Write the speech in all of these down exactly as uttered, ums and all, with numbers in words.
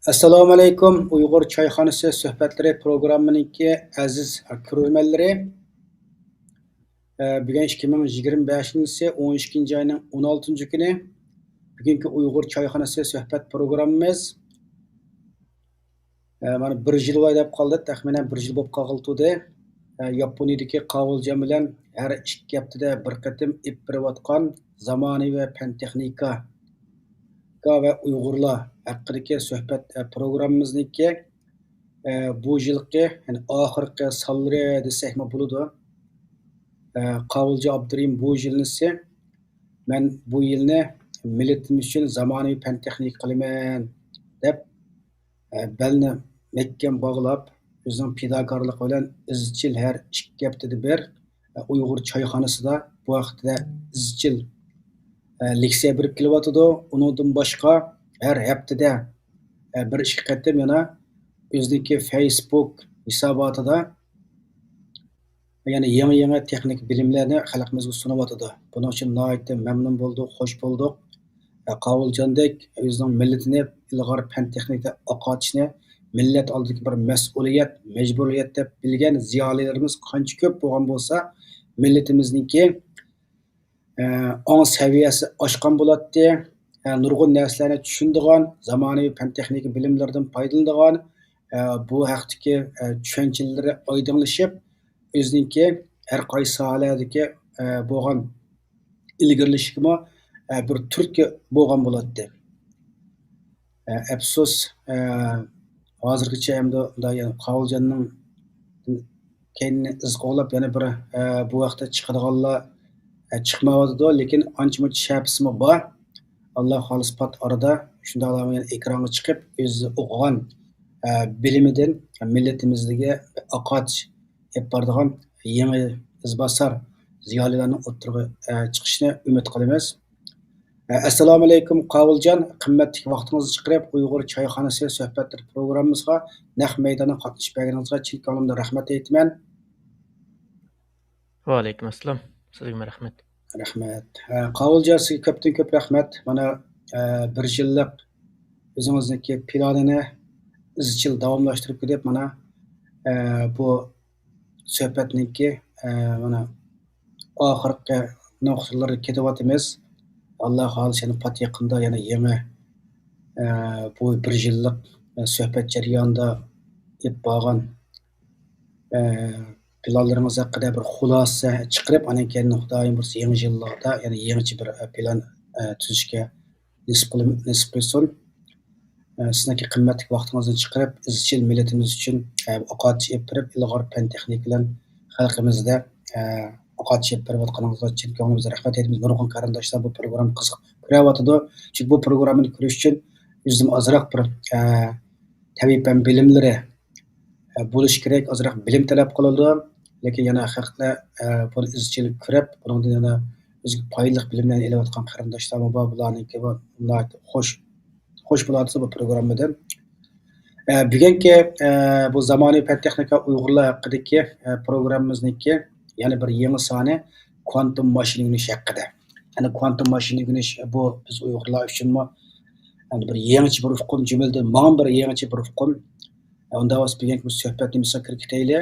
ئەسسالامۇئەلەيكۇم، ئۇيغۇر چايخانىسى سۆھبەتلىرى پروگراممىنىڭكى ئەزىز كۆرۈرمەنلىرى. ئە، بۈگۈن ئىككى مىڭ يىگىرمە بەشىنچى يىل ئون ئىككىنچى ئاينىڭ ئون ئالتىنچى كۈنى. بۈگۈنكى ئۇيغۇر چايخانىسى سۆھبەت پروگراممىمىز، ئە، مانا بىر يىل ۋاي دەپ قالدى، تەخمىنەن بىر يىل بولۇپ قالغىلى تۇردى. ئە، ياپونىيەدىكى قاۋۇلجان بىلەن ھەر ئىككى ھەپتىدە بىر قېتىم ئېلىپ بېرىۋاتقان زامانىۋى پەن تېخنىكا ۋە ئۇيغۇرلار ھەققىدىكى سۆھبەت، ئە، پروگراممىمىزنىڭكى، ئە، بۇ يىلقى، يەنى ئاخىرقى سانلىرى دېسەكمۇ بولىدۇ. ئە، قاۋۇلجان ئابدۇرېھىم بۇ يىلنىسى، مەن بۇ يىلنى مىللىتىمىز ئۈچۈن زامانىۋى پەن تېخنىكا قىلىمەن دەپ، ئە، بەلنى مەھكەم باغلاپ، ئۆزىنىڭ پىداكارلىقى بىلەن ئىزچىل ھەر ئىككى ھەپتىدە بىر، ئە، ئۇيغۇر چايخانىسىدا بۇ ھەقتە ئىزچىل، ئە، لېكسىيە بېرىپ كېلىۋاتىدۇ. ئۇنىڭدىن باشقا، ھەر ھەپتىدە، ئە، بىر ئىككى قېتىم يەنە ئۆزىنىڭكى فەيسبۇك ھېساباتىدا يەنە يېڭى-يېڭى تېخنىك بىلىملەرنى خەلقىمىزگە سۇنۇۋاتىدۇ. بۇنىڭ ئۈچۈن ناھايىتى مەمنۇن بولدۇق، خوش بولدۇق. قاۋۇلجاندەك ئۆزىنىڭ مىللىتىنى ئىلغار پەن تېخنىكىدا ئاقارتىشنى مىللەت ئالدىدىكى بىر مەسئۇلىيەت، مەجبۇرىيەت دەپ بىلگەن زىيالىيلىرىمىز قانچە كۆپ بولغان بولسا، مىللىتىمىزنىڭكى ئاڭ سەۋىيەسى ئاشقان بولاتتى. نۇرغۇن نەرسىلەرنى چۈشىنىدىغان، زامانىۋى پەن تېخنىكا بىلىملىرىدىن پايدىلىنىدىغان، بۇ ھەقتىكى چۈشەنچىلىرى ئايدىڭلىشىپ، ئۆزىنىڭكى ھەر قايسى ساھەلەردىكى بولغان ئىلگىرىلىشىگىمۇ بىر تۈرتكە بولغان بولاتتى. ئەپسۇس، ھازىرغىچە ئەمدى مۇنداق يەنە قاۋۇلجاننىڭ كەينىنى ئىز قوغلاپ يەنە بىر، بۇ ھەقتە چىقىدىغانلار چىقمايۋاتىدۇ، لېكىن ئانچە مۇنچە شەپىسىمۇ بار. ئاللا خالىسا پات ئارىدا شۇنداقلارمۇ يەنە ئېكرانغا چىقىپ، ئۆزى ئوقۇغان بىلىمىدىن مىللىتىمىزگە ئاقارتىش ئېلىپ بارىدىغان يېڭى ئىزباسار زىيالىيلارنىڭ ئوتتۇرىغا چىقىشىنى ئۈمىد قىلىمىز. ئەسسالامۇئەلەيكۇم، قاۋۇلجان، قىممەتلىك ۋاقتىڭىزنى چىقىرىپ، ئۇيغۇر چايخانىسى سۆھبەتلىرى پروگراممىمىزغا نەق مەيداندا قاتنىشىپ بەرگىنىڭىزگە چىن كۆڭلۈمدىن رەھمەت ئېيتىمەن. ۋەئەلەيكۇم ئەسسالام. سىزگىمۇ رەھمەت. رەھمەت. ئە، قاۋۇلجان، سىزگە كۆپتىن كۆپ رەھمەت. مانا، ئە، بىر يىللىق ئۆزىڭىزنىڭكى پىلانىنى ئىزچىل داۋاملاشتۇرۇپ كېلىپ، مانا، ئە، بۇ سۆھبەتنىڭكى، ئە، مانا، ئاخىرقى نۇقتىلىرىغا كېلىۋاتىمىز. ئاللا خالىسا، يەنە پات يېقىندا يەنە يېڭى، ئە، بۇ بىر يىللىق، ئە، سۆھبەت جەريانىدا ئېلىپ بارغان، ئە، پىلانلىرىڭىز ھەققىدە بىر خۇلاسە چىقىرىپ، ئاندىن كېيىن خۇدايىم بۇيرۇسا يېڭى يىللاردا يەنە يېڭىچە بىر، ئە، پىلان، ئە، تۈزۈشكە نېسىپ قىلىم-، نېسىپ قىلسۇن. ئە، سىزنىڭكى قىممەتلىك ۋاقتىڭىزنى چىقىرىپ، ئىزچىل مىللىتىمىز ئۈچۈن، ئە، ئاقارتىش ئېلىپ بېرىپ، ئىلغار پەن تېخنىكا بىلەن خەلقىمىزدە، ئە، ئاقارتىش ئېلىپ بېرىۋاتقىنىڭىزغا چىن كۆڭلىمىزدىن رەھمەت ئېيتىمىز. نۇرغۇن قېرىنداشلار بۇ پروگراممىنى قىزىقىپ كۆرۈۋاتىدۇ. چۈنكى بۇ پروگراممىنى كۆرۈش ئۈچۈن ئۆزىدىن ئازراق بىر، ئە، تەبىئىي پەن بىلىملىرى، ئە، بولۇشى كېرەك، ئازراق بىلىم تەلەپ قىلىدۇ. لېكىن يەنە خەلقلەر، ئە، بۇنى ئىزچىل كۆرۈپ، بۇنىڭدىن يەنە ئۆزىگە پايدىلىق بىلىملەرنى ئېلىۋاتقان قېرىنداشلارمۇ بار، بۇلارنىڭكى بۇ ناھايىتى خوش، خوش بولاتتى بۇ پروگراممىدىن. ئە، بۈگۈنكى، ئە، بۇ زامانىۋى پەن تېخنىكا ئۇيغۇرلار ھەققىدىكى، ئە، پروگراممىمىزنىڭكى يەنە بىر يېڭى سانى كوانتوم ماشىنا ئۆگىنىش ھەققىدە. يەنى كوانتوم ماشىنا ئۆگىنىش بۇ بىز ئۇيغۇرلار ئۈچۈنمۇ، يەنى بىر يېڭىچە بىر ئۇقۇم، جۈملىدىن ماڭا بىر يېڭىچە بىر ئۇقۇم. ئۇنداق بولسا بۈگۈنكى بۇ سۆھبەت نېمىسىگە كىرىپ كېتەيلى؟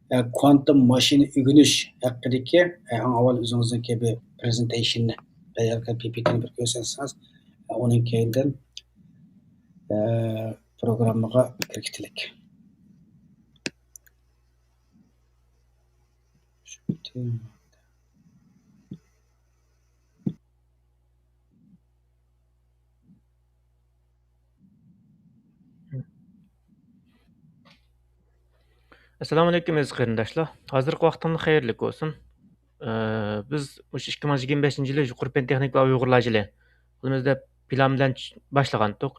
ئە، كوانتوم ماشىنا ئۆگىنىش ھەققىدىكى، ئە، ئەڭ ئاۋۋال ئۆزىڭىزنىڭكى بىر پرېزېنتېيشننى، تەييارلىغان پىپىتىنى بىر كۆرسەتسىڭىز، ئە، ئۇنىڭ كەينىدىن، ئە، پروگراممىغا كىرىپ كېتەيلى. ئەسسالامۇئەلەيكۇم، ئەزىز قېرىنداشلار. ھازىرقى ۋاقتىڭلار خەيرلىك بولسۇن. ئە، بىز مۇشۇ ئىككى مىڭ يىگىرمە بەشىنچى يىلى يۇقىرى پەن تېخنىكا ۋە ئۇيغۇرلار يىلى قىلىمىز دەپ پىلان بىلەن چۈش-، باشلىغانتۇق.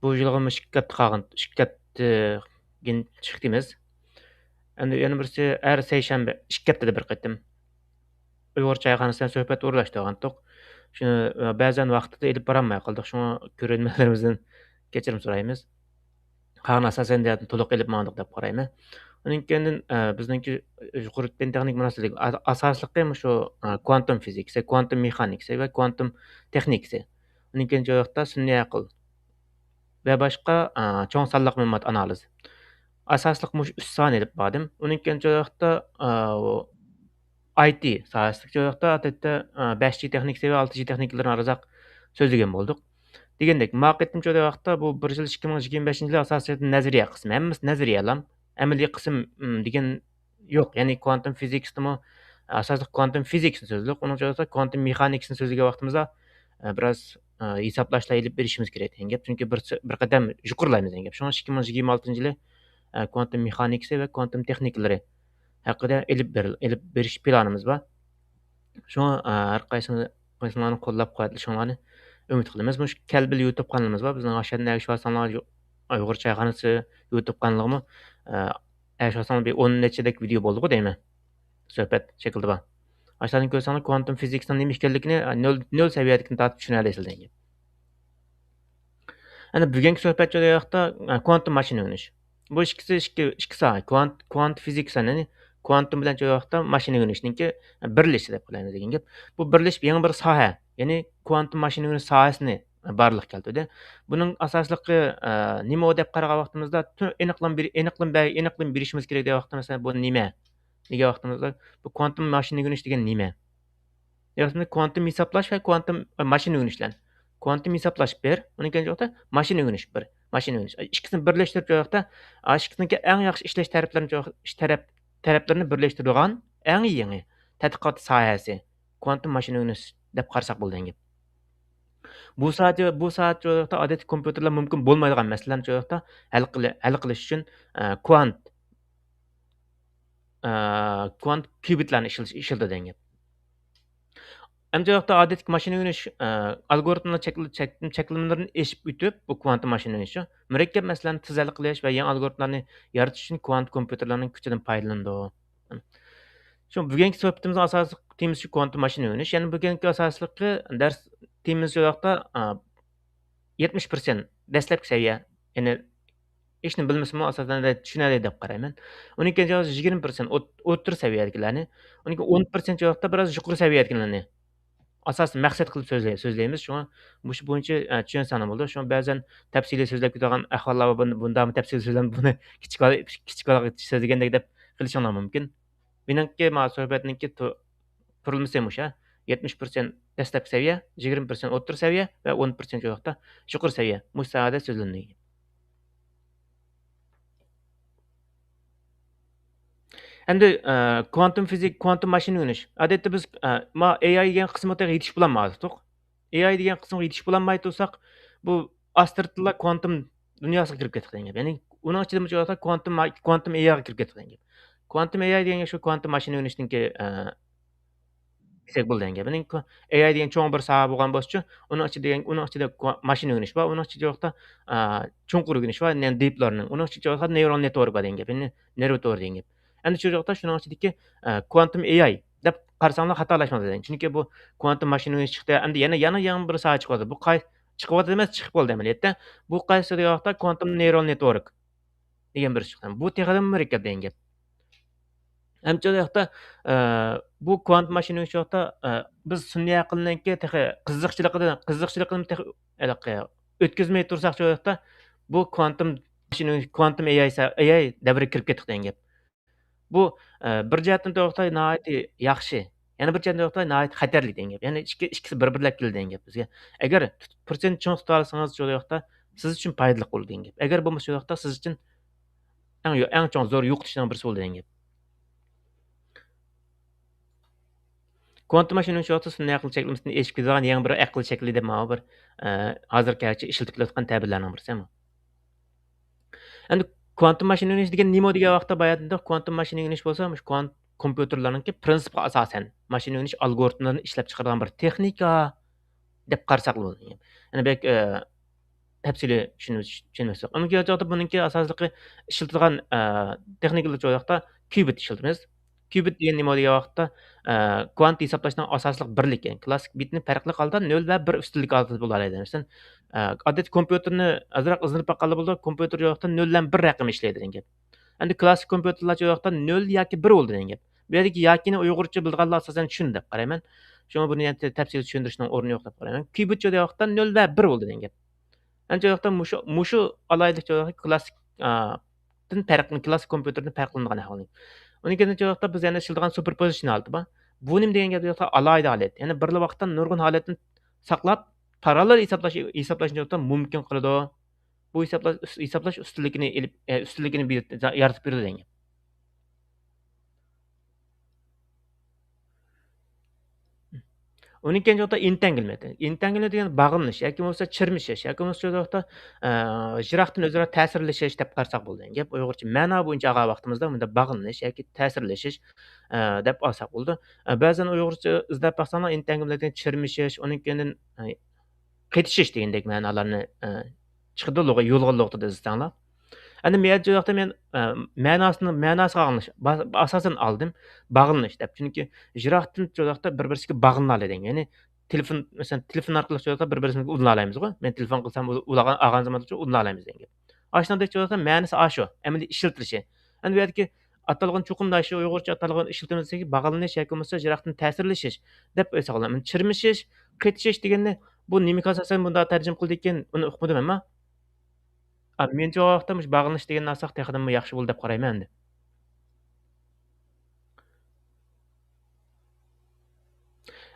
بۇ يىلغا مۇشۇ ئىككى ھەپتە قالغان، ئىككى ھەپتىدىن چىقتىمىز. ئەمدى يەنە بىرسى ھەر سەيشەنبە ئىككى ھەپتىدە بىر قېتىم ئۇيغۇر چايخانىسى بىلەن سۆھبەت ئورۇنلاشتۇرغانتۇق. شۇنى، ئە، بەزەن ۋاقتىدا ئېلىپ بارالماي قالدۇق. شۇڭا كۆرۈرمەنلىرىمىزدىن كەچۈرۈم سورايمىز. قالغان ئاساسەن جەھەتتىن تولۇق ئېلىپ ماڭدۇق دەپ قارايمەن. ئۇنىڭ كەينىدىن، ئە، بىزنىڭكى يۇقىرى پەن تېخنىك مۇناسىۋەتلىك ئا-، ئاساسلىقى مۇشۇ، ئە، كوانتوم فىزىكىسى، كوانتوم مېخانىكىسى ۋە كوانتوم تېخنىكىسى. ئۇنىڭ كەينىدىن جاۋابتا سۈنئىي ئەقىل. ۋە باشقا، ئا، چوڭ سانلىق مەلۇمات ئانالىزى. ئاساسلىق مۇشۇ ئۈچ ساھەنى ئېلىپ باردىم. ئۇنىڭ كېيىن شۇ ۋاقىتتا، ئا، ئاي تى ساھەسىدىكى شۇ ۋاقىتتا ئادەتتە، ئا، بەش جى تېخنىكىسى ۋە ئالتە جى تېخنىكىلىرىنى ئازراق سۆزلىگەن بولدۇق. دېگەندەك، ما قېتىمچە ۋاقىتتا بۇ بىر يىل ئىككى مىڭ يىگىرمە بەشىنچى يىلى ئاساسىي نەزەرىيە قىسمى، ھەممىسى نەزەرىيەلا، ئەمەلىي قىسىم، م، دېگەن يوق. يەنى كۋانتۇم فىزىكىسىدىمۇ، ئاساسلىق كۋانتۇم فىزىكىسىنى سۆزلىدۇق. ئۇنىڭ ئىچىدە كۋانتۇم مېخانىكىسىنى سۆزلىگەن ۋاقتىمىزدا، ئە، بىراز، ئە، ھېسابلاشلار ئېلىپ بېرىشىمىز كېرەك دېگەن گەپ. چۈنكى بىر، بىر قەدەم يۇقىرىلايمىز دېگەن گەپ. شۇڭا ئىككى مىڭ يىگىرمە ئالتىنچى يىلى، ئە، كۋانتۇم مېخانىكىسى ۋە كۋانتۇم تېخنىكىلىرى ھەققىدە ئېلىپ بېرىل-، ئېلىپ بېرىش پىلانىمىز بار. شۇڭا، ئە، ھەر قايسىڭ-، قايسىڭلارنى قوللاپ قۇۋۋەتلىشىڭلارنى ئۈمىد قىلىمىز. مۇشۇ كەلبىل يۇتۇب قانىلىمىز بار. بىزنىڭ ئاشۇ يەردىن ئەگىشىۋالساڭلار، يۇ-، ئۇيغۇر چايخانىسى يۇتۇب قانىلىغىمۇ، ئە، ئەگىشىۋالساڭلار بىر ئون نەچچىدەك ۋىدېئو بولدىغۇ دەيمەن. سۆھبەت شەكلىدە بار. ئاشۇلاردىن كۆرسەڭلار، كۋانتۇم فىزىكىسنىڭ نېمە ئىكەنلىكىنى، ئە، نۆل، نۆل سەۋىيەدىكىنى تارتىپ چۈشىنەلەيسىلەر دېگەن گەپ. ئەنە بۈگۈنكى سۆھبەت شۇ ۋاقىتتا، ئە، كۋانتۇم ماشىنا ئۆگىنىش. بۇ ئىككىسى ئىككى، ئىككى ساھە. كۋانت، كۋانت فىزىكس، يەنى كۋانتۇم بىلەن شۇ ۋاقىتتا ماشىنا ئۆگىنىشنىڭكى بىرلىشىشى دەپ قارايمىز دېگەن گەپ. بۇ بىرلىشىپ يېڭى بىر ساھە، يەنى كۋانتۇم ماشىنا ئۆگىنىش ساھەسىنى بارلىققا كەلتۈردى. بۇنىڭ ئاساسلىقى، ئە، نېمە دەپ قارىغان ۋاقتىمىزدا، تۈ-، ئېنىقلام بېرى-، ئېنىقلام بە-، ئېنىقلام بېرىشىمىز كېرەك دېگەن ۋاقىتتا، مەسىلەن، بۇ نېمە دېگەن ۋاقتىمىزدا، بۇ كۋانتۇم ماشىنا ئۆگىنىش دېگەن نېمە؟ ياكى كۋانتۇم ھېسابلاش ۋە كۋانتۇم، ئە، ماشىنا ئۆگىنىشلەر. كۋانتۇم ھېسابلاش بىر، ئۇنىڭ كېيىن ۋاقىتتا ماشىنا ئۆگىنىش بىر، ماشىنا ئۆگىنىش. ئىككىسىنى بىرلەشتۈرۈپ، شۇ ۋاقىتتا، ئا، ئىككىسىنىڭكى ئەڭ ياخشى ئىشلەش تەرەپلىرىنى، شۇ، ئىش تەرەپ-، تەرەپلىرىنى بىرلەشتۈرىدىغان ئەڭ يېڭى تەتقىقات ساھەسى كۋانتۇم ماشىنا ئۆگىنىش دەپ قارىساق بولىدىغان گەپ. بۇ ساھەدە، بۇ ساھەدە شۇ ۋاقىتتا ئادەتتىكى كومپيۇتېرلار مۇمكىن بولمايدىغان مەسىلىلەرنى شۇ ۋاقىتتا ھەل قىلى-، ھەل قىلىش ئۈچۈن، ئە، كۋانت ئە، كۋانت كيۇبىتلارنى ئىشلىتىش، ئىشلىتىدۇ دېگەن گەپ. ئەمدى بۇ ياقتا ئادەتتىكى ماشىنا ئۆگىنىش، ئە، ئالگورىتملار چەكلە-، چەك-، چەكلىمىلىرىنى ئېشىپ ئۆتۈپ، بۇ كۋانتۇم ماشىنا ئۆگىنىشى مۇرەككەپ مەسىلىلەرنى تېز ھەل قىلىش ۋە يېڭى ئالگورىتملارنى يارىتىش ئۈچۈن كۋانت كومپيۇتېرلارنىڭ كۈچىدىن پايدىلىنىدۇ. شۇ بۈگۈنكى سۆھبىتىمىزنىڭ ئاساسلىق تېمىسى شۇ كۋانتۇم ماشىنا ئۆگىنىش. يەنە بۈگۈنكى ئاساسلىقى دەرس تېمىمىز شۇ ياقتا، ئە، يەتمىش پىرسەنت دەسلەپكى سەۋىيە، يەنى ھېچنېمە بىلمىسىمۇ ئاساسەن چۈشىنەلەيدۇ دەپ قارايمەن. ئۇنىڭ كېيىن يىگىرمە پىرسەنت ئوت-، ئوتتۇرا سەۋىيەدىكىلەرنى، ئۇنىڭ كېيىن ئون پىرسەنت ۋاقىتتا بىراز يۇقىرى سەۋىيەدىكىلەرنى ئاساسىي مەقسەت قىلىپ سۆزلەي-، سۆزلەيمىز. شۇڭا مۇشۇ بويىچە، ئە، چۈشەنسەڭلار بولىدۇ. شۇڭا بەزەن تەپسىلىي سۆزلەپ كېتىدىغان ئەھۋاللار بار. بۇنى، بۇنداقمۇ تەپسىلىي سۆزلەپ، بۇنى كىچىك بالا، كىچىك بالا سۆزلىگەندەك دەپ قېلىشىڭلار مۇمكىن. مېنىڭكى ما سۆھبەتنىڭكى تو-، قۇرۇلمىسى مۇشۇ. يەتمىش پىرسەنت دەسلەپكى سەۋىيە، يىگىرمە پىرسەنت ئوتتۇرا سەۋىيە ۋە ئون پىرسەنت يۇقىرى سەۋىيە مۇشۇ ساھەدە سۆزلىنىدۇ. ئەمدى، ئە، كۋانتۇم فىزىك، كۋانتۇم ماشىنا ئۆگىنىش. ئادەتتە بىز، ئە، ما ئېي ئاي دېگەن قىسمىغا تېخى يېتىشىپ بولالمايۋاتىدۇق. ئېي ئاي دېگەن قىسىمغا يېتىشىپ بولالماي تۇرساق، بۇ ئاستىرتلا كۋانتۇم دۇنياسىغا كىرىپ كەتتۇق دېگەن گەپ. يەنى ئۇنىڭ ئىچىدە مۇشۇ كۋانتۇم، كۋانتۇم ئېي ئايغا كىرىپ كەتتۇق دېگەن گەپ. كۋانتۇم ئېي ئاي دېگەن گەپ شۇ كۋانتۇم ماشىنا ئۆگىنىشنىڭكى، ئە، دېسەك بولىدىغان گەپ. يەنى كو-، ئېي ئاي دېگەن چوڭ بىر ساھە بولغان بولسىچۇ، ئۇنىڭ ئىچىدە دېگەن، ئۇنىڭ ئىچىدە كو-، ماشىنا ئۆگىنىش بار، ئۇنىڭ ئىچىدە ۋاقىتتا، ئا، چوڭقۇر ئۆگىنىش بار، يەنى دىپ لېرنىڭ. ئۇنىڭ ئىچىدە ۋاقىتتا نېيرال نېتۋورك بار دېگەن گەپ. يەنى نېرۋا تورى دېگەن گەپ. ئەمدى شۇ ۋاقىتتا شۇنىڭ ئىچىدىكى، ئا، كۋانتۇم ئېي ئاي دەپ قارىساڭلار خاتالاشماس دەيمەن. چۈنكى بۇ كۋانتۇم ماشىنا ئۆگىنىش چىقتى. ئەمدى يەنە، يەنە يېڭى بىر ساھە چىقىۋاتىدۇ. بۇ قاي-، چىقىۋاتىدۇ ئەمەس، چىقىپ بولدى ئەمەلىيەتتە. بۇ قايسى دېگەن ۋاقىتتا كۋانتۇم نېيرال نېتۋورك دېگەن بىرسى چىققان. بۇ تېخىمۇ مۇرەككەپ دېگەن گەپ. ئەمدى شۇ ۋاقىتتا، ئە، بۇ كۋانتۇم ماشىنا ئۆگىنىش ۋاقىتتا، ئە، بىز سۈنئىي ئەقىلنىڭكى تېخى قىزىقچىلىقىدىن، قىزىقچىلىقىنى تېخى ھېلىقى ئۆتكۈزمەي تۇرساق، شۇ ۋاقىتتا بۇ كۋانتۇم ماشىنا ئۆگىنىش، كۋانتۇم ئېي ئاي سا-، ئېي ئاي دەۋرىگە كىرىپ كەتتۇق دېگەن گەپ. بۇ، ئە، بىر جەھەتتىن تۇرغۇتاي ناھايىتى ياخشى، يەنە بىر جەھەتتىن تۇرغۇتاي ناھايىتى خەتەرلىك دېگەن گەپ. يەنى ئىككى، ئىككىسى بىر-بىرلەپ كېلىدۇ دېگەن گەپ بىزگە. ئەگەر تۇت-، پۇرسەتنى چىڭ تۇتالىسىڭىز، شۇ ۋاقىتتا سىز ئۈچۈن پايدىلىق بولىدۇ دېگەن گەپ. ئەگەر بولمىسا، شۇ ۋاقىتتا سىز ئۈچۈن ئەڭ يو-، ئەڭ چوڭ زور يوقىتىشنىڭ بىرسى بولىدۇ دېگەن گەپ. كۋانتۇم ماشىنا ئۆگىنىش ۋاقتىدا سۈنئىي ئەقىل چەكلىمىسىنى ئېشىپ كېتىدىغان يېڭى بىر ئەقىل شەكلى دەپ ماۋۇ بىر، ئە، ھازىرغىچە ئىشلىتىپ كېلىۋاتقان تەبىرلەرنىڭ بىرسى. ئەمدى كۋانتۇم ماشىنا ئۆگىنىش دېگەن نېمە دېگەن ۋاقىتتا، بايا دېدۇق، كۋانتۇم ماشىنا ئۆگىنىش بولسا، مۇشۇ كۋانت كومپيۇتېرلارنىڭكى پىرىنسىپقا ئاساسەن ماشىنا ئۆگىنىش ئالگورىتملىرىنى ئىشلەپ چىقىرىدىغان بىر تېخنىكا دەپ قارىساق بولىدۇ. يەنى بەك، ئە، تەپسىلىي چۈشىنىش-، چۈشىنىۋەتسەك. ئەمما كېلەچەكتە بۇنىڭكى ئاساسلىقى ئىشلىتىدىغان، ئە، تېخنىكىلار شۇ ۋاقىتتا كيۇبىت ئىشلىتىمىز. كيۇبىت دېگەن نېمە دېگەن ۋاقىتتا، ئە، كۋانت ھېسابلاشنىڭ ئاساسلىق بىرلىكى. يەنى كلاسسىك بىتنى پەرقلىق ھالدا نۆل ۋە بىر ئۈستۈنلۈك ئالدىدا بولالايدۇ. مەسىلەن، ئە، ئادەتتىكى كومپيۇتېرنى ئازراق ئىزدىنىپ باققاندا بولىدۇ، كومپيۇتېر شۇ ۋاقىتتا نۆل بىلەن بىر رەقەم ئىشلەيدۇ دېگەن گەپ. ئەمدى كلاسسىك كومپيۇتېرلار شۇ ۋاقىتتا نۆل ياكى بىر بولىدۇ دېگەن گەپ. بۇ يەردىكى ياكىنى ئۇيغۇرچە بىلىدىغانلار ئاساسەن چۈشىنىدۇ دەپ قارايمەن. شۇڭا بۇنى يەنە تەپسىلىي چۈشەندۈرۈشنىڭ ئورنى يوق دەپ قارايمەن. كيۇبىت شۇ ۋاقىتتا نۆل ۋە بىر بولىدۇ دېگەن گەپ. ئەنە شۇ ۋاقىتتا مۇشۇ، مۇشۇ ئالاھىدىلىك شۇ ۋاقىتتا كلاسسىك، ئا، دىن پەرقلىنىدۇ، كلاسسىك كومپيۇتېردىن پەرقلىنىدىغان ئەھۋالنى. ئۇنىڭ كېيىن شۇ ۋاقىتتا بىز يەنە ئىشلىتىدىغان سۇپېرپوزىتسىيە ھالىتى بار. بۇ نېمە دېگەن گەپ؟ شۇ ۋاقىتتا ئالاھىدە ھالەت. يەنى بىرلا ۋاقىتتا نۇرغۇن ھالەتنى ساقلاپ، پاراللېل ھېسابلاش، ھېسابلاشنى شۇ ۋاقىتتا مۇمكىن قىلىدۇ. بۇ ھېسابلاش، ھېسابلاش ئۈستۈنلۈكىنى ئېلىپ، ئە، ئۈستۈنلۈكىنى بېرىپ، يارىتىپ بېرىدۇ دېگەن گەپ. ئۇنىڭ كېيىن چوقتا ئىنتەڭگىلمە. ئىنتەڭگىلمە دېگەن باغلىنىش ياكى بولمىسا چىرمىشىش ياكى بولمىسا چوقتا، ئە، يىراقتىن ئۆزئارا تەسىرلىشىش دەپ قارىساق بولىدۇ. گەپ ئۇيغۇرچە مەنا بويىچە ئالغان ۋاقتىمىزدا بۇندا باغلىنىش ياكى تەسىرلىشىش، ئە، دەپ ئالساق بولىدۇ. ئە، بەزەن ئۇيغۇرچە ئىزدەپ باقساڭلار ئىنتەڭگىلمە دېگەن چىرمىشىش، ئۇنىڭ كېيىندىن، ئە، قېتىشىش دېگەندەك مەنالارنى، ئە، چىقىدۇ لۇغە-، يولغا لۇغىتىدا ئىزدىسەڭلار. ئەمدى مەن بۇ ياقتا مەن، ئە، مەناسىنى، مەناسىغا ئاڭلاش، با-، ئاساسەن ئالدىم، باغلىنىش دەپ. چۈنكى يىراقتىن شۇ ۋاقىتتا بىر-بىرسىگە باغلىنالايدىغان. يەنى تېلېفون، مەسىلەن، تېلېفون ئارقىلىق شۇ ۋاقىتتا بىر-بىرىمىزگە ئۇلىنالايمىزغۇ. مەن تېلېفون قىلسام، ئۇ-، ئۇلىغان، ئالغان زاماندا شۇ ئۇلىنالايمىز دېگەن گەپ. ئاشۇنداق شۇ ۋاقىتتا مەنىسى ئاشۇ، ئەمەلىي ئىشلىتىلىشى. ئەمدى بۇ يەردىكى ئاتالغان چوقۇم داشى ئۇيغۇرچە ئاتالغان ئىشلىتىمىز دېسەك، باغلىنىش ياكى بولمىسا يىراقتىن تەسىرلىشىش دەپ ئېيتساق بولىدۇ. چىرمىشىش، قېتىشىش دېگەننى بۇ نېمىگە ئاساسەن بۇنداق تەرجىمە قىلىدىكەن، ئۇنى ئۇقمىدىم ئەمما. ئا، مېنىڭچە ئۇ ۋاقىتتا مۇشۇ باغلىنىش دېگەننى ئالساق تېخىدىنمۇ ياخشى بولىدۇ دەپ قارايمەن ئەمدى.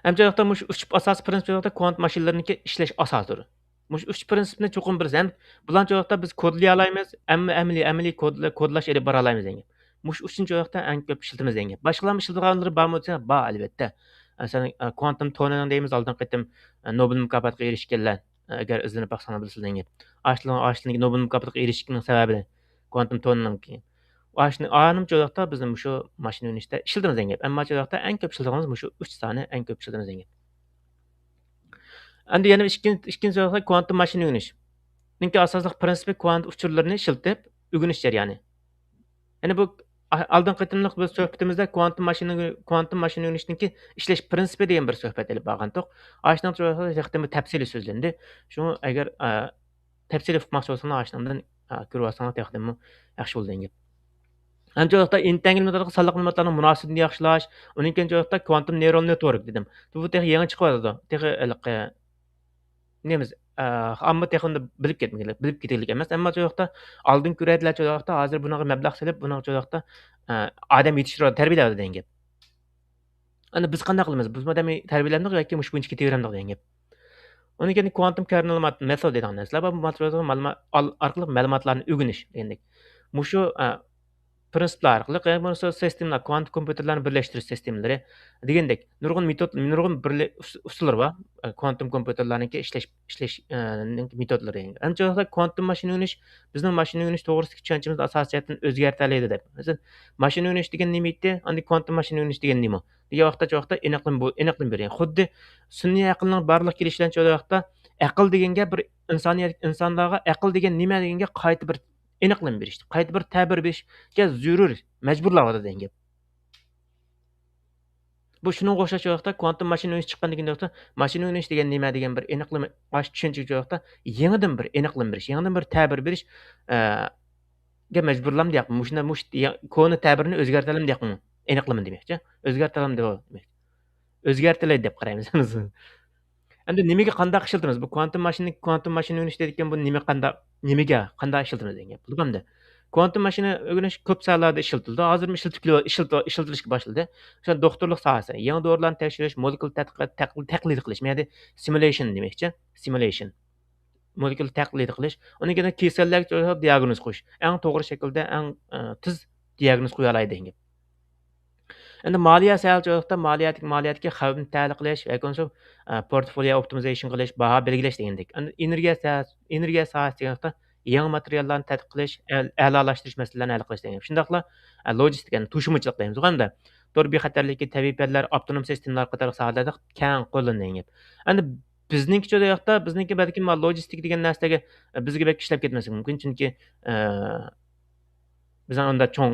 ئەمدى ئۇ ۋاقىتتا مۇشۇ ئۈچ ئاساسىي پىرىنسىپ ۋاقىتتا كۋانت ماشىنىلىرىنىڭكى ئىشلەش ئاساسىدۇر. مۇشۇ ئۈچ پىرىنسىپنى چوقۇم بىلسەم، بۇلارنى شۇ ۋاقىتتا بىز كودلىيالايمىز، ئەمما ئەمەلىي، ئەمەلىي كودلا-، كودلاش ئېلىپ بارالايمىز دېگەن گەپ. مۇشۇ ئۈچىنى شۇ ۋاقىتتا ئەڭ كۆپ ئىشلىتىمىز دېگەن گەپ. باشقىلارمۇ ئىشلىتىدىغانلىرى بارمۇ دېسە، بار ئەلۋەتتە. مەسىلەن، ئە، كۋانتوم توننىنىڭ دەيمىز، ئالدىنقى قېتىم، ئە، نوبېل مۇكاپاتىغا ئېرىشكەنلەر، ئە، ئەگەر ئىزدىنىپ باقساڭلار بىلىسىلەر دېگەن گەپ. ئاشۇلار، ئاشۇلارنىڭكى نوبېل مۇكاپاتىغا ئېرىشكىنىنىڭ سەۋەبىنى، كۋانتوم توننىنىڭكى. ئاشۇنى، ئانىمۇ شۇ ۋاقىتتا بىزنى مۇشۇ ماشىنا ئۆگىنىشتە ئىشلىتىمىز دېگەن گەپ. ئەمما شۇ ۋاقىتتا ئەڭ كۆپ ئىشلىتىدىغىنىمىز مۇشۇ ئۈچ سانى ئەڭ كۆپ ئىشلىتىمىز دېگەن گەپ. ئەمدى يەنە ئىككىنچى، ئىككىنچى سۆز كۋانتوم ماشىنا ئۆگىنىش. نىڭكى ئاساسلىق پىرىنسىپى كۋانت ئۇچۇرلىرىنى ئىشلىتىپ ئۆگىنىش جەريانى. يەنى بۇ ئا-، ئالدىنقى قېتىملىق بىز سۆھبىتىمىزدە كۋانتوم ماشىنا، كۋانتوم ماشىنا ئۆگىنىشنىڭكى ئىشلەش پىرىنسىپى دېگەن بىر سۆھبەت ئېلىپ بارغانتۇق. ئاشۇنىڭ تېخىمۇ تەپسىلىي سۆزلەندى. شۇڭا ئەگەر، ئە، تەپسىلىي ئۇقماقچى بولساڭلار، ئاشۇنىڭدىن، ئە، كۆرۈۋالساڭلار تېخىمۇ ياخشى بولىدۇ دېگەن گەپ. ئەمدى شۇ ۋاقىتتا ئىنتەڭگىلمە سانلىق مەلۇماتلارنىڭ مۇناسىۋىتىنى ياخشىلاش، ئۇنىڭ كېيىن شۇ ۋاقىتتا كۋانتوم نېيرال نېتۋورك دېدىم. بۇ تېخى يېڭى چىقىۋاتىدۇ. تېخى ھېلىقى نېمىز، ئە، ئامما تېخى ئۇنى بىلىپ كەتمىگەنلىك، بىلىپ كېتىگەنلىك ئەمەس. ئەمما شۇ ۋاقىتتا ئالدىنقى كۈرەدىلەر شۇ ۋاقىتتا ھازىر بۇنىڭغا مەبلەغ سېلىپ، بۇنىڭغا شۇ ۋاقىتتا، ئە، ئادەم يېتىشتۈرۈۋاتىدۇ، تەربىيەلەۋاتىدۇ دېگەن گەپ. ئەمدى بىز قانداق قىلىمىز؟ بىزمۇ ئادەمنى تەربىيەلەمدۇق ياكى مۇشۇ بويىچە كېتىۋېرەمدۇق دېگەن گەپ. ئۇنىڭ كېيىن كۋانتوم كەرنېل مات-، مېتود دەيدىغان نەرسىلەر بار. بۇ ماتېرىيالغا مەلۇمات ئال-، ئارقىلىق مەلۇماتلارنى ئۆگىنىش دېگەندەك. مۇشۇ، ئە، پىرىنسىپلار ئارقىلىق، يەنى بولمىسا سىستېمىلار، كۋانتوم كومپيۇتېرلارنى بىرلەشتۈرۈش سىستېمىلىرى دېگەندەك نۇرغۇن مېتود، نۇرغۇن بىرلە-، ئۇس-، ئۇسۇللىرى بار. ئە، كۋانتوم كومپيۇتېرلارنىڭكى ئىشلەش، ئىشلەش، ئە، نىڭ مېتودلىرى. ئەمدى شۇ ۋاقىتتا كۋانتوم ماشىنا ئۆگىنىش بىزنىڭ ماشىنا ئۆگىنىش توغرىسىدىكى چۈشەنچىمىزنى ئاساسىي جەھەتتىن ئۆزگەرتەلەيدۇ دەپ. مەسىلەن، ماشىنا ئۆگىنىش دېگەن نېمە ئىدى؟ ئاندىن كۋانتوم ماشىنا ئۆگىنىش دېگەن نېمە؟ دېگەن ۋاقىتتا شۇ ۋاقىتتا ئېنىقلىما بۇ، ئېنىقلىما بېرىدۇ. خۇددى سۈنئىي ئەقىلنىڭ بارلىققا كېلىشى بىلەن شۇ ۋاقىتتا ئەقىل دېگەنگە بىر ئىنسانىيەت، ئىنسانلارغا ئەقىل دېگەن نېمە دېگەنگە قايتا بىر ئېنىقلىما بېرىش، قايتا بىر تەبىر بېرىشكە زۆرۈر، مەجبۇرلاۋاتىدۇ دېگەن گەپ. بۇ شۇنىڭغا ئوخشاش شۇ ۋاقىتتا كۋانتوم ماشىنا ئۆگىنىش چىققاندىن كېيىن ۋاقىتتا ماشىنا ئۆگىنىش دېگەن نېمە دېگەن بىر ئېنىقلىما، ئاشۇ چۈشەنچىگە شۇ ۋاقىتتا يېڭىدىن بىر ئېنىقلىما بېرىش، يېڭىدىن بىر تەبىر بېرىش، ئە، گە مەجبۇرلام دېيەقمۇ؟ مۇشۇنداق، مۇشۇ يا-، كونا تەبىرنى ئۆزگەرتەلەم دېيەقمۇ؟ ئېنىقلىما دېمەكچى. ئۆزگەرتەلەم دېمەك. ئۆزگەرتەلەيدۇ دەپ قارايمىز ھەممىسى. ئەمدى نېمىگە قانداق ئىشلىتىمىز؟ بۇ كۋانتوم ماشىنا، كۋانتوم ماشىنا ئۆگىنىش دەيدىكەن، بۇ نېمە قانداق، نېمىگە قانداق ئىشلىتىمىز دېگەن گەپ بولىدۇ ئەمدى. كۋانتوم ماشىنا ئۆگىنىش كۆپ ساھەلەردە ئىشلىتىلىدۇ. ھازىرمۇ ئىشلىتىپ كېلىۋ-، ئىشلىتىۋ-، ئىشلىتىلىشكە باشلىدى. مىسالەن، دوختۇرلۇق ساھەسى، يېڭى دورىلارنى تەكشۈرۈش، مولېكۇل تەتقىقات، تەق-، تەقلىد قىلىش، يەنى سىمۇليېشن دېمەكچى. سىمۇليېشن. مولېكۇل تەقلىدى قىلىش، ئۇنىڭ كېيىن كېسەللەرگە دىئاگنوز قويۇش، ئەڭ توغرا شەكىلدە، ئەڭ، ئە، تېز دىئاگنوز قويالايدۇ دېگەن گەپ. ئەمدى مالىيە ساھەسى، مالىيەدىكى، مالىيەدىكى خەۋپنى تەلە قىلىش ياكى بولمىسا، ئە، پورتفوليو ئوپتىمىزېيشن قىلىش، باھا بەلگىلەش دېگەندەك. ئەمدى ئېنېرگىيە ساھەسى، ئېنېرگىيە ساھەسى دېگەن ۋاقىتتا يېڭى ماتېرىياللارنى تەتقىق قىلىش، ئە-، ئەلالاشتۇرۇش مەسىلىلەرنى ھەل قىلىش دېگەن گەپ. شۇنداقلا، ئە، لوجىستىكا، يەنى توشۇمىچىلىق دەيمىزغۇ ئەمدى. تور بىخەتەرلىكى، تەبىئىي پەنلەر، ئاپتونوم سىستېمىلار قاتارلىق ساھەلەردە كەڭ قوللىنىدۇ دېگەن گەپ. ئەمدى بىزنىڭكىچە دېگەن ۋاقىتتا، بىزنىڭكى بەلكىم لوجىستىكا دېگەن نەرسىلەرگە، بىزگە بەك ئىشلەپ كەتمەسلىكى مۇمكىن. چۈنكى، ئە، بىزنىڭ ئۇنداق چوڭ،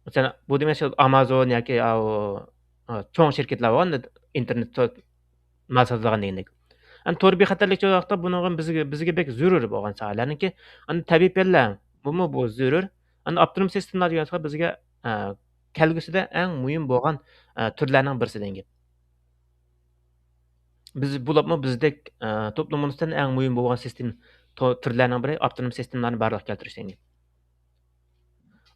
مەسىلەن، بۇ دېمەك ئامازون ياكى ئاۋۇ، ئە، چوڭ شىركەتلەر بار ئەمدى ئىنتېرنېت تور مال ساتىدىغان دېگەندەك. ئەمدى تور بىخەتەرلىكى دېگەن ۋاقىتتا بۇنىڭغا بىزگە، بىزگە بەك زۆرۈر بولغان ساھەلەرنىڭكى. ئەمدى تەبىئىي پەنلەر، بۇمۇ بۇ زۆرۈر. ئەمدى ئاپتونوم سىستېمىلار دېگەن ۋاقىتتا بىزگە، ئە، كەلگۈسىدە ئەڭ مۇھىم بولغان، ئە، تۈرلەرنىڭ بىرسى دېگەن گەپ. بىز بولۇپمۇ بىزدەك، ئە، توپلۇمىمىزدىن ئەڭ مۇھىم بولغان سىستېم-، تو-، تۈرلەرنىڭ بىرى ئاپتونوم سىستېمىلارنى بارلىققا كەلتۈرۈش دېگەن گەپ.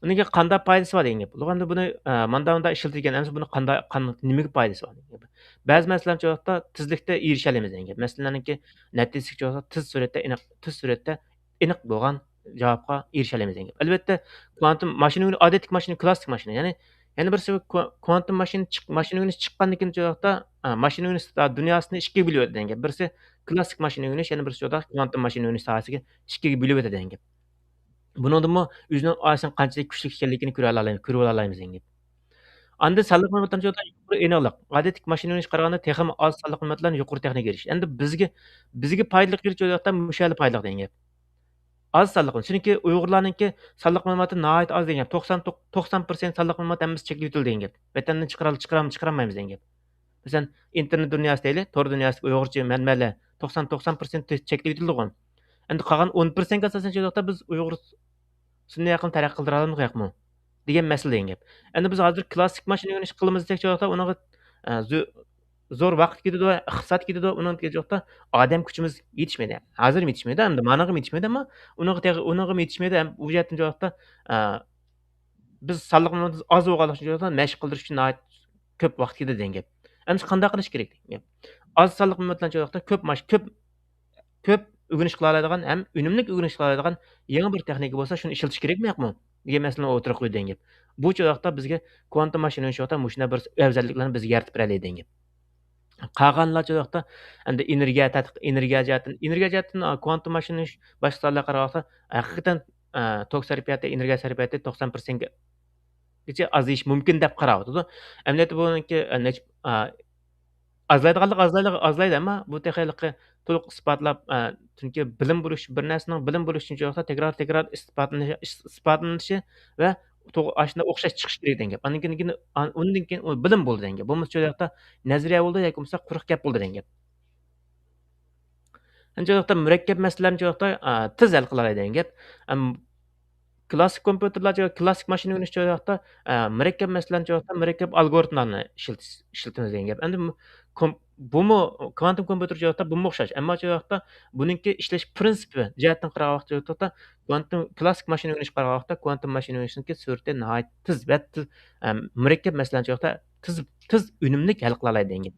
ئۇنىڭ كېيىن قانداق پايدىسى بار دېگەن گەپ. ئۇلۇغا ئەمدى بۇنى، ئە، ماندا مۇندا ئىشلىتىلگەن، ئەمسە بۇنى قانداق، قان-، نېمىگە پايدىسى بار دېگەن گەپ. بەزى مەسىلىلەرنى شۇ ۋاقىتتا تېزلىكتە ئېرىشەلەيمىز دېگەن گەپ. مەسىلىنىڭكى نەتىجىسىگە شۇ ۋاقىتتا تېز سۈرئەتتە ئېنىق، تېز سۈرئەتتە ئېنىق بولغان جاۋابقا ئېرىشەلەيمىز دېگەن گەپ. ئەلۋەتتە، كۋانتۇم ماشىنا ئۆگىنىش، ئادەتتىكى ماشىنا، كلاسسىك ماشىنا، يەنى يەنە بىرسى كو-، كوانتۇم ماشىنا چىق-، ماشىنا ئۆگىنىش چىققاندىن كېيىن شۇ ۋاقىتتا، ئا، ماشىنا ئۆگىنىش دۇنياسىنى ئىككىگە بۆلۈۋەتتى دېگەن گەپ. بىرسى كلاسسىك ماشىنا ئۆگىنىش، يەنە بىرسى شۇ ۋاقىتتا كوانتۇم ماشىنا ئۆگىنىش ساھەسىگە ئىككىگە بۆلۈۋەتتى دېگەن گەپ. بۇنىڭدىنمۇ ئۆزىنىڭ ئاساسەن قانچىلىك كۈچلۈك ئىكەنلىكىنى كۆرۈۋالالايمىز، كۆرۈۋالالايمىز دېگەن گەپ. ئاندىن سانلىق مەلۇماتلارنى يۇقىرى ئېنىقلىق. ئادەتتىكى ماشىنا ئۆگىنىشكە قارىغاندا تېخىمۇ ئاز سانلىق مەلۇماتلارنى يۇقىرى تېخنىكىگە ئېرىشىش. ئەمدى بىزگە، بىزگە پايدىلىق يېرى شۇ ۋاقىتتا مۇشۇ يەردە پايدىلىق دېگەن گەپ. ئاز سانلىق، چۈنكى ئۇيغۇرلارنىڭكى سانلىق مەلۇماتى ناھايىتى ئاز دېگەن گەپ. توقسان، توقسان پىرسەنت سانلىق مەلۇمات ھەممىسى چەكلىۋېتىلدى دېگەن گەپ. ۋەتەندىن چىقىرال-، چىقىرام-، چىقىرالمايمىز دېگەن گەپ. مەسىلەن، ئىنتېرنېت دۇنياسى دەيلى، تور دۇنياسىدىكى ئۇيغۇرچە مەنبەلەر توقسان، توقسان پىرسەنت چەكلىۋېتىلدىغۇ. ئەمدى قالغان ئون پىرسەنتكە ئاساسەن شۇ ۋاقىتتا بىز ئۇيغۇر سۈنئىي ئەقىلنى تەرەققىي قىلدۇرالامدۇق ياقمۇ دېگەن مەسىلە دېگەن گەپ. ئەمدى بىز ھازىر كلاسسىك ماشىنا ئۆگىنىش قىلىمىز دېسەك شۇ ۋاقىتتا ئۇنىڭغا، ئە، زۆ-، زور ۋاقىت كېتىدۇ، ئىقتىساد كېتىدۇ، ئۇنىڭ كېيىن شۇ ۋاقىتتا ئادەم كۈچىمىز يېتىشمەيدۇ. ھازىرمۇ يېتىشمەيدۇ، ئەمدى مانىغىمۇ يېتىشمەيدۇ، ئەمما ئۇنىڭغا تېخى، ئۇنىڭغىمۇ يېتىشمەيدۇ. ھەم بۇ جەھەتتىن شۇ ۋاقىتتا، ئە، بىز سانلىق مەلۇماتىمىز ئاز بولغانلىقى ئۈچۈن مەشىق قىلدۇرۇش ئۈچۈن ناھايىتى كۆپ ۋاقىت كېتىدۇ دېگەن گەپ. ئەمدى قانداق قىلىش كېرەك دېگەن گەپ. ئاز سانلىق مەلۇمات بىلەن شۇ ۋاقىتتا كۆپ ماش-، كۆپ، كۆپ ئۆگىنىش قىلالايدىغان ھەم ئۈنۈملۈك ئۆگىنىش قىلالايدىغان يېڭى بىر تېخنىكا بولسا، شۇنى ئىشلىتىش كېرەكمۇ ياقمۇ دېگەن مەسىلىنى ئوتتۇرىغا قويدى دېگەن گەپ. بۇ شۇ ۋاقىتتا بىزگە كۋانتۇم ماشىنا ئۆگىنىش ۋاقتىدا مۇشۇنداق بىر ئەۋزەللىكلەرنى بىزگە يارىتىپ بېرەلەيدۇ دېگەن گەپ. قالغانلار شۇ ۋاقىتتا ئەمدى ئېنېرگىيە تەتقىق-، ئېنېرگىيە جەھەتتىن، ئېنېرگىيە جەھەتتىن، ئا، كۋانتۇم ماشىنا ئۆگىنىش باشقا ساھەلەرگە قارىغاندا ھەقىقەتەن، ئا، توك سەرپىياتى، ئېنېرگىيە سەرپىياتى توقسان پىرسەنتكە گىچە ئازىيىشى مۇمكىن دەپ قاراۋاتىدۇ. ئەمەلىيەتتە بۇنىڭكى، ئە، نەچ-، ئا، ئازلايدىغانلىقى ئازلايدۇ، ئازلايدۇ، ئەمما بۇ تېخى ھېلىقى تولۇق ئىسپاتلاپ، ئە، چۈنكى بىلىم بولۇش، بىر نەرسىنىڭ بىلىم بولۇش ئۈچۈن شۇ ۋاقىتتا تەكرار، تەكرار ئىسپاتلىنىشى، ئىس-، ئىسپاتلىنىشى ۋە توغ-، ئاشۇنداق ئوخشاش چىقىش كېرەك دېگەن گەپ. ئاندىن كېيىن، كېيىن، ئان-، ئۇندىن كېيىن ئۇ بىلىم بولدى دېگەن گەپ. بولمىسا شۇ ۋاقىتتا نەزەرىيە بولدى ياكى بولمىسا قۇرۇق گەپ بولدى دېگەن گەپ. ئەنچە ۋاقىتتا مۇرەككەپ مەسىلىلەرنى شۇ ۋاقىتتا، ئا، تېز ھەل قىلالايدۇ دېگەن گەپ. ئەم، كلاسسىك كومپيۇتېرلار، كلاسسىك ماشىنا ئۆگىنىش شۇ ۋاقىتتا، ئا، مۇرەككەپ مەسىلىلەرنى شۇ ۋاقىتتا مۇرەككەپ ئالگورىتملارنى ئىشلىتىش، ئىشلىتىمىز دېگەن گەپ. ئەمدى كوم-، بۇمۇ كۋانتۇم كومپيۇتېر شۇ ۋاقىتتا بۇمۇ ئوخشاش. ئەمما شۇ ۋاقىتتا بۇنىڭكى ئىشلەش پىرىنسىپى جەھەتتىن قارىغان ۋاقىتتا شۇ ۋاقىتتا كۋانتۇم، كلاسسىك ماشىنا ئۆگىنىشكە قارىغان ۋاقىتتا كۋانتۇم ماشىنا ئۆگىنىشنىڭكى سۈرئىتى ناھايىتى تېز ۋە تېز، ئەم، مۇرەككەپ مەسىلىلەرنى شۇ ۋاقىتتا تېز، تېز ئۈنۈملۈك ھەل قىلالايدۇ دېگەن گەپ.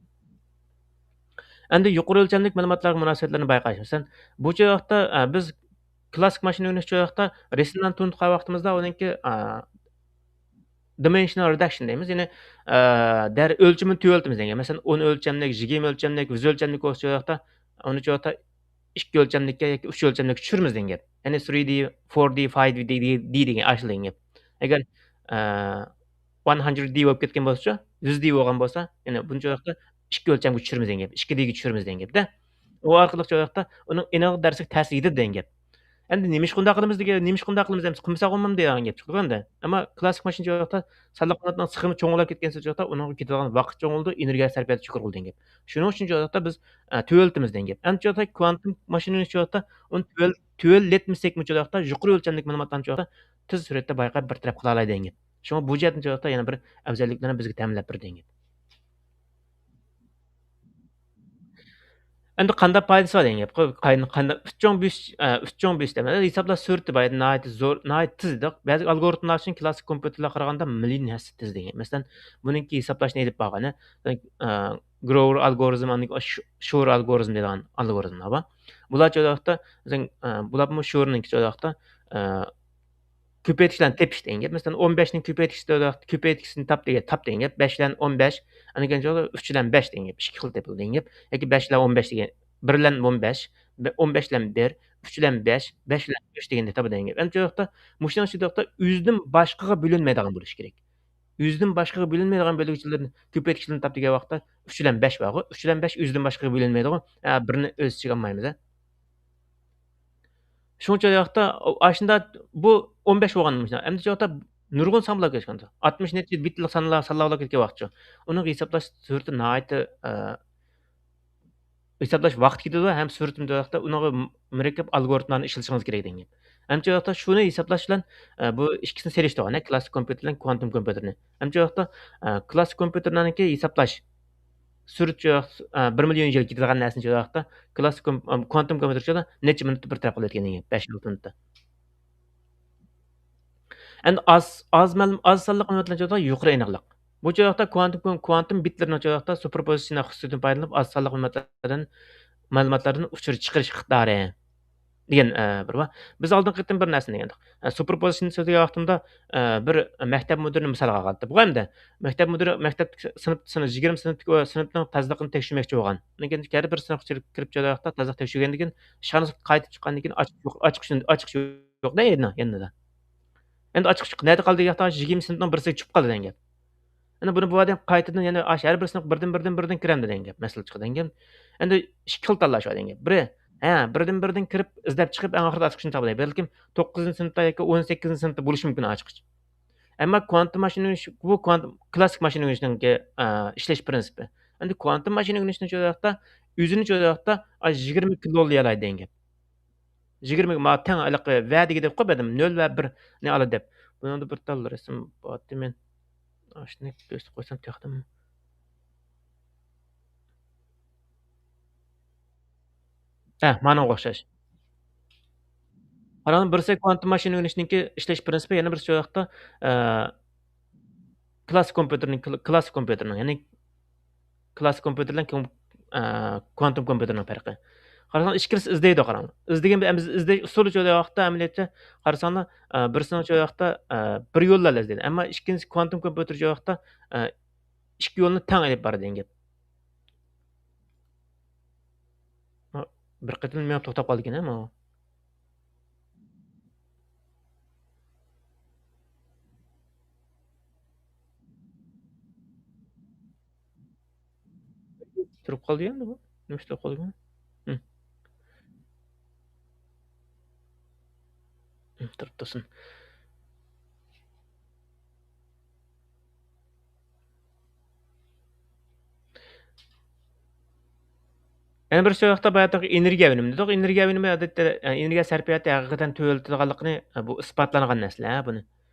ئەمدى يۇقىرى ئۆلچەملىك مەلۇماتلارغا مۇناسىۋەتلەرنى بايقاش. مەسىلەن، بۇ چاغ ۋاقىتتا، ئە، بىز كلاسسىك ماشىنا ئۆگىنىش چاغ ۋاقىتتا رەسىملەرنى تونۇتقان ۋاقتىمىزدا ئۇنىڭكى، ئە، dimensional reduction دەيمىز. يەنى، ئە، دەر-، ئۆلچىمىنى تۆۋەنلىتىمىز دېگەن. مەسىلەن، ئون ئۆلچەملىك، يىگىرمە ئۆلچەملىك، يۈز ئۆلچەملىك بولسا چاغ ۋاقىتتا، ئۇنى چاغ ۋاقىتتا ئىككى ئۆلچەملىككە ياكى ئۈچ ئۆلچەملىككە چۈشۈرىمىز دېگەن گەپ. يەنى three D، four D، five D دېگەن گەپ. ئەگەر، ئە، one hundred D بولۇپ كەتكەن بولسىچۇ، يۈز D بولغان بولسا، يەنى بۇنچە ۋاقىتتا ئىككى ئۆلچەمگە چۈشۈرىمىز دېگەن گەپ، ئىككى دىگە چۈشۈرىمىز دېگەن گەپتە. ئۇ ئارقىلىق شۇ ۋاقىتتا ئۇنىڭ ئېنىق دەرسلىك تەسىرى يېتىدۇ دېگەن گەپ. ئەمدى نېمىشقا ئۇنداق قىلىمىز دېگەن، نېمىشقا ئۇنداق قىلىمىز ئەمىسە، قىلمىساق بولمامدۇ دېگەن گەپ چىقىدۇ ئەمدى. ئەمما كلاسسىك ماشىنا شۇ ۋاقىتتا سانلىق مەلۇماتنىڭ سىخىمى چوڭىيىپ كەتكەنسېرى شۇ ۋاقىتتا ئۇنىڭغا كېتىدىغان ۋاقىت چوڭىيىدۇ، ئېنېرگىيە سەرپىياتى يۇقىرى بولىدۇ دېگەن گەپ. شۇنىڭ ئۈچۈن شۇ ۋاقىتتا بىز، ئە، تۆۋەنلىتىمىز دېگەن گەپ. ئەمدى شۇ ۋاقىتتا كۋانتۇم ماشىنا شۇ ۋاقىتتا ئۇنى تۆۋەن-، تۆۋەنلەتمىسەكمۇ شۇ ۋاقىتتا يۇقىرى ئۆلچەملىك مەلۇماتلارنى شۇ ۋاقىتتا تېز سۈرئەتتە بايقاپ بىر تەرەپ قىلالايدۇ دېگەن گەپ. شۇڭا بۇ جەھەتتىن شۇ ۋاقىتتا يەنە بىر ئەۋزەللىكلەرنى بىزگە تەمىنلەپ بېرىدۇ دېگەن گەپ. ئەمدى قانداق پايدىسى بار دېگەن گەپ. قاي-، قانداق ئۈچ چوڭ بۆسۈش، ئە، ئۈچ چوڭ بۆسۈش دەيمەن. ھېسابلاش سۈرئىتى بار ئىدى، ناھايىتى زور، ناھايىتى تېز ئىدى. بەزى ئالگورىتملار ئۈچۈن كلاسسىك كومپيۇتېرلارغا قارىغاندا مىليون ھەسسە تېز دېگەن. مەسىلەن، بۇنىڭكى ھېسابلاشنى ئېلىپ بارغىنى، ئە، گروۋېر ئالگورىزم، ئاندىن كېيىن شۇ-، شور ئالگورىزم دەيدىغان ئالگورىزملار بار. بۇلار شۇ ۋاقىتتا، ئە، بۇلارمۇ شورنىڭكى شۇ ۋاقىتتا، ئە، كۆپەيتكۈچلەرنى تېپىش دېگەن گەپ. مەسىلەن، ئون بەشنىڭ كۆپەيتكۈچىسى، كۆپەيتكۈچىسىنى تاپ دېگەن، تاپ دېگەن گەپ. بەش بىلەن ئون بەش، ئاندىن كېيىن ئۈچ بىلەن بەش دېگەن گەپ. ئىككى خىل تېپىلىدۇ دېگەن گەپ. ياكى بەش بىلەن ئون بەش دېگەن، بىر بىلەن ئون بەش، بە-، ئون بەش بىلەن بىر، ئۈچ بىلەن بەش، بەش بىلەن ئۈچ دېگەندەك تاپىدۇ دېگەن گەپ. ئەمدى شۇ ۋاقىتتا مۇشۇنىڭ ئىچىدە ئۆزىدىن باشقىغا بۆلۈنمەيدىغان بولۇشى كېرەك. ئۆزىدىن باشقىغا بۆلۈنمەيدىغان بۆلگۈچىلەرنى، كۆپەيتكۈچىلەرنى تاپ دېگەن ۋاقىتتا ئۈچ بىلەن بەش بارغۇ. ئۈچ بىلەن بەش ئۆزىدىن باشقىغا بۆلۈنمەيدىغۇ. ھە، بىرنى ئۆز ئىچىگە ئالمايمىز، ھە. شۇنىڭ ئۈچۈن ئاشۇنداق بۇ ئون بەش بولغان مۇشۇنداق. ئەمدى شۇ ۋاقىتتا نۇرغۇن سان بولاپ كەتكەن. ئاتمىش نەچچە بىتلىق سانلار، سانلار بولاپ كەتكەن ۋاقىتچۇ. ئۇنىڭ ھېسابلاش سۈرئىتى ناھايىتى، ئە، ھېسابلاش ۋاقتى كېتىدۇ ھەم سۈرئىتىمۇ ۋاقىتتا ئۇنىڭغا مۇرەككەپ ئالگورىتملارنى ئىشلىتىشىڭىز كېرەك دېگەن گەپ. ئەمدى شۇ ۋاقىتتا شۇنى ھېسابلاش بىلەن، ئە، بۇ ئىككىسىنى سېلىشتۇرغان، كلاسسىك كومپيۇتېر بىلەن كۋانتۇم كومپيۇتېرنى. ئەمدى شۇ ۋاقىتتا، ئە، كلاسسىك كومپيۇتېرلارنىڭكى ھېسابلاش سۈرئىتى شۇ ۋاقىت، ئە، بىر مىليون يىل كېتىدىغان نەرسىنى شۇ ۋاقىتتا كلاسسىك كوم-، ئەم، كوانتوم كومپيۇتېر شۇ ۋاقىتتا نەچچە مىنۇتتا بىر تەرەپ قىلىۋەتكەن دېگەن گەپ، بەش-ئالتە مىنۇتتا. ئەمدى ئاز، ئاز مەلۇم-، ئاز سانلىق مەلۇماتلارنىڭ شۇ ۋاقىتتا يۇقىرى ئېنىقلىق. بۇ شۇ ۋاقىتتا كوانتوم كوم-، كوانتوم بىتلىرىنىڭ شۇ ۋاقىتتا سۇپېرپوزىتسىيە خۇسۇسىيىتىدىن پايدىلىنىپ، ئاز سانلىق مەلۇماتلاردىن، مەلۇماتلاردىن ئۇچۇر چىقىرىش ئىقتىدارى دېگەن، ئە، بىر بار. بىز ئالدىنقى قېتىم بىر نەرسىنى دېگەنىدۇق. ئە، سۇپېرپوزىتسىيىنى سۆزلىگەن ۋاقتىمدا، ئە، بىر مەكتەپ مۇدىرىنى مىسالغا ئالدۇق. بۇ ئەمدى مەكتەپ مۇدىرى، مەكتەپ سىنىپ، سىنىپ، يىگىرمە سىنىپتىكى سىنىپنىڭ تازىلىقىنى تەكشۈرمەكچى بولغان. ئۇنىڭ كېيىن ھەر بىر سىنىپقا كىرىپ، كىرىپ چىققان ۋاقىتتا تازىلىق تەكشۈرگەندىن كېيىن، ئىشخانىسىغا قايتىپ چىققاندىن كېيىن ئاچقۇچ يوق، ئاچقۇچ، ئاچقۇچ يوق دە يەنە، يەنىلا. ئەمدى ئاچقۇچ نەدە قالدى دېگەن ۋاقىتتا، يىگىرمە سىنىپنىڭ بىرسىگە چۈشۈپ قالدى دېگەن گەپ. ئەمدى بۇنى بۇ ئادەم قايتىدىن يەنە ئاش-، ھەر بىر سىنىپقا بىردىن، بىردىن، بىردىن كىرەمدۇ دېگەن گەپ، مەسىلە چىقىدۇ دېگەن گەپ. ئەمدى ئىككى خىل تاللاش بار دېگەن گەپ. بىرى، ھە، بىردىن، بىردىن كىرىپ ئىزدەپ چىقىپ، ئەڭ ئاخىرىدا ئاچقۇچنى تاپىدۇ. بەلكىم توققۇزىنچى سىنىپتا ياكى ئون سەككىزىنچى سىنىپتا بولۇشى مۇمكىن ئاچقۇچ. ئەمما كوانتوم ماشىنا ئۆگىنىش، بۇ كوانتوم، كلاسسىك ماشىنا ئۆگىنىشنىڭكى، ئە، ئىشلەش پىرىنسىپى. ئەمدى كوانتوم ماشىنا ئۆگىنىشنى شۇ ۋاقىتتا، ئۆزىنى شۇ ۋاقىتتا، ئا، يىگىرمە كىلو دېيەلەيدۇ دېگەن گەپ. يىگىرمە ما تەڭ ھېلىقى ۋە دېگۈدەك قوي بەدىم، نۆل ۋە بىرنى ئالىدۇ دەپ. بۇنىڭدا بىر تال رەسىم بارتى، مەن ئاشۇنى كۆرسىتىپ قويسام تېخىمۇ. ھە، مانىڭغا ئوخشاش. قاراڭ، بىرسى كوانتوم ماشىنا ئۆگىنىشنىڭكى ئىشلەش پىرىنسىپى، يەنە بىرسى شۇ ۋاقىتتا، ئە، كلاسسىك كومپيۇتېرنىڭ، كل-، كلاسسىك كومپيۇتېرنىڭ، يەنى كلاسسىك كومپيۇتېر بىلەن كوم-، ئە، كوانتوم كومپيۇتېرنىڭ پەرقى. قارىساڭلار، ئىككىلىسى ئىزدەيدۇ، قاراڭلار. ئىزدىگەن بىر، ئەمدى ئىزدەش ئۇسۇلى شۇ ۋاقىتتا ئەمەلىيەتتە قارىساڭلار، ئە، بىرسىنىڭ شۇ ۋاقىتتا، ئە، بىر يوللا ئىزدەيدۇ. ئەمما ئىككىنچىسى كوانتوم كومپيۇتېر شۇ ۋاقىتتا، ئە، ئىككى يولنى تەڭ ئېلىپ بارىدۇ دېگەن گەپ. بىر قېتىم مېڭىپ توختاپ قالىدىكەن، ھە، ماۋۇ. تۇرۇپ قالدى ئەمدى بۇ. نېمە ئىش تۇرۇپ قالدى بۇ؟ ھىم. ھىم، تۇرۇپ تۇرسۇن. يەنە بىر سۆز ۋاقىتتا باياتىنقى ئېنېرگىيە ئۈنۈمى دېدۇق. ئېنېرگىيە ئۈنۈمى ئادەتتە، ئېنېرگىيە سەرپىياتى ھەقىقەتەن تۆۋەنلىتىدىغانلىقىنى، بۇ ئىسپاتلانغان نەرسىلەر بۇنى.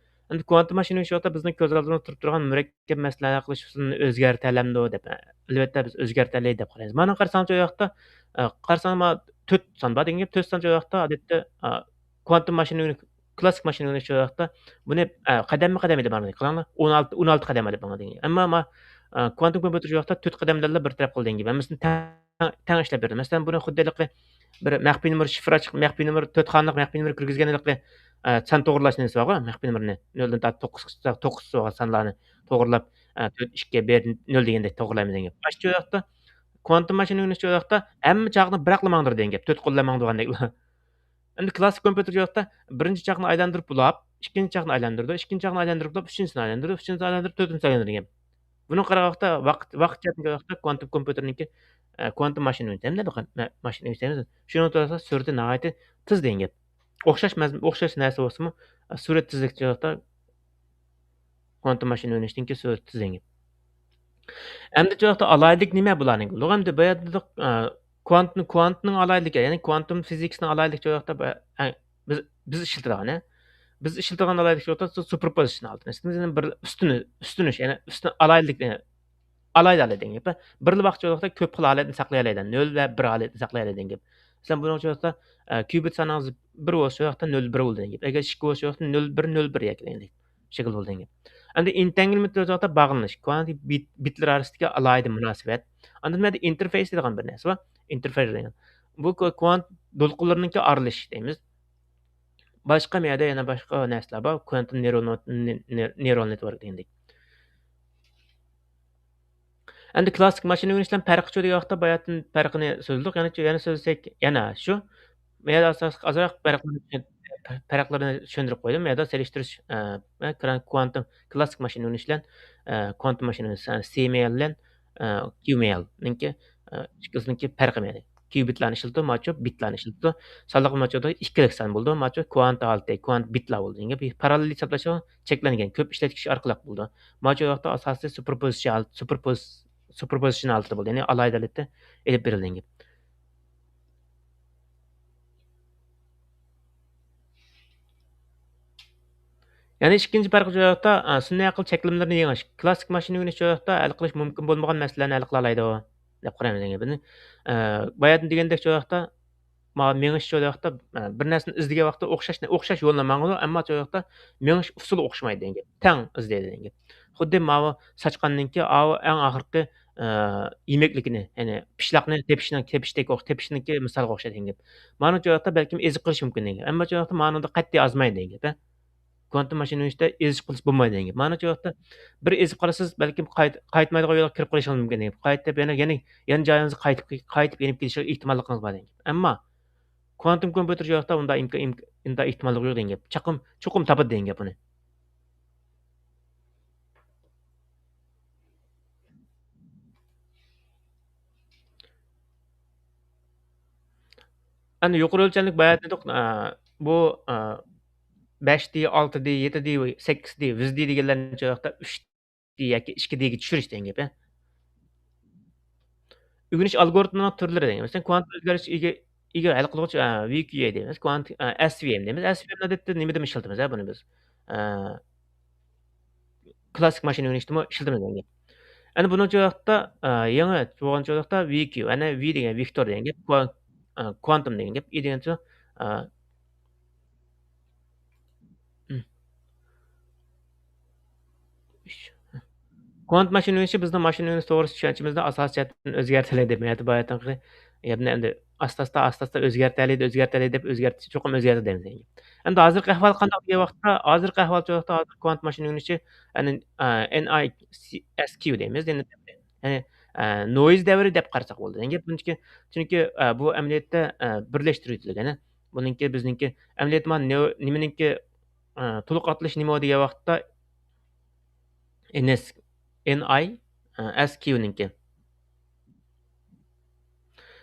ئەمدى كوانتوم ماشىنا ئۆگىنىش ۋاقتىدا بىزنىڭ كۆز ئالدىمىزدا تۇرۇپ تۇرغان مۇرەككەپ مەسىلىلەر ھەل قىلىش ئۇسۇلىنى ئۆزگەرتەلەمدۇ دەپ. ئەلۋەتتە، بىز ئۆزگەرتەلەي دەپ قارايمىز. مانا قارىساڭ، شۇ ۋاقىتتا، ئە، قارىساڭ، ما-، تۆت سان بار دېگەن گەپ. تۆت سان شۇ ۋاقىتتا، ئادەتتە، ئە، كوانتوم ماشىنا ئۆگىنىش، كلاسسىك ماشىنا ئۆگىنىش شۇ ۋاقىتتا بۇنى، ئە، قەدەممۇ قەدەم ئېلىپ ماڭىدۇ. قاراڭلار، ئون ئالتە، ئون ئالتە قەدەم ئېلىپ ماڭىدۇ دېگەن گەپ. ئەمما، ما-، ئە، كوانتوم كومپيۇتېر شۇ ۋاقىتتا تۆت قەدەم بىلەنلا بىر تەرەپ قىلىدۇ دېگەن گەپ. ھەممىسىنى تەڭ تەڭ ئىشلەپ بېرىدۇ. مەسىلەن، بۇنى خۇددى ھېلىقى بىر مەخپىي نومۇر شىفىر ئاچقان، مەخپىي نومۇر، تۆت خانىلىق مەخپىي نومۇر كىرگۈزگەن ھېلىقى، ئە، سان توغرىلاش نېمىسى بارغۇ، مەخپىي نومۇرنى نۆلدىن تارتىپ توققۇزغىچە، توققۇزغىچە بولغان سانلارنى توغرىلاپ، ئە، تۆت، ئىككى، بىر، نۆل دېگەندەك توغرىلايمىز دېگەن گەپ. مانا شۇ ۋاقىتتا كوانتوم ماشىنا ئۆگىنىش شۇ ۋاقىتتا ھەممە چاقنى بىراقلا ماڭدۇرىدۇ دېگەن گەپ، تۆت قوللا ماڭدۇرغاندەكلا. ئەمدى كلاسسىك كومپيۇتېر شۇ ۋاقىتتا بىرىنچى چاقنى ئايلاندۇرۇپ بولاپ، ئىككىنچى چاقنى ئايلاندۇرىدۇ، ئىككىنچى چاقنى ئايلاندۇرۇپ بولاپ، ئۈچىنچىسىنى ئايلاندۇرىدۇ، ئۈچىنچىسىنى ئايلاندۇرۇپ، تۆتىنچىسىنى ئايلاندۇرىدۇ دېگەن گەپ. بۇنىڭغا قارىغان ۋاقىت، ۋاقىت جەھەتتىن كۆرگەن ۋاقىتتا كوانتوم كومپيۇتېرنىڭكى، ئە، كوانتوم ماشىنا ئۈنىتى ھەمدە بىر خىل مە-، ماشىنا ئۈنىتى دەيمىز. شۇنىڭغا قارىسا سۈرئىتى ناھايىتى تېز دېگەن گەپ. ئوخشاش مەز-، ئوخشاش نەرسە بولسىمۇ، ئە، سۈرئەت تېزلىكى ۋاقىتتا كوانتوم ماشىنا ئۆگىنىشتىن كېيىن سۈرئىتى تېز دېگەن گەپ. ئەمدى شۇ ۋاقىتتا ئالاھىدىلىك نېمە بۇلارنىڭكى؟ ئۇلۇغا ئەمدى بايا دېدۇق، ئە، كوانتنى، كوانتنىڭ ئالاھىدىلىكى، يەنى كوانتوم فىزىكىسىنىڭ ئالاھىدىلىكى شۇ ۋاقىتتا با-، ئە، بىز، بىز ئىشلىتىدىغان، ئە، بىز ئىشلىتىدىغان ئالاھىدىلىك شۇ ۋاقىتتا سۇپېرپوزىتسىيە ھالىتى. بىر ئۈستۈن-، ئۈستۈنۈش، يەنى ئۈستۈن ئالاھىدىلىك، ئە، ئالاھىدە ھالەت دېگەن گەپ. بىرلا ۋاقىت شۇ ۋاقىتتا كۆپ خىل ھالەتنى ساقلىيالايدۇ. نۆل ۋە بىر ھالەتنى ساقلىيالايدۇ دېگەن گەپ. مەسىلەن، بۇنىڭ شۇ ۋاقىتتا، ئە، كيۇبىت سانىڭىز بىر بولسا، شۇ ۋاقىتتا نۆل بىر بولىدۇ دېگەن گەپ. ئەگەر ئىككى بولسا، شۇ ۋاقىتتا نۆل بىر نۆل بىر ياكى دېگەندەك شەكىل بولىدۇ دېگەن گەپ. ئەمدى ئېنتەنگلمېنت شۇ ۋاقىتتا باغلىنىش، كوانتىك بىت، بىتلىرى ئارىسىدىكى ئالاھىدە مۇناسىۋەت. ئاندىن بۇ يەردە ئىنتېرفېيس دەيدىغان بىر نەرسە بار. ئىنتېرفېيس دەيدىغان. بۇ كو-، كوانت دولقۇنلىرىنىڭكى ئارىلىشىش دەيمىز. باشقا مۇ يەردە يەنە باشقا نەرسىلەر بار. كوانتوم نېرون-، نې-، نې-، نېرون نېتۋورك دېگەندەك. ئەمدى كلاسسىك ماشىنا ئۆگىنىش بىلەن پەرقى شۇ دېگەن ۋاقىتتا باياتىن پەرقىنى سۆزلىدۇق. يەنە، يەنە سۆزلىسەك، يەنە شۇ. مەيەردە ئاساسلىق ئازراق پەرقلىرىنى چۈشەن-، پەرقلىرىنى چۈشەندۈرۈپ قويدۇم. مەيەردە سېلىشتۇرۇش، ئە، كوانتوم، كلاسسىك ماشىنا ئۆگىنىش بىلەن، ئە، كوانتوم ماشىنا ئۆگىنىش، يەنى سى ئېم ئېل بىلەن، ئە، كيۇ ئېم ئېل نىڭكى، ئە، ئىككىلىسىنىڭكى پەرقى مەيەردە. كيۇبىتلارنى ئىشلىتىدۇ، ماچۇ بىتلارنى ئىشلىتىدۇ. سانلىق ماچۇدا ئىككىلىك سان بولىدۇ، ماچۇ كوانت ھالىتى، كوانت بىتلار بولىدۇ. دېگەن گەپ پاراللېل ھېسابلاشقا چەكلەنگەن، كۆپ ئىشلەتكۈچى ئارقىلىق بولىدۇ. ماچۇ ۋاقىتتا ئاساسىي سۇپېرپوزىتسىيە ھالىتى، سۇپېرپوز-، سۇپېرپوزىتسىيە ھالىتىدە بولىدۇ. يەنى ئالاھىدە ھالەتتە ئېلىپ بېرىلگەن گەپ. يەنە ئىككىنچى پەرقى شۇ ياقتا، ئە، سۈنئىي ئەقىل چەكلىمىلىرىنى يېڭىش. كلاسسىك ماشىنا ئۆگىنىش شۇ ياقتا ھەل قىلىش مۇمكىن بولمىغان مەسىلىلەرنى ھەل قىلالايدۇ، دەپ قارايمىز يەنە بۇنى. ئە، باياتىن دېگەندەك شۇ ياقتا ماۋۇ مېڭىش شۇ ياقتا، ئە، بىر نەرسىنى ئىزدىگەن ۋاقىتتا ئوخشاش، ئوخشاش يولنى ماڭىدۇ، ئەمما شۇ ياقتا مېڭىش ئۇسۇلى ئوخشىمايدۇ دېگەن گەپ. تەڭ ئىزدەيدۇ دېگەن گەپ. خۇددى ماۋۇ ساچقاننىڭكى ئاۋۇ ئەڭ ئاخىرقى، ئە، يېمەكلىكىنى، يەنى پىشلاقنى تېپىشنىڭ، تېپىشتەك ئوخ-، تېپىشنىڭكى مىسالغا ئوخشايدۇ دېگەن گەپ. مانا شۇ ياقتا بەلكىم ئېزىپ قېلىشى مۇمكىن دېگەن گەپ. ئەمما شۇ ياقتا مانىڭدا قەتئىي ئازمايدۇ دېگەن گەپ، ھە. كۋانتۇم ماشىنا ئۆگىنىشتە ئېزىش قىلىش بولمايدۇ دېگەن گەپ. مانا شۇ ۋاقىتتا بىر ئېزىپ قالىسىز، بەلكىم قايت-، قايتمايدىغان يولغا كىرىپ قېلىشىڭىز مۇمكىن دېگەن گەپ. قايتىپ يەنە، يەنە، يەنە جايىڭىزغا قايتىپ، قايتىپ يېنىپ كېلىش ئېھتىماللىقىڭىز بار دېگەن گەپ. ئەمما كۋانتۇم كومپيۇتېر شۇ ۋاقىتتا ئۇنداق ئىمكا-، ئىمك-، ئۇنداق ئېھتىماللىقى يوق دېگەن گەپ. چوقۇم، چوقۇم تاپىدۇ دېگەن گەپ ئۇنى. ئەنە يۇقىرى ئۆلچەملىك باياتىن دېدۇق، ئە، بۇ، ئە، بەش دى، ئالتە دى، يەتتە دى، سەككىز دى، يۈز دى دېگەنلەرنى شۇ ۋاقىتتا ئۈچ دى ياكى ئىككى دىگە چۈشۈرۈش دېگەن گەپ، ھە. ئۆگىنىش ئالگورىتمىنىڭ تۈرلىرى دېگەن. مەسىلەن، كۋانتۇم ئۆزگەرتىش ئىگە، ئىگە ھەل قىلغۇچى، ئە، ۋى كيۇ ئەي دەيمىز، كۋانت-، ئە، ئەس ۋى ئەم دەيمىز. ئەس ۋى ئەمنى ئادەتتە نېمىدىمۇ ئىشلىتىمىز، ھە، بۇنى بىز؟ ئە، كلاسسىك ماشىنا ئۆگىنىشتىمۇ ئىشلىتىمىز دېگەن گەپ. ئەنە بۇنىڭ چۇ ۋاقىتتا، ئە، يېڭى بولغان چۇ ۋاقىتتا ۋى كيۇ، ئەنە ۋى دېگەن ۋېكتور دېگەن گەپ، كۋان-، ئە، كۋانتۇم دېگەن گەپ، ئى دېگەن چۇ، ئە، كۋانت ماشىنا ئۆگىنىشى بىزنىڭ ماشىنا ئۆگىنىش توغرىسىدا چۈشەنچىمىزنى ئاساسىي جەھەتتىن ئۆزگەرتەلەيدۇ. مەيەردە باياتىنقى گەپنى ئەمدى ئاستا-ئاستا، ئاستا-ئاستا ئۆزگەرتەلەيدۇ، ئۆزگەرتەلەيدۇ دەپ ئۆزگەرت-، چوقۇم ئۆزگەرتىدۇ دەيمىز. ئەمدى ھازىرقى ئەھۋال قانداق دېگەن ۋاقىتتا، ھازىرقى ئەھۋال شۇ ۋاقىتتا ھازىر كۋانت ماشىنا ئۆگىنىشى، يەنى، ئە، ئېن ئاي سى-، ئەس كيۇ دەيمىز، يەنى، يەنى، ئە، نويز دەۋرى دەپ قارىساق بولىدۇ. يەنى گەپ بۇنىڭكى، چۈنكى، ئە، بۇ ئەمەلىيەتتە، ئە، بىرلەشتۈرۈۋېتىلگەن. بۇنىڭكى بىزنىڭكى ئەمەلىيەتتە مانا نېو-، نېمىنىڭكى، ئە، تولۇق ئاتىلىشى نېمە دېگەن ۋاقىتتا، ئېن ئېس، ئېن ئاي، ئە، ئەس كيۇنىڭكى.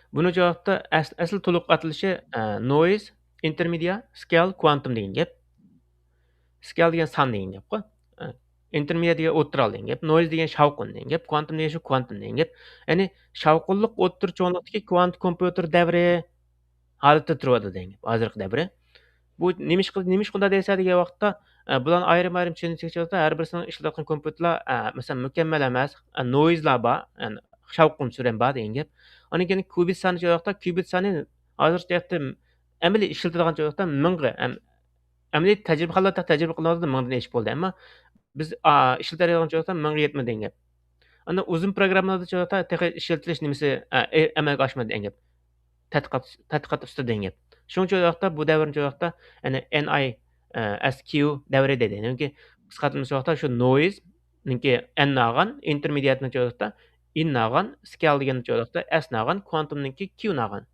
بۇنى جاۋابتا ئەس-، ئەسلى تولۇق ئاتىلىشى، ئە، نويز، ئىنتېرمېدىيا، سكېل، كۋانتۇم دېگەن گەپ. سكېل دېگەن سان دېگەن گەپقۇ. ئە، ئىنتېرمېدىيا دېگەن ئوتتۇرا دېگەن گەپ. نويز دېگەن شاۋقۇن دېگەن گەپ. كۋانتۇم دېگەن شۇ كۋانتۇم دېگەن گەپ. يەنى شاۋقۇنلۇق ئوتتۇرا چوڭلۇقتىكى كۋانت كومپيۇتېر دەۋرى ھالىتىدە تۇرۇۋاتىدۇ دېگەن گەپ، ھازىرقى دەۋرى. بۇ نېمىشقا، نېمىشقا ئۇنداق دەيسەن دېگەن ۋاقىتتا، ئە، بۇلارنى ئايرىم-ئايرىم چۈشەنسەك، ھەر بىرسىنىڭ ئىشلىتىۋاتقان كومپيۇتېرلار، ئە، مەسىلەن، مۇكەممەل ئەمەس، ئە، نويزلار بار، يەنى شاۋقۇن سۈرەن بار دېگەن گەپ. ئاندىن كېيىن كۇبىت سانى، شۇ ۋاقىتتا كۇبىت سانى ھازىرچە ئەمەلىي ئىشلىتىدىغان، شۇ ۋاقىتتا مىڭغا، ئەم-، ئەمەلىي تەجرىبىخانىلاردا تەجرىبە قىلىنىۋاتىدۇ، مىڭدىن ئېشىپ بولدى. ئەمما بىز، ئا، ئىشلىتەلەيدىغان چاغدا مىڭغا يەتمىدى دېگەن گەپ. ئاندىن ئۇزۇن پروگراممىلاردا چاغدا تېخى ئىشلىتىلىش نېمىسى، ئا، ئە-، ئەمەلگە ئاشمىدى دېگەن گەپ. تەتقىقات، تەتقىقات ئۈستىدە دېگەن گەپ. شۇڭا چاغدا بۇ دەۋرنى چاغدا، يەنى ئېن ئاي، ئە، ئەس كيۇ دەۋرى دەيدۇ. چۈنكى قىسقارتىلمىسى چاغدا شۇ نويزنىڭكى ئەن ناغان، ئىنتېرمېدىياتنىڭ چاغدا ئىن ناغان، سكېل دېگەن چاغدا ئەس ناغان، كۋانتۇمنىڭكى كيۇ ناغان.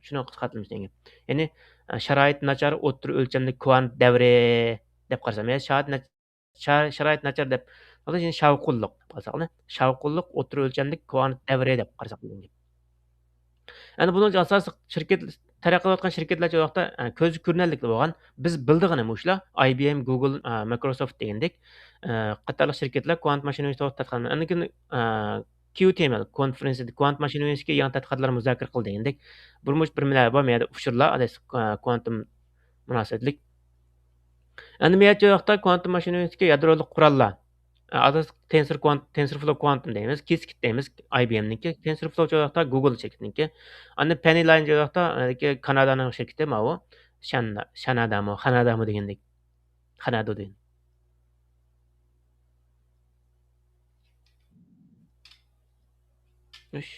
شۇنىڭ قىسقارتىلمىسى دېگەن گەپ. يەنى، ئە، شارائىتى ناچار ئوتتۇرا ئۆلچەملىك كۋانت دەۋرى دەپ قارىسام، يا شارائىتى ناچ-، شا-، شارائىتى ناچار دەپ، يەنى شاۋقۇنلۇق دەپ قارىساق، شاۋقۇنلۇق ئوتتۇرا ئۆلچەملىك كۋانت دەۋرى دەپ قارىساق بولىدۇ. يەنى بۇنىڭ ئاساسلىق شىركەت، تەرەققىي قىلىۋاتقان شىركەتلەر چاغ ۋاقىتتا، ئە، كۆزگە كۆرۈنەرلىك بولغان، بىز بىلىدىغىنى مۇشۇلار، ئاي بى ئېم، گۇگل، ئە، مايكروسوفت دېگەندەك، ئە، قاتارلىق شىركەتلەر كۋانت ماشىنا ئۆگىنىش توغرىسىدا تەتقىقات قىلغان. ئاندىن كېيىن، ئە، كيۇ تى ئېم ئېل كونفېرېنسىدا كۋانت ماشىنا ئۆگىنىشكە يېڭى تەتقىقاتلار مۇزاكىرە قىلدى دېگەندەك، بىر مۇنچە بىر نېمىلەر بار، مۇ يەردە ئۇچۇرلار، ئادەتتە، ئە، كۋانتۇم مۇناسىۋەتلىك. ئەمدى مەيەر چاغ ۋاقىتتا كۋانتۇم ماشىنا ئۆگىنىشتىكى يادرولۇق قوراللار. ئاساسلىق تېنسور كۋانت-، تېنسور فلو كۋانتۇم دەيمىز، كىسكىت دەيمىز، ئاي بى ئېمنىڭكى، تېنسور فلو چاغ ۋاقىتتا گۇگل شىركىتىنىڭكى. ئاندىن پەننى لاين چاغ ۋاقىتتا، ئە، كانادانىڭ شىركىتى ماۋۇ، شاندا-، شانادامۇ، خانادامۇ دېگەندەك. خانادۇ دېگەن. ئۈچ.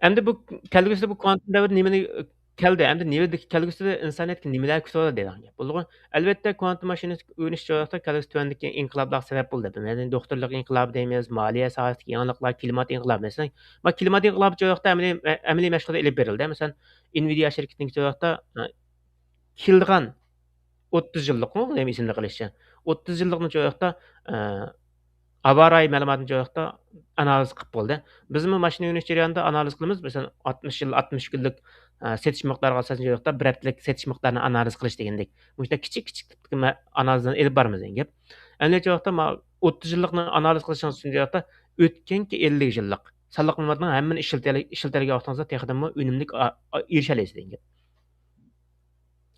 ئەمدى بۇ كەلگۈسىدە بۇ كۋانتۇم دەۋرى نېمىنى، ئە، كەلدى؟ ئەمدى نېمىدە، كەلگۈسىدە ئىنسانىيەتكە نېمىلەر كۈتۈۋالىدۇ دەيدىغان گەپ بولىدىغۇ. ئەلۋەتتە، كۋانتۇم ماشىنىسى ئۆگىنىش چاغ ۋاقىتتا كەلگۈسى تۆۋەندىكى ئىنقىلابلارغا سەۋەب بولىدۇ دەپ. يەنى دوختۇرلۇق ئىنقىلابى دەيمىز، مالىيە ساھەسىدىكى يېڭىلىقلار، كىلىمات ئىنقىلابى. مەسىلەن، ما كىلىمات ئىنقىلابى چاغ ۋاقىتتا ئەمەلىي، ئەمەلىي مەشغۇلات ئېلىپ بېرىلدى. مەسىلەن، ئىنۋىدىيا شىركىتىنىڭ چاغ ۋاقىتتا، ئە، كېلىدىغان ئوتتۇز يىللىقمۇ، نېمە ئېسىمدە قېلىشىچە، ئوتتۇز يىللىقنى چوياقتا، ئە، ھاۋا رايى مەلۇماتىنى چوياقتا ئانالىز قىلىپ بولدى. بىزمۇ ماشىنا ئۆگىنىش جەريانىدا ئانالىز قىلىمىز. مەسىلەن، ئاتمىش يىل، ئاتمىش كۈنلۈك، ئە، سېتىش مىقدارىغا ئاساسەن چوياقتا بىر ھەپتىلىك سېتىش مىقدارىنى ئانالىز قىلىش دېگەندەك. مۇشۇنداق كىچىك، كىچىك تىپتىكى مە-، ئانالىزنى ئېلىپ بارىمىز دېگەن گەپ. ئەمدى چوياقتا ما-، ئوتتۇز يىللىقنى ئانالىز قىلىشنىڭ ئۈستىدە چوياقتا ئۆتكەنكى ئەللىك يىللىق سانلىق مەلۇماتنىڭ ھەممىنى ئىشلىتەلەي-، ئىشلىتەلىگەن ۋاقتىڭىزدا تېخىدىنمۇ ئۈنۈملۈك ئا-، ئا-، ئېرىشەلەيسىز دېگەن گەپ.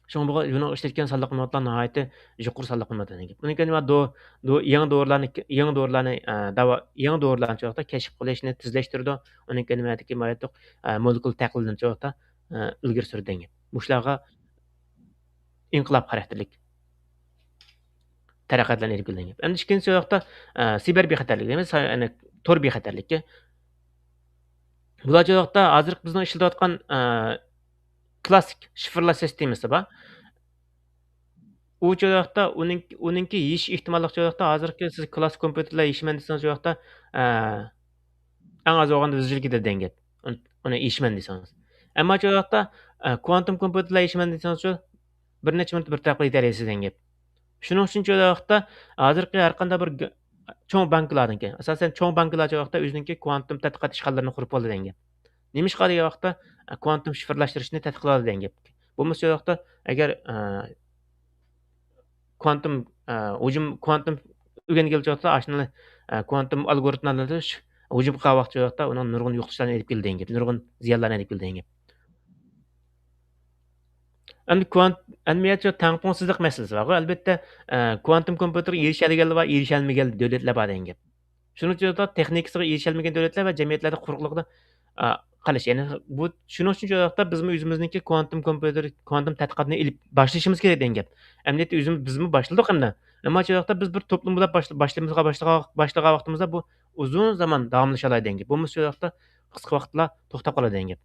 شۇڭا بۇ، بۇنىڭ ئىشلەتكەن سانلىق ماددىلار ناھايىتى يۇقىرى سانلىق ماددا دېگەن گەپ. ئۇنىڭ كەينى دو-، دو-، يېڭى دورىلارنى، يېڭى دورىلارنى، ئە، داۋا-، يېڭى دورىلارنى چوقتا كەشىپ قىلىشنى تېزلەشتۈرىدۇ. ئۇنىڭ كەينى ناھايىتى، ئە، مولېكۇل تەھلىلىنى چوقتا، ئە، ئىلگىرى سۈرىدۇ دېگەن گەپ. مۇشۇلارغا ئىنقىلاب خاراكتېرلىك تەرەققىياتلارنى ئېلىپ كېلىدۇ دېگەن گەپ. ئەمدى ئىككىنچى چوقتا، ئە، سىبېر بىخەتەرلىكى، دېمەك، سا-، يەنى تور بىخەتەرلىكى. بۇلار چوقتا ھازىرقى بىزنىڭ ئىشلىتىۋاتقان، ئە، كلاسسىك شىفىرلاش سىستېمىسى بار. ئۇ چوقتا ئۇنىڭ، ئۇنىڭكى يېشىش ئېھتىماللىقى چوقتا ھازىرقى سىز كلاسسىك كومپيۇتېرلار يېشىمەن دېسىڭىز چوقتا، ئە، ئەڭ ئاز بولغاندا يۈز يىل كېتىدۇ دېگەن گەپ. ئۇنى، ئۇنى يېشىمەن دېسىڭىز. ئەمما چوقتا، ئە، كوانتۇم كومپيۇتېرلار يېشىمەن دېسىڭىز شۇ بىر نەچچە مىنۇتتا بىر تەرەپكە يېتەلەيسىز دېگەن گەپ. شۇنىڭ ئۈچۈن چوقتا ھازىرقى ھەر قانداق بىر گ-، چوڭ بانكىلاردىن كېيىن، ئاساسەن، چوڭ بانكىلار چوقتا ئۆزىنىڭكى كوانتۇم تەتقىقات ئىشخانىلىرىنى قۇرۇپ بولدى دېگەن گەپ. نېمىشقا دېگەن ۋاقىتتا، ئە، كوانتۇم شىفىرلاشتۇرۇشنى تەتقىق قىلىۋالدى دېگەن گەپ. بولمىسا چوقتا، ئەگەر، ئە، كوانتۇم، ئە، ھۇجۇم، كوانتۇم ئۆگەنگىلى چوقتا، ئاشۇنداق، ئە، كوانتۇم ئالگورىتملارنى ھۇجۇم قىلغان ۋاقىت چوقتا ئۇنىڭ نۇرغۇن يوقىتىشلارنى ئېلىپ كېلىدۇ دېگەن گەپ، نۇرغۇن زىيانلارنى ئېلىپ كېلىدۇ دېگەن گەپ. ئەمدى كوانت-، ئەمەلىيەتتە تەڭپۇڭسىزلىق مەسىلىسى بارغۇ. ئەلۋەتتە، ئە، كوانتۇم كومپيۇتېرغا ئېرىشەلىگەنلەر بار، ئېرىشەلمىگەن دۆلەتلەر بار دېگەن گەپ. شۇنىڭ ئۈچۈن تېخنىكىسىغا ئېرىشەلمىگەن دۆلەتلەر ۋە جەمئىيەتلەردە قۇرۇقلۇقتا، ئە، قېلىش. يەنى بۇ، شۇنىڭ ئۈچۈن چوقتا بىزمۇ ئۆزىمىزنىڭكى كوانتۇم كومپيۇتېر، كوانتۇم تەتقىقاتنى ئېلىپ باشلىشىمىز كېرەك دېگەن گەپ. ئەمەلىيەتتە ئۆزىمىز، بىزمۇ باشلىدۇق ئەمدى. ئەمما چوقتا بىز بىر توپلۇم بولاپ باشلا-، باشلىمىزغا، باشلىغان، باشلىغان ۋاقتىمىزدا بۇ ئۇزۇن زامان داۋاملىشالايدۇ دېگەن گەپ. بولمىسا چوقتا قىسقا ۋاقىتلا توختاپ قالىدۇ دېگەن گەپ.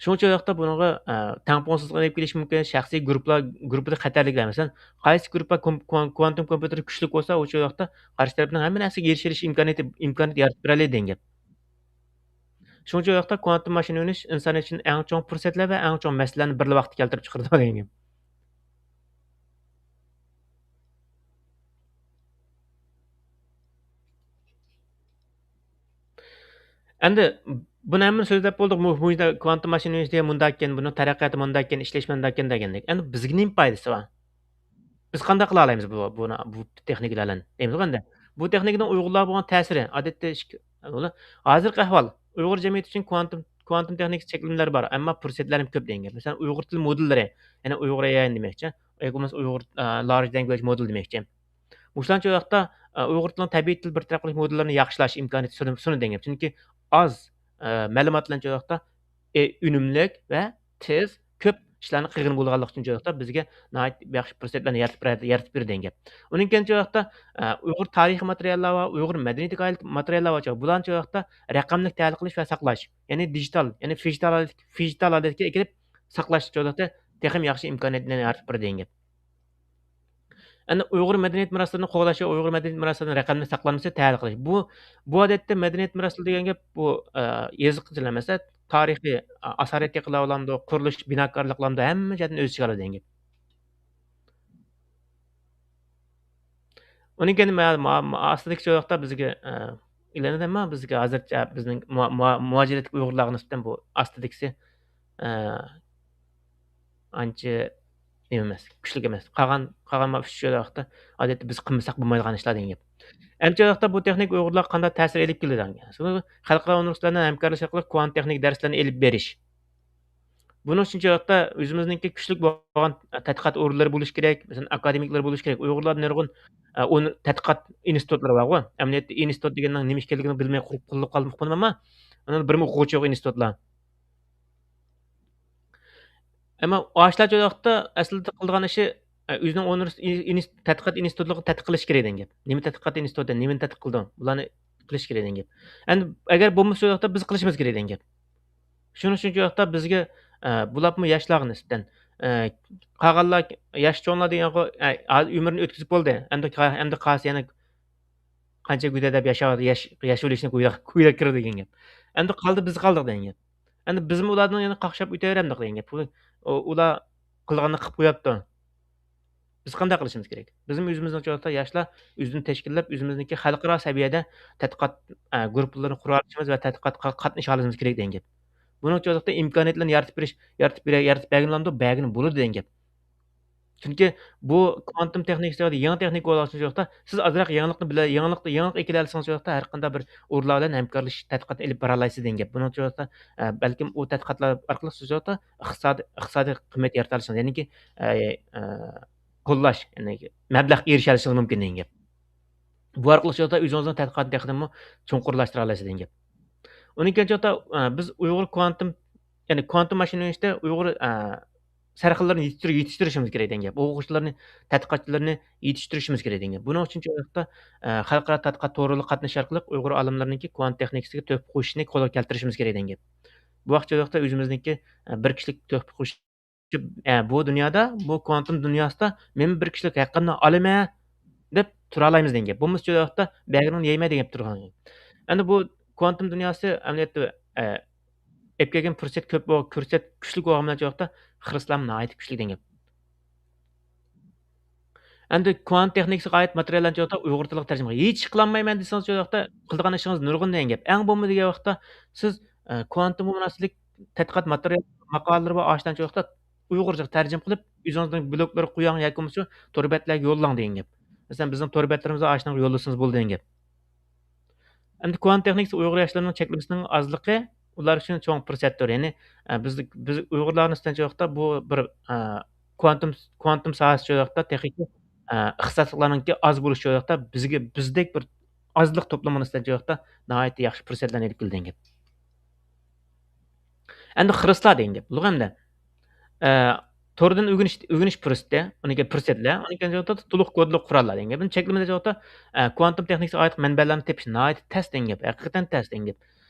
شۇنىڭ ئۈچۈن ئۇ ياقتا بۇنىڭغا، ئە، تەڭپۇڭسىزلىق ئېلىپ كېلىشى مۇمكىن، شەخسىي گۇرۇپپىلار، گۇرۇپپىدا خەتەرلىكلەر. مەسىلەن، قايسى گۇرۇپپا كوم-، كوان-، كوانتۇم كومپيۇتېرى كۈچلۈك بولسا، ئۇ ياقتا قارشى تەرەپنىڭ ھەممە نەرسىگە ئېرىشىش ئىمكانىيىتى، ئىمكانىيەت يارىتىپ بېرەلەيدۇ دېگەن گەپ. شۇنىڭ ئۈچۈن ئۇ ياقتا كوانتۇم ماشىنا ئۆگىنىش ئىنسان ئۈچۈن ئەڭ چوڭ پۇرسەتلەر ۋە ئەڭ چوڭ مەسىلىلەرنى بىرلا ۋاقىتتا كەلتۈرۈپ چىقىرىدۇ دېگەن گەپ. ئەمدى بۇنى ھەممىنى سۆزلەپ بولدۇق. مۇ-، مۇ-، كوانتۇم ماشىنا ئۆگىنىشتە مۇنداق ئىكەن، بۇنىڭ تەرەققىياتى مۇنداق ئىكەن، ئىشلىشى مۇنداق ئىكەن دېگەندەك. ئەمدى بىزگە نېمە پايدىسى بار؟ بىز قانداق قىلالايمىز بۇ، بۇنى، بۇ تېخنىكىلار بىلەن دەيمىزغۇ ئەمدى. بۇ تېخنىكىنىڭ ئۇيغۇرلارغا بولغان تەسىرى، ئادەتتە ئىش-، ھازىرقى ئەھۋال، ئۇيغۇر جەمئىيىتى ئۈچۈن كوانتۇم، كوانتۇم تېخنىكىسى چەكلىمىلەر بار، ئەمما پۇرسەتلەر ھەم كۆپ دېگەن گەپ. مەسىلەن، ئۇيغۇر تىل مودېللىرى، يەنى ئۇيغۇر ئېي ئاي دېمەكچى، ياكى بولمىسا ئۇيغۇر، ئە، لارج لانگۋېج مودېل دېمەكچى. مۇشۇلارنىڭ چوقتا، ئە، ئۇيغۇر تىلىنىڭ تەبىئىي تىل بىر تەرەپ قىلىش مودېللىرىنى ياخشىلاش ئىمكانىيىتى سۇنۇ-، سۇنىدۇ دېگەن گەپ. چۈنكى ئاز، ئە، مەلۇمات بىلەن چوقتا، ئە، ئۈنۈملۈك ۋە تېز، كۆپ ئىشلارنى قىلغىلى بولىدىغانلىقى ئۈچۈن چوقتا بىزگە ناھايىتى ياخشى پۇرسەتلەرنى يارىتىپ بېرە-، يارىتىپ بېرىدۇ دېگەن گەپ. ئۇنىڭ كېيىن چوقتا، ئە، ئۇيغۇر تارىخىي ماتېرىياللار بار، ئۇيغۇر مەدەنىيىتىگە ئائىت ماتېرىياللار بار. بۇلارنى چوقتا رەقەملىك تەھلىل قىلىش ۋە ساقلاش، يەنى دىجىتال، يەنى فىجىتال، فىجىتال ھالەتكە ئەكىرىپ ساقلاش چوقتا تېخىمۇ ياخشى ئىمكانىيەتنى يارىتىپ بېرىدۇ دېگەن گەپ. ئەنە ئۇيغۇر مەدەنىيەت مىراسلىرىنى قوغداش ۋە ئۇيغۇر مەدەنىيەت مىراسلىرىنى رەقەملىك ساقلانمىسى تەھلىل قىلىش. بۇ، بۇ ئادەتتە مەدەنىيەت مىراسلىرى دېگەن گەپ بۇ، ئە، يېزىقچىلار، مەسىلەن، تارىخىي، ئە، ئاسارىيەت يېقىنلار بولامدۇ، قۇرۇلۇش، بىناكارلىقلامدۇ، ھەممە جەھەتتىن ئۆز ئىچىگە ئالىدۇ دېگەن گەپ. ئۇنىڭ كېيىن ما-، ما-، ما-، ئاستىدىكى چوقتا بىزگە، ئە، ئىلىنىدىما بىزگە ھازىرچە بىزنىڭ مۇ-، مۇ-، مۇھاجىرەتتىكى ئۇيغۇرلارغا نىسبەتەن بۇ ئاستىدىكىسى، ئە، ئانچە نېمە ئەمەس، كۈچلۈك ئەمەس. قالغان، قالغان ما ئۈچ چوقتا ئادەتتە بىز قىلمىساق بولمايدىغان ئىشلار دېگەن گەپ. ئەمدى چوقتا بۇ تېخنىكا ئۇيغۇرلارغا قانداق تەسىر ئېلىپ كېلىدۇ؟ خەلقئارا ئۇنىۋېرسىتېتلار بىلەن ھەمكارلىشىش ئارقىلىق كوانتۇم تېخنىكا دەرسلىرىنى ئېلىپ بېرىش. بۇنىڭ ئۈچۈن چوقتا ئۆزىمىزنىڭكى كۈچلۈك بولغان تەتقىقات ئورۇنلىرى بولۇشى كېرەك، مەسىلەن، ئاكادېمىكلار بولۇشى كېرەك. ئۇيغۇرلاردا نۇرغۇن، ئە، ئۇن-، تەتقىقات ئىنستىتۇتلىرى بارغۇ. ئەمەلىيەتتە ئىنستىتۇت دېگەننىڭ نېمە ئىكەنلىكىنى بىلمەي قۇرۇپ قالىدىغان بولۇپمۇ، ئەمما ئۇنىڭدا بىرمۇ ئوقۇغۇچى يوق ئىنستىتۇتلار. ئەمما ئاشۇلار چوقتا ئەسلىدە قىلىدىغان ئىشى، ئە، ئۆزىنىڭ ئۇنىۋېرس-، ئىن-، ئىنس-، تەتقىقات ئىنستىتۇتلىرىغا تەتقىق قىلىش كېرەك دېگەن گەپ. نېمە تەتقىقات ئىنستىتۇتى، نېمىنى تەتقىق قىلىدۇ؟ بۇلارنى قىلىش كېرەك دېگەن گەپ. ئەمدى ئەگەر بولمىسا چوقتا بىز قىلىشىمىز كېرەك دېگەن گەپ. شۇنىڭ ئۈچۈن چوقتا بىزگە، ئە، بولۇپمۇ ياشلارغا نىسبەتەن، ئە، قالغانلار ياش چوڭلار دېگەنغۇ، ئە، ھازىر ئۆمرىنى ئۆتكۈزۈپ بولدى. ئەمدى قا-، ئەمدى قالسا يەنە قانچە گۈدە دەپ ياشاۋاتىدۇ، ياش-، ياشىۋېلىشنى كويىدا، كويىدا كىرىدۇ دېگەن گەپ. ئەمدى قالدى، بىز قالدۇق دېگەن گەپ. ئەمدى بىزمۇ ئۇلاردىن يەنە قاقشاپ ئۆتەۋېرەمدۇق دېگەن گەپ. ئۇ-، ئۇلار قىلغاننى قىلىپ قويۇپتۇ. بىز قانداق قىلىشىمىز كېرەك؟ بىزمۇ ئۆزىمىزنىڭ چوقتا ياشلار ئۆزىنى تەشكىللەپ، ئۆزىمىزنىڭكى خەلقئارا سەۋىيەدە تەتقىقات، ئە، گۇرۇپپىلىرىنى قۇرالىشىمىز ۋە تەتقىقاتقا قاتنىشالىشىمىز كېرەك دېگەن گەپ. بۇنىڭ چوقتا ئىمكانىيەتلەرنى يارىتىپ بېرىش، يارىتىپ بېرە-، يارىتىپ بەرگىلى بولىدۇ دېگەن گەپ. چۈنكى بۇ كۋانتۇم تېخنىكىسى يېڭى تېخنىكا بولغاچقا، سىز ئازراق يېڭىلىقنى بىلە-، يېڭىلىقنى، يېڭىلىق ئېكىلەلىسىڭىز، ھەر قانداق بىر ئورۇنلار بىلەن ھەمكارلىشىش، تەتقىقاتنى ئېلىپ بارالايسىز دېگەن گەپ. بۇنىڭ ئۈچۈن، ئە، بەلكىم ئۇ تەتقىقاتلار ئارقىلىق سىز ئىقتىسادىي، ئىقتىسادىي قىممەت يارىتالىشىڭىز، يەنىكى، ئە، ئە، قوللاش، يەنى مەبلەغ ئېرىشەلىشىڭىز مۇمكىن دېگەن گەپ. بۇ ئارقىلىق شۇ يەردە ئۆزىڭىزنىڭ تەتقىقات تېخىمۇ چوڭقۇرلاشتۇرالايسىز دېگەن گەپ. ئۇنىڭ كېيىن شۇ يەردە، ئە، بىز ئۇيغۇر كۋانتۇم، يەنى كۋانتۇم ماشىنا ئۆگىنىشتە ئۇيغۇر، ئە، سەرخىللىرىنى يېتىشتۈر-، يېتىشتۈرۈشىمىز كېرەك دېگەن گەپ. ئوقۇغۇچىلارنى، تەتقىقاتچىلارنى يېتىشتۈرۈشىمىز كېرەك دېگەن گەپ. بۇنىڭ ئۈچۈن شۇ يەردە، ئە، خەلقئارا تەتقىقات تورىغا قاتنىشىش ئارقىلىق ئۇيغۇر ئالىملىرىنىڭكى كۋانت تېخنىكىسىگە تۆھپە قوشۇشنى قولغا كەلتۈرۈشىمىز كېرەك دېگەن گەپ. بۇ ۋاقىت شۇ يەردە ئۆزىمىزنىڭكى، ئە، بىر كىشىلىك تۆھپە قوشۇش ئە، بۇ دۇنيادا، بۇ كۋانتۇم دۇنياسىدا مەن بىر كىشىلىك ھەققىمنى ئالىمەن دەپ تۇرالايمىز دېگەن گەپ. بولمىسا شۇ ۋاقىتتا بەگنىڭ يەيمەن دېگەن گەپ تۇرغان گەپ. ئەمدى بۇ كۋانتۇم دۇنياسى ئەمەلىيەتتە، ئە، ئېلىپ كەلگەن پۇرسەت كۆپ بول-، پۇرسەت كۈچلۈك بولغان بىلەن شۇ ۋاقىتتا خىرىسلام ناھايىتى كۈچلۈك دېگەن گەپ. ئەمدى كۋانت تېخنىكىسىغا ئائىت ماتېرىياللارنى شۇ ۋاقىتتا ئۇيغۇر تىلىغا تەرجىمە قىل-، ھېچ قىلالمايمەن دېسىڭىز شۇ ۋاقىتتا قىلىدىغان ئىشىڭىز نۇرغۇن دېگەن گەپ. ئەڭ بولمىدى دېگەن ۋاقىتتا سىز، ئە، كۋانتۇمغا مۇناسىۋەتلىك تەتقىقات ماتېرىيال، ماقالىلىرى بار ئاشۇلارنى شۇ ۋاقىتتا ئۇيغۇرچىغا تەرجىمە قىلىپ، ئۆزىڭىزنىڭ بلوگلىرىغا قويۇڭ ياكى بولمىسا تور بەتلەرگە يوللاڭ دېگەن گەپ. مەسىلەن، بىزنىڭ تور بەتلىرىمىزنى ئاشۇنىڭغا يوللىسىڭىز بولىدۇ دېگەن گەپ. ئەمدى كۋانت تېخنىكىسى ئۇيغۇر ياشلىرىنىڭ چەكلىمىسىنىڭ ئازلىقى ئۇلار ئۈچۈن چوڭ پۇرسەتتۇر. يەنى، ئە، بىز، بىز ئۇيغۇرلار نىسبەتەن شۇ ۋاقىتتا بۇ بىر، ئە، كۋانتۇم، كۋانتۇم ساھەسى شۇ ۋاقىتتا تېخىكى، ئە، ئىختىساسلىقلارنىڭكى ئاز بولۇشى شۇ ۋاقىتتا بىزگە، بىزدەك بىر ئازلىق توپلىمىغا نىسبەتەن شۇ ۋاقىتتا ناھايىتى ياخشى پۇرسەتلەرنى ئېلىپ كېلىدۇ دېگەن گەپ. ئەمدى خىرىسلار دېگەن گەپ. بولدى ئەمدى. ئە، توردىن ئۆگىنىش، ئۆگىنىش پۇرسىتى، ئۇنىڭ كېيىن پۇرسەتلەر، ئۇنىڭ كېيىن تولۇق كودلۇق قوراللار دېگەن گەپ. بۇنى چەكلىمىدە جاۋابتا، ئە، كۋانتۇم تېخنىكىسىغا ئائىت مەنبەلەرنى تېپىش ناھايىتى تەس دېگەن گەپ. ھەقىقەتەن تەس دېگەن گەپ.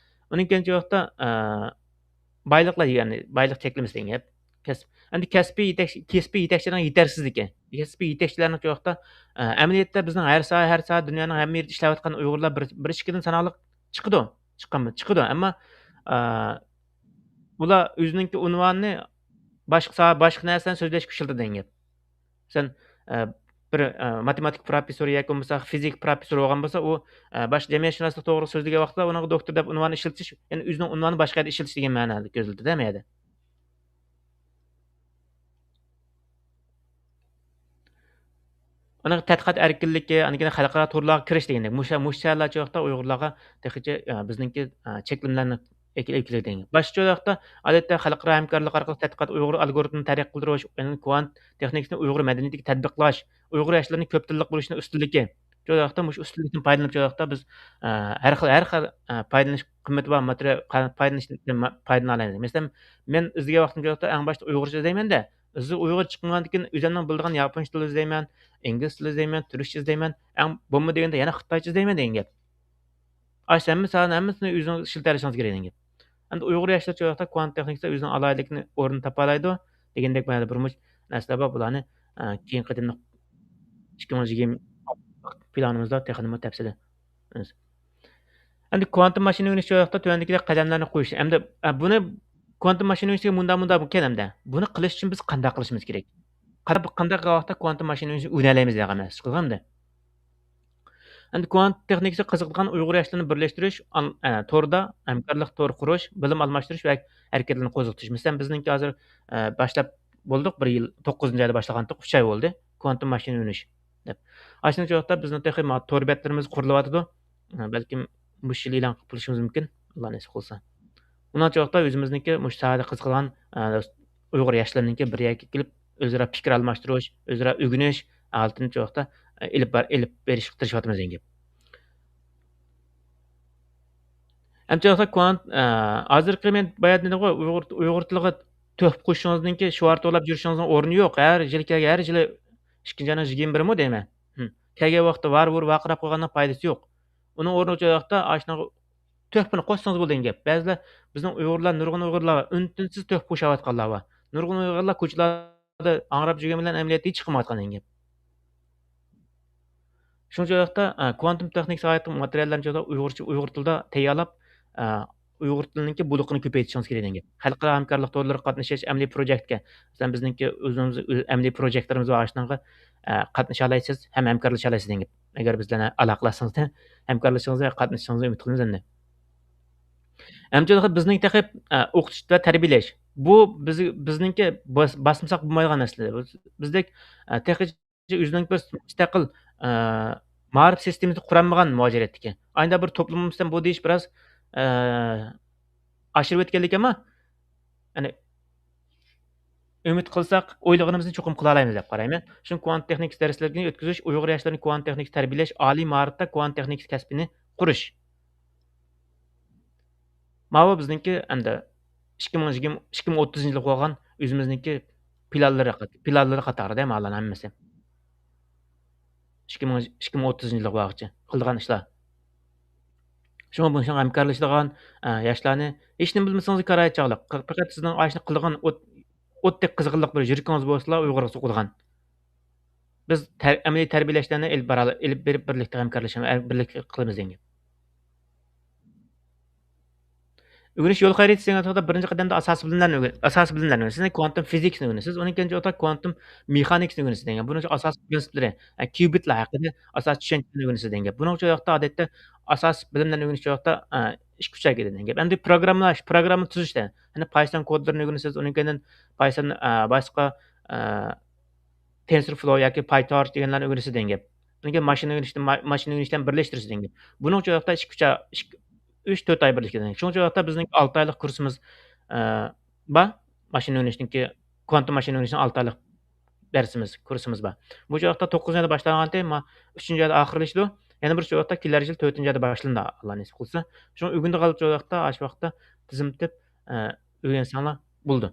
ئۇنىڭ كېيىن جاۋابتا، ئە، بايلىقلار، يەنى بايلىق چەكلىمىسى دېگەن گەپ. كەسىپ، ئەمدى كەسپىي يېتەكچى، كەسپىي يېتەكچىنىڭ يېتەرسىزلىكى. كەسپىي يېتەكچىلەرنىڭ جاۋابتا، ئە، ئەمەلىيەتتە بىزنىڭ ھەر ساھە، ھەر ساھە دۇنيانىڭ ھەممە يېرىدە ئىشلەۋاتقان ئۇيغۇرلار بىر، بىر ئىككىدىن ساناقلىق چىقىدۇ. چىققانمۇ؟ چىقىدۇ. ئەمما، ئە، ئۇلار ئۆزىنىڭكى ئۇنۋانىنى باشقا ساھە، باشقا نەرسىلەرنى سۆزلەشكە ئىشلىتىدۇ دېگەن گەپ. سەن، ئە، بىر، ئە، ماتېماتىكا پروفېسسورى ياكى بولمىسا فىزىكا پروفېسسورى بولغان بولسا، ئۇ، ئە، باشقا جەمئىيەتشۇناسلىق توغرىلىق سۆزلىگەن ۋاقىتتا ئۇنىڭغا دوكتور دەپ ئۇنۋان ئىشلىتىش، يەنى ئۆزىنىڭ ئۇنۋانىنى باشقا يەردە ئىشلىتىش دېگەن مەنىدە كۆزىتىلىدۇ ھەممە يەردە. ئۇنىڭ تەتقىقات ئەركىنلىكى، ئاندىن كېيىن خەلقئارا تورلارغا كىرىش دېگەندەك، مۇشۇ، مۇشۇ شەھەرلەر شۇ ۋاقىتتا ئۇيغۇرلارغا تېخىچە، ئە، بىزنىڭكى، ئە، چەكلىمىلەرنى ئېكىل-، ئېكىلدى. باشقا شۇ ۋاقىتتا، ئادەتتە خەلقئارا ھەمكارلىق ئارقىلىق تەتقىقات، ئۇيغۇر ئالگورىتمىنى تەرەققىي قىلدۇرۇش، يەنى كۋانت تېخنىكىسىنى ئۇيغۇر مەدەنىيىتىگە تەتبىقلاش، ئۇيغۇر ياشلىرىنىڭ كۆپ تىللىق بولۇشىنىڭ ئۈستۈنلۈكى. شۇ ۋاقىتتا مۇشۇ ئۈستۈنلۈكتىن پايدىلىنىپ، شۇ ۋاقىتتا بىز، ئە، ھەر خىل، ھەر خىل، ئە، پايدىلىنىش قىممىتى بار ماتېرىيال، پايدىلىنىشتىن پايدىلىنالايمىز. مەسىلەن، مەن ئىزدىگەن ۋاقتىم شۇ ۋاقىتتا ئەڭ باشتا ئۇيغۇرچە ئىزدەيمەن-دە، ئىزدىن ئۇيغۇرچە چىقمىغاندىن كېيىن ئۆزۈمنىڭ بىلىدىغان ياپونچە تىلى ئىزدەيمەن، ئىنگلىز تىلى ئىزدەيمەن، تۈركچە ئىزدەيمەن، ئەڭ بولما دېگەندە يەنە خىتايچە ئىزدەيمەن دېگەن گەپ. ئاشۇ ھەممە ساھەنى ھەممىسىنى ئۆزىڭىز ئىشلىتەلىشىڭىز كېرەك دېگەن گەپ. ئەمدى ئۇيغۇر ياشلىرى شۇ ۋاقىتتا كۋانت تېخنىكىسىدا ئۆزىنىڭ ئالاھىدىلىكىنى ئورنىنى تاپالايدۇ دېگەندەك، بۇ يەردە بىر مۇنچە نەرسىلەر بار، بۇلارنى، ئە، كېيىنقى قېتىملىق ئىككى مىڭ يىگىرمە پىلانىمىزدا تېخىمۇ تەپسىلىي. ئەمدى كۋانتۇم ماشىنا ئۆگىنىش شۇ ۋاقىتتا تۆۋەندىكىدەك قەدەملەرنى قويۇش. ئەمدى، ئە، بۇنى كۋانتۇم ماشىنا ئۆگىنىشكە مۇنداق، مۇنداق بولغان ئەمدى. بۇنى قىلىش ئۈچۈن بىز قانداق قىلىشىمىز كېرەك؟ قانداق، قانداق ۋاقىتتا كۋانتۇم ماشىنا ئۆگىنىشنى ئۆگىنەلەيمىز دېگەن مەسىلە چىقىدۇ ئەمدى. ئەمدى كۋانت تېخنىكىسىغا قىزىقىدىغان ئۇيغۇر ياشلىرىنى بىرلەشتۈرۈش، ئان-، ئە، توردا ھەمكارلىق تورى قۇرۇش، بىلىم ئالماشتۇرۇش ۋە ھەرىكەتلەرنى قوزغىتىش. مەسىلەن، بىزنىڭكى ھازىر، ئە، باشلاپ بولدۇق، بىر يىل، توققۇزىنچى ئايدا باشلىغانتۇق، ئۈچ ئاي بولدى، كۋانتۇم ماشىنا ئۆگىنىش دەپ. ئاشۇنىڭ شۇ ۋاقىتتا بىزنىڭ تېخى ما-، تور بەتلىرىمىز قۇرۇلۇۋاتىدۇ. ئە، بەلكىم مۇشۇ يىل ئېلان قىلىپ بولۇشىمىز مۇمكىن، ئاللا نېسىپ قىلسا. ئۇنىڭ شۇ ۋاقىتتا ئۆزىمىزنىڭكى مۇشۇ ساھەدە قىزىقىدىغان، ئە، ئۇيغۇر ياشلىرىنىڭكى بىر يەرگە كېلىپ، ئۆزئارا پىكىر ئالماشتۇرۇش، ئۆزئارا ئۆگىنىش ھالىتىنى شۇ ۋاقىتتا، ئە، ئېلىپ بار-، ئېلىپ بېرىشقا تىرىشىۋاتىمىز دېگەن گەپ. ئەمدى شۇ ۋاقىتتا كۋانت-، ئە، ھازىرقى مەن بايا دېدىمغۇ، ئۇيغۇر، ئۇيغۇر تىلىغا تۆھپە قوشۇشىڭىزنىڭكى شوئار توۋلاپ يۈرۈشىڭىزنىڭ ئورنى يوق. ھەر يىلى كەلگەن، ھەر يىلى ئىككىنچى ئاينىڭ يىگىرمە بىرىمۇ دەيمەن. ھىم. كەلگەن ۋاقىتتا ۋار-ۋۇر ۋارقىراپ قالغاننىڭ پايدىسى يوق. ئۇنىڭ ئورنىغا شۇ ۋاقىتتا ئاشۇنىڭغا تۆھپىنى قوشسىڭىز بولىدۇ دېگەن گەپ. بەزىلەر بىزنىڭ ئۇيغۇرلار، نۇرغۇن ئۇيغۇرلار بار، ئۈن-تىنسىز تۆھپە قوشۇۋاتقانلار بار. نۇرغۇن ئۇيغۇرلار كوچىلاردا ئاڭراپ يۈرگەن بىلەن ئەمەلىيەتتە ھېچ قىلمايۋاتقان دېگەن گەپ. شۇنىڭ ئۈچۈن ئۇ ياقتا، ئە، كۋانتۇم تېخنىكىسىغا ئائىت ماتېرىياللارنى ئۇيغۇرچە، ئۇيغۇر تىلىدا تەييارلاپ، ئە، ئۇيغۇر تىلىنىڭكى بۇلىقىنى كۆپەيتىشىڭىز كېرەك دېگەن گەپ. خەلقئارا ھەمكارلىق تورلىرىغا قاتنىشىش، ئەمەلىي پروژېكتكە، مەسىلەن، بىزنىڭكى ئۆزىمىز، ئۆ-، ئەمەلىي پروژېكتلىرىمىز بار، ئاشۇنىڭغا، ئە، قاتنىشالايسىز ھەم ھەمكارلىشالايسىز دېگەن گەپ. ئەگەر بىز بىلەن ئالاقىلەشسىڭىز، ھەمكارلىشىشىڭىزنى ۋە قاتنىشىشىڭىزنى ئۈمىد قىلىمىز ئەمدى. ئەمدى بىزنىڭ تېخى، ئە، ئوقۇتۇش ۋە تەربىيەلەش. بۇ بىز، بىزنىڭكى باس-، باسمىساق بولمايدىغان نەرسىلەر. بىز، بىزدەك، ئە، تېخىچە ئۆزىنىڭ بىر مۇستەقىل، ئە، مائارىپ سىستېمىسى قۇرالمىغان مۇھاجىرەتتىكى. ئايدا بىر توپلۇمىمىزدىن بۇ دېيىش بىراز، ئە، ئاشۇرۇۋەتكەنلىك، ئەمما، يەنى، ئۈمىد قىلساق، ئويلىغىنىمىزنى چوقۇم قىلالايمىز دەپ قارايمەن. شۇڭا كۋانت تېخنىكىسى دەرسلىكىنى ئۆتكۈزۈش، ئۇيغۇر ياشلىرىنى كۋانت تېخنىكىسى تەربىيەلەش، ئالىي مائارىپتا كۋانت تېخنىكىسى كەسپىنى قۇرۇش. ماۋۇ بىزنىڭكى ئەمدى ئىككى مىڭ يىگىرمە، ئىككى مىڭ ئوتتۇزىنچى يىلغا بولغان ئۆزىمىزنىڭكى پىلانلىرى، پىلانلىرى قاتارىدا ماۋۇلارنىڭ ھەممىسى. ئىككى مىڭ، ئىككى مىڭ ئوتتۇزىنچى يىلغا بارغۇچە قىلىدىغان ئىشلار. شۇڭا بۇنىڭ ھەمكارلىشىدىغان، ئە، ياشلارنى ھېچنېمە بىلمىسىڭىز كارايچاغلىق. پەقەت سىزنىڭ ئاشۇنى قىلىدىغان ئوت-، ئوتتەك قىزغىنلىق بىر يۈرىكىڭىز بولسىلا ئۇيغۇرغا سوقىدىغان. بىز تەر-، ئەمەلىي تەربىيەلەشلەرنى ئېلىپ بارا-، ئېلىپ بېرىپ بىرلىكتە ھەمكارلىشىمىز، بىرلىكتە قىلىمىز دېگەن گەپ. ئۆگىنىش يول خەرىتىسى دېگەن ۋاقىتتا بىرىنچى قەدەمدە ئاساسىي بىلىملەرنى ئۆگە-، ئاساسىي بىلىملەرنى ئۆگىنىسىز. يەنى كۋانتۇم فىزىكىسىنى ئۆگىنىسىز. ئۇنىڭ كېيىن كوانتۇم مېخانىكىسىنى ئۆگىنىسىز دېگەن. بۇنىڭ ئۈچۈن ئاساسىي پرىنسىپلىرى، يەنى كيۇبىتلار ھەققىدە ئاساسىي چۈشەنچىلەرنى ئۆگىنىسىز دېگەن گەپ. بۇنىڭ ئۈچۈن ۋاقىتتا ئادەتتە ئاساسىي بىلىملەرنى ئۆگىنىش ۋاقتىدا، ئە، ئىككى ئۈچ ئاي كېتىدۇ دېگەن گەپ. ئەمدى پروگراممىلاش، پروگرامما تۈزۈشتە، يەنى پايسان كودلىرىنى ئۆگىنىسىز. ئۇنىڭ كېيىن پايسان، ئە، باشقا، ئە، تېنسورفلو ياكى پايتورچ دېگەنلەرنى ئۆگىنىسىز دېگەن گەپ. ئۇنىڭ كېيىن ماشىنا ئۆگىنىشتىن، ما-، ماشىنا ئۆگىنىشتىن بىرلەشتۈرىسىز دېگەن گەپ. بۇنىڭ ئۈچۈن ۋاقىتتا ئىككى، ئۈچ ئاي، ئىككى، ئۈچ، تۆت ئاي بىرلىشكەن. شۇنىڭ ئۈچۈن ۋاقىتتا بىزنىڭ ئالتە ئايلىق كۇرسىمىز، ئە، بار. ماشىنا ئۆگىنىشنىڭكى، كوانتۇم ماشىنا ئۆگىنىشنىڭ ئالتە ئايلىق دەرسىمىز، كۇرسىمىز بار. بۇ ئايدا توققۇزىنچى ئايدا باشلانغانتى، ما، ئۈچىنچى ئايدا ئاخىرلىشىدۇ. يەنە بىر ئايدا كېلەر يىل تۆتىنچى ئايدا باشلىنىدۇ، ئاللا نېسىپ قىلسا. شۇڭا ئۆگىنىدىغانلار شۇ ۋاقىتتا، ئاشۇ ۋاقىتتا تىزىملىتىپ، ئە، ئۆگەنسەڭلار بولىدۇ.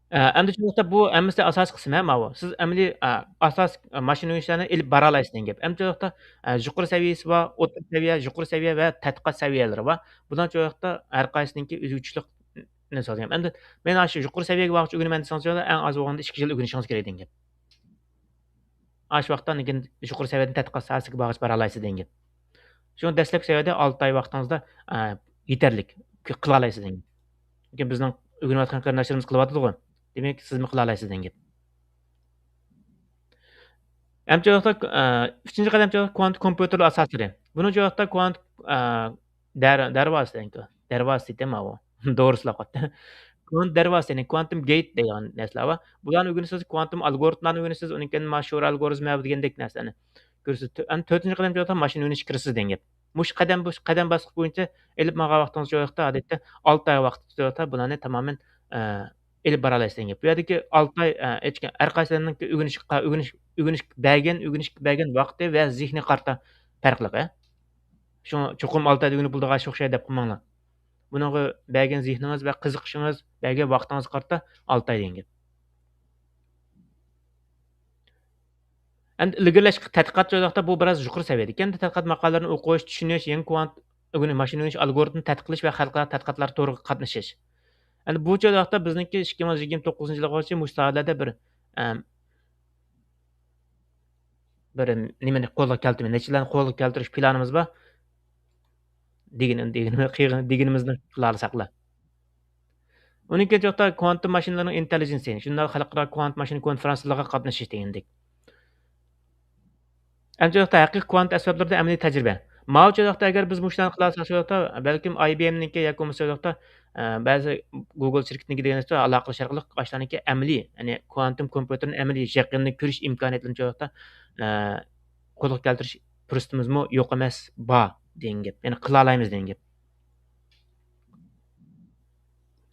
ئە، ئەمدى شۇ ۋاقىتتا بۇ ھەممىسى ئاساسىي قىسىم، ھە، ماۋۇ. سىز ئەمەلىي، ئە، ئاساسىي، ئە، ماشىنا ئۆگىنىشلەرنى ئېلىپ بارالايسىز دېگەن گەپ. ئەمدى شۇ ۋاقىتتا، ئە، يۇقىرى سەۋىيەسى بار، ئوتتۇرا سەۋىيە، يۇقىرى سەۋىيە ۋە تەتقىقات سەۋىيەلىرى بار. بۇلار شۇ ۋاقىتتا ھەر قايسىنىڭكى ئۆزىگە چۈشلۈك نەرسە دېگەن. ئەمدى مەن ئاشۇ يۇقىرى سەۋىيەگە بارغۇچە ئۆگىنىمەن دېسىڭىز، ئەڭ ئاز بولغاندا ئىككى يىل ئۆگىنىشىڭىز كېرەك دېگەن گەپ. ئاشۇ ۋاقىتتا ئاندىن كېيىن يۇقىرى سەۋىيەدىن تەتقىقات ساھەسىگە بارغاچ بارالايسىز دېگەن گەپ. شۇڭا دەسلەپكى سەۋىيەدە ئالتە ئاي ۋاقتىڭىزدا، ئە، يېتەرلىك، ق-، قىلالايسىز دېگەن گەپ. چۈنكى بىزنىڭ ئۆگىنىۋاتقان قېرىنداشلىرىمىز قىلىۋاتىدىغۇ. دېمەك، سىزمۇ قىلالايسىز دېگەن گەپ. ئەمدى شۇ ۋاقىتتا، ئە، ئۈچىنچى قەدەم شۇ كۋانت كومپيۇتېر ئاساسلىرى. بۇنىڭ شۇ ۋاقىتتا كۋانت، ئە، دەر-، دەرۋازىسى دەيدۇ. دەرۋازىسى دېمە ئۇ. دورىسىلاپ قاپتۇ. كۋانت دەرۋازىسى، يەنى كۋانتۇم گېيت دەيدىغان نەرسىلەر بار. بۇلارنى ئۆگىنىسىز، كۋانتۇم ئالگورىتملارنى ئۆگىنىسىز، ئۇنىڭ كېيىن ما شورا ئالگورىزمى دېگەندەك نەرسىلەرنى كۆرىسىز. تۆ-، ئەمدى تۆتىنچى قەدەم شۇ ماشىنا ئۆگىنىشكە كىرىسىز دېگەن گەپ. مۇشۇ قەدەم، بۇ قەدەم باسقۇچ بويىچە ئېلىپ ماڭغان ۋاقتىڭىز شۇ ۋاقىتتا ئادەتتە ئالتە ئاي ۋاقىت شۇ ۋاقىتتا بۇلارنى تامامەن، ئە، ئېلىپ بارالايسىز دېگەن گەپ. بۇ يەردىكى ئالتە ئاي، ئە، ئېيتكەن ھەر قايسىلىرىنىڭكى ئۆگىنىشكە، ئۆگىنىش، ئۆگىنىشكە بەرگەن، ئۆگىنىشكە بەرگەن ۋاقتى ۋە زېھنىگە قارىتا پەرقلىق، ئە. شۇڭا چوقۇم ئالتە ئايدا ئۆگىنىپ بولىدىغان ئىش ئوخشايدۇ دەپ قالماڭلار. بۇنىڭغا بەرگەن زېھنىڭىز ۋە قىزىقىشىڭىز، بەرگەن ۋاقتىڭىزغا قارىتا ئالتە ئاي دېگەن گەپ. ئەمدى ئىلگىرىلەش تەتقىقات جايلىقتا بۇ بىراز يۇقىرى سەۋىيەدە ئىكەن. تەتقىقات ماقالىلىرىنى ئوقۇش، چۈشىنىش، يېڭى كۋانت ئۆگىنىش، ماشىنا ئۆگىنىش ئالگورىتمىنى تەتقىق قىلىش ۋە خەلقئارا تەتقىقاتلار تورىغا قاتنىشىش. ئەمدى بۇ جايلىقتا بىزنىڭكى ئىككى مىڭ يىگىرمە توققۇزىنچى يىلغىچە مۇشۇ ساھەلەردە بىر، ئەم، بىر نېمىنى قولغا كەلتۈرمەي، نەچچىلەرنى قولغا كەلتۈرۈش پىلانىمىز بار. دېگىنى، دېگىنىمىز، قىلغىنى، دېگىنىمىزنى قىلالىساقلا. ئۇنىڭ كېيىن چوقتا كۋانتۇم ماشىنىلارنىڭ ئىنتېللىجېنسى، شۇنداق خەلقئارا كۋانت ماشىنا كونفېرانسلىرىغا قاتنىشىش دېگەندەك. ئەمدى چوقتا ھەقىقىي كۋانت ئەسۋابلىرىدا ئەمەلىي تەجرىبە. ماۋۇ چوقتا ئەگەر بىز مۇشۇلارنى قىلالىساق، چوقتا بەلكىم ئاي بى ئېمنىڭكى ياكى بولمىسا چوقتا، ئە، بەزى گۇگل شىركىتىنىڭكى دېگەن ئالاقىلىشىش ئارقىلىق ئاشۇلارنىڭكى ئەمەلىي، يەنى كۋانتۇم كومپيۇتېرنى ئەمەلىي يېقىندىن كۆرۈش ئىمكانىيىتىنى چوقتا، ئە، قولغا كەلتۈرۈش پۇرسىتىمىزمۇ يوق ئەمەس، بار دېگەن گەپ. يەنى قىلالايمىز دېگەن گەپ.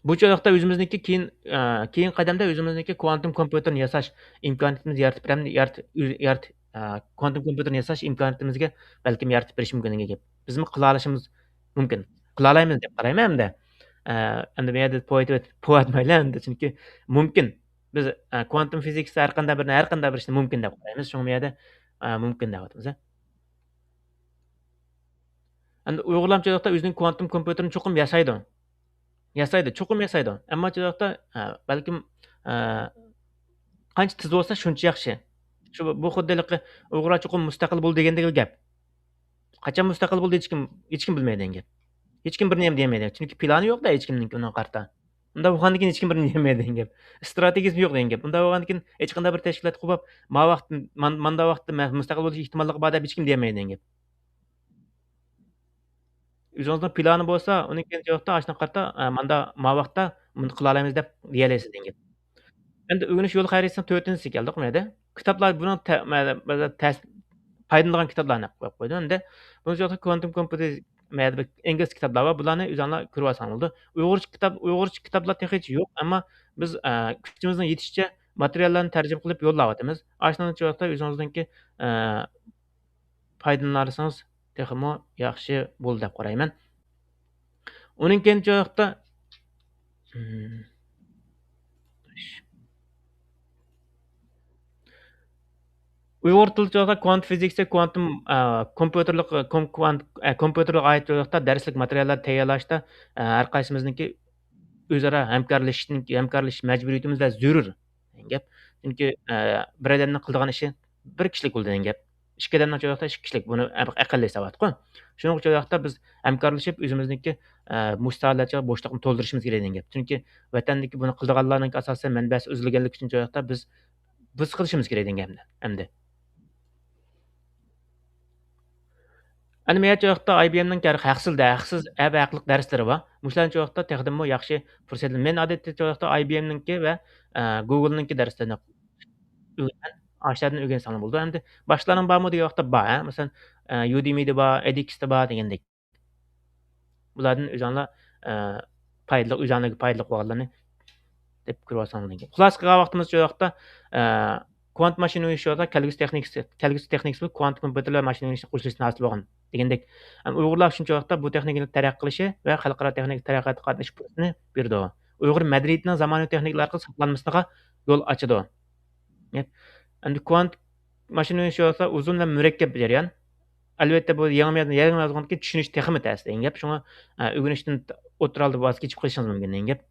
بۇ چاغلىقتا ئۆزىمىزنىڭكى كېيىن، ئە، كېيىنكى قەدەمدە ئۆزىمىزنىڭكى كۋانتۇم كومپيۇتېرنى ياساش ئىمكانىيىتىمىزنى يارىتىپ بېرەم-، يارىت-، ئۆز-، يارىت-، ئە، كۋانتۇم كومپيۇتېرنى ياساش ئىمكانىيىتىمىزگە بەلكىم يارىتىپ بېرىشى مۇمكىن دېگەن گەپ. بىزمۇ قىلالايشىمىز مۇمكىن. قىلالايمىز دەپ قارايمەن ئەمدى. ئە، ئەمدى بۇ يەردە پوۋاتىۋەت-، پوۋاتمايلى ئەمدى، چۈنكى مۇمكىن. بىز، ئە، كۋانتۇم فىزىكىسى ھەر قانداق بىرنى، ھەر قانداق بىر ئىشنى مۇمكىن دەپ قارايمىز. شۇڭا بۇ يەردە، ئە، مۇمكىن دەۋاتىمىز. ئەمدى ئۇيغۇرلارمۇ چوقتا ئۆزىنىڭ كۋانتۇم كومپيۇتېرىنى چوقۇم ياسايدۇ. ياسايدۇ، چوقۇم ياسايدۇ. ئەمما چوقتا، ئە، بەلكىم، ئە، قانچە تېز بولسا شۇنچە ياخشى. شۇ، بۇ خۇددى ھېلىقى ئۇيغۇرلار چوقۇم مۇستەقىل بول دېگەندەك گەپ. قاچان مۇستەقىل بولدى، ھېچكىم، ھېچكىم بىلمەيدۇ دېگەن گەپ. ھېچكىم بىر نېمە دېيەلمەيدۇ. چۈنكى پىلانى يوق-دە ھېچكىمنىڭكى ئۇنىڭغا قارىتا. ئۇنداق بولغاندىن كېيىن ھېچكىم بىر نېمە دېمەيدۇ دېگەن گەپ. ئىستراتېگىيىسى يوق دېگەن گەپ. ئۇنداق بولغاندىن كېيىن ھېچقانداق بىر تەشكىلات قۇرۇپ، ما ۋاقىت، مان-، ماندا ۋاقىتتا مە-، مۇستەقىل بولۇش ئېھتىماللىقى بار دەپ ھېچكىم دېيەلمەيدۇ دېگەن گەپ. ئۆزىڭىزنىڭ پىلانى بولسا، ئۇنىڭ كېيىن ۋاقىتتا ئاشۇنى قارىتا، ئە، ماندا ما ۋاقىتتا بۇنى قىلالايمىز دەپ دېيەلەيسىز دېگەن گەپ. ئەمدى ئۆگىنىش يول خەرىتىسىنىڭ تۆتىنچىسىگە كەلدۇق مەيدە. كىتابلار بۇنىڭ تە-، مە-، مە-، تەس-، پايدىلىنىدىغان كىتابلارنى قويۇپ قويدۇم. ئەمدى بۇنىڭ ئۈچۈن كوانتۇم كومپيۇتېر، مەيدە بىر ئىنگلىزچە كىتابلار بار، بۇلارنى ئۆزۈڭلار كۆرۈۋالساڭ بولىدۇ. ئۇيغۇرچە كىتاب، ئۇيغۇرچە كىتابلار تېخىچە يوق، ئەمما بىز، ئە، كۈچىمىزنىڭ يېتىشىچە ماتېرىياللارنى تەرجىمە قىلىپ يوللاۋاتىمىز. ئاشۇنىڭ ئۈچۈن ۋاقىتتا ئۆزىڭىزنىڭكى، ئە، پايدىلىنالىسىڭىز تېخىمۇ ياخشى بولىدۇ دەپ قارايمەن. ئۇنىڭ كېيىن چوقتا، ئۇيغۇر تىلى چوقتا كوانت فىزىكىسى، كوانتوم، ئە، كومپيۇتېرلىق، كوم-، كوانت-، ئە، كومپيۇتېرلىق ئائىت چوقتا دەرسلىك ماتېرىياللار تەييارلاشتا، ئە، ھەر قايسىمىزنىڭكى ئۆزئارا ھەمكارلىشىشتىن، ھەمكارلىشىش مەجبۇرىيىتىمىز ۋە زۆرۈر دېگەن گەپ. چۈنكى، ئە، بىر ئادەمنىڭ قىلىدىغان ئىشى بىر كىشىلىك بولىدۇ دېگەن گەپ. ئىككى ئادەمنىڭ چوقتا ئىككى كىشىلىك، بۇنى ئەقەللىي ھېساباتقۇ. شۇنىڭ ئۈچۈن بۇ ياقتا بىز ھەمكارلىشىپ، ئۆزىمىزنىڭكى، ئە، مۇشۇ ساھەلەرچە بوشلۇقنى تولدۇرۇشىمىز كېرەك دېگەن گەپ. چۈنكى ۋەتەندىكى بۇنى قىلىدىغانلارنىڭكى ئاساسەن مەنبەسى ئۈزۈلگەنلىكى ئۈچۈن بۇ ياقتا بىز، بىز قىلىشىمىز كېرەك دېگەن گەپ ئەمدى. ئەنە مەيەر چوقتا ئاي بى ئېمنىڭ ھەقسىز، ھەقسىز ۋە ھەقلىق دەرسلىرى بار. مۇشۇلارنى چوقتا تېخىدىنمۇ ياخشى پۇرسەت. مەن ئادەتتە چوقتا ئاي بى ئېمنىڭكى ۋە، ئە، گۇگلنىڭكى دەرسلىرىنى ئۆگىنىمەن. ئاشۇلارنى ئۆگەنسەڭلار بولىدۇ. ئەمدى باشقىلارنىڭ بارمۇ دېگەن ۋاقىتتا بار، ھە. مەسىلەن، ئە، يۇدېمىدا بار، ئېدىكىستا بار دېگەندەك. بۇلاردىن ئۆزۈڭلار، ئە، پايدىلىق، ئۆزۈڭلارغا پايدىلىق بولغانلارنى دەپ كۆرۈۋالساڭلار دېگەن. خۇلاسە قىلغان ۋاقتىمىزچە بۇ ياقتا، ئە، كوانت ماشىنا ئويۇش يولىدا كەلگۈسى تېخنىكىسى، كەلگۈسى تېخنىكىسى بولۇپ كوانت كومپيۇتېرلار ماشىنا ئويۇشنى قوشۇلۇشتىن ھاسىل بولغان دېگەندەك. ئەمما ئۇيغۇرلار شۇنچە ۋاقىتتا بۇ تېخنىكىنى تەرەققىي قىلىشى ۋە خەلقئارا تېخنىكا تەرەققىياتىغا قاتنىشىش پۇرسىتىنى بېرىدۇ. ئۇيغۇر مەدەنىيىتىنىڭ زامانىۋى تېخنىكىلار ئارقىلىق ساقلانمىسىغا يول ئاچىدۇ. ئەمدى كوانت ماشىنا ئويۇش يولىدا ئۇزۇن ۋە مۇرەككەپ جەريان. ئەلۋەتتە، بۇ يېڭى مەزمۇن، يېڭى مەزمۇنغا چۈشىنىش تېخىمۇ تەس دېگەن گەپ. شۇڭا، ئە، ئۆگىنىشتىن ئوتتۇرا ھالدا ۋاز كېچىپ قېلىشىڭىز مۇمكىن دېگەن گەپ.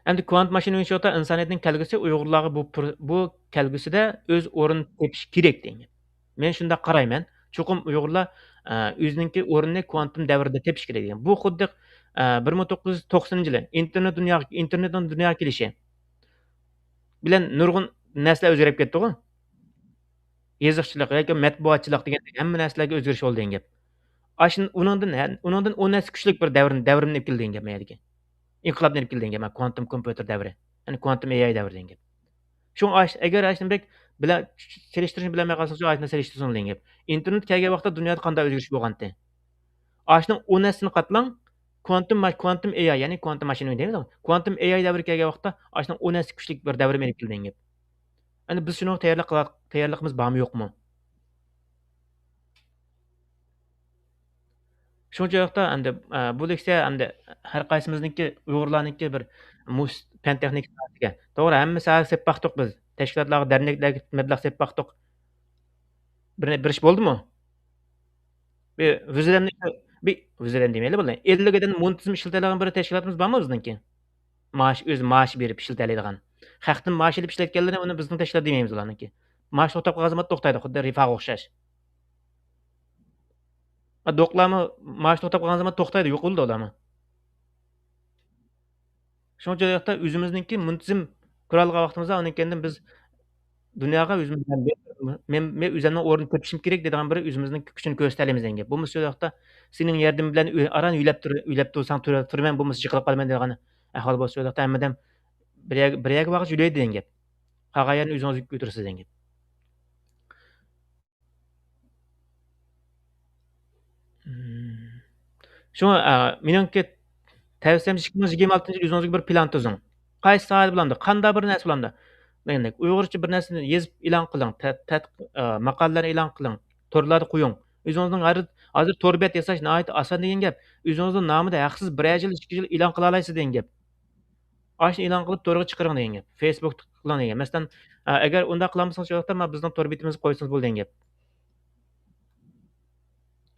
ئەمدى كوانت ماشىنا ئويۇش يولىدا ئىنسانىيەتنىڭ كەلگۈسى ئۇيغۇرلارغا بۇ پۇر-، بۇ كەلگۈسىدە ئۆز ئورنىنى تېپىشى كېرەك دېگەن گەپ. مەن شۇنداق قارايمەن. چوقۇم ئۇيغۇرلار، ئە، ئۆزىنىڭكى ئورنىنى كوانتوم دەۋرىدە تېپىشى كېرەك دېگەن. بۇ خۇددى، ئە، بىر مىڭ توققۇز يۈز توقسىنىنچى يىلى ئىنتېرنېت دۇنياغا، ئىنتېرنېتنىڭ دۇنياغا كېلىشى بىلەن نۇرغۇن نەرسىلەر ئۆزگىرىپ كەتتىغۇ. يېزىقچىلىق ياكى مەتبۇئاتچىلىق دېگەندەك ھەممە نەرسىلەرگە ئۆزگىرىش بولدى دېگەن گەپ. ئاشۇ ئۇنىڭدىن، ھە، ئۇنىڭدىن ئون ھەسسە كۈچلۈك بىر دەۋرنى، دەۋرىمنى ئېلىپ كەلدى دېگەن گەپ مەيەدىكى. ئىنقىلابنى ئېلىپ كەلدى دېگەن گەپ، كوانتوم كومپيۇتېر دەۋرى. يەنى كوانتوم ئېي ئاي دەۋرى دېگەن گەپ. شۇڭا ئاش-، ئەگەر ئاشۇنى بەك بىلە، سېلىشتۇرۇشنى بىلەلمەي قالسىڭىز، شۇ ئاشۇنى سېلىشتۇرسىڭىز دېگەن گەپ. ئىنتېرنېت كەلگەن ۋاقىتتا دۇنيادا قانداق ئۆزگىرىش بولغانتى؟ ئاشۇنىڭ ئون ھەسسىنى قاتلاڭ، كوانتوم ما-، كوانتوم ئېي ئاي، يەنى كوانتوم ماشىنا دەيمىز، كوانتوم ئېي ئاي دەۋرى كەلگەن ۋاقىتتا ئاشۇنىڭ ئون ھەسسە كۈچلۈك بىر دەۋرىمنى ئېلىپ كەلدى دېگەن گەپ. ئەمدى بىز شۇنىڭغا تەييارلىق قىلا-، تەييارلىقىمىز بارمۇ يوقمۇ؟ شۇنچە ۋاقىتتا ئەمدى، ئە، بۇ لېكسىيە ئەمدى ھەر قايسىمىزنىڭكى، ئۇيغۇرلارنىڭكى بىر مۇش پەن تېخنىكا ساھەسىگە. توغرا، ھەممە ساھەگە سېلىپ باقتۇق بىز. تەشكىلاتلارغا، دەرنەكلەرگە مەبلەغ سېلىپ باقتۇق. بىر، بىر ئىش بولدىمۇ؟ بىر ۋىزىدەن، بىر ۋىزىدەن دېمەيلى بولدى. ئەللىك ئادەم مۇنتىزىم ئىشلىتەلىگەن بىر تەشكىلاتىمىز بارمۇ بىزنىڭكى؟ مائاش، ئۆز مائاش بېرىپ ئىشلىتەلەيدىغان. خەقتىن مائاش ئېلىپ ئىشلەتكەنلىرىنى ئۇنى بىزنىڭ تەشكىلات دېمەيمىز ئۇلارنىڭكى. مائاش توختاپ قالغان زېمىندا توختايدۇ، خۇددى رىفاغا ئوخشاش. ھە، دوقلارمۇ مائاش توختاپ قالغان زېمىندا توختايدۇ، يوقىلىدۇ ئۇلارمۇ. شۇنىڭ ئۈچۈن ئۆزىمىزنىڭكى مۇنتىزىم قۇرالغان ۋاقتىمىزدا، ئاندىن كېيىن بىز دۇنياغا ئۆزىمىز بىلەن مەن، مەن، مەن ئۆزۈمنىڭ ئورنىنى تېپىشىم كېرەك دەيدىغان بىر ئۆزىمىزنىڭ كۈچىنى كۆرسىتەلەيمىز دېگەن گەپ. بولمىسا شۇ ۋاقىتتا سېنىڭ ياردىمىڭ بىلەن ئۆ-، ئاران ئۆيلەپ تۇر-، ئۆيلەپ تۇرساڭ تۇر-، تۇرىمەن، بولمىسا يىقىلىپ قالىمەن دەيدىغان ئەھۋال بولسا شۇ ۋاقىتتا ھەممە ئادەم بىر يەرگە، بىر يەرگە بارغۇچە يۆلەيدۇ دېگەن گەپ. قالغان يەرنى ئۆزىڭىز كۆتۈرىسىز دېگەن گەپ. شۇڭا، ئە، مېنىڭكى تەۋسىيەم، ئىككى مىڭ يىگىرمە ئالتىنچى يىل ئۆزىڭىزگە بىر پىلان تۈزۈڭ. قايسى ساھەدە بولامدۇ؟ قانداق بىر نەرسە بولامدۇ؟ دېگەندەك، ئۇيغۇرچە بىر نەرسىنى يېزىپ ئېلان قىلىڭ. تەت-، تەت-، ئە، ماقالىلەرنى ئېلان قىلىڭ. تورلاردا قويۇڭ. ئۆزىڭىزنىڭ ھازىر، ھازىر تور بەت ياساش ناھايىتى ئاسان دېگەن گەپ. ئۆزىڭىزنىڭ نامىدا ھەقسىز بىرەر يىل، ئىككى يىل ئېلان قىلالايسىز دېگەن گەپ. ئاشۇنى ئېلان قىلىپ تورغا چىقىرىڭ دېگەن گەپ. فېيسبۇكتا قىلىڭ دېگەن. مەسىلەن، ئە، ئەگەر ئۇنداق قىلالمىسىڭىز، شۇ ۋاقىتتا مانا بىزنىڭ تور بېتىمىزگە قويسىڭىز بولىدۇ دېگەن گەپ.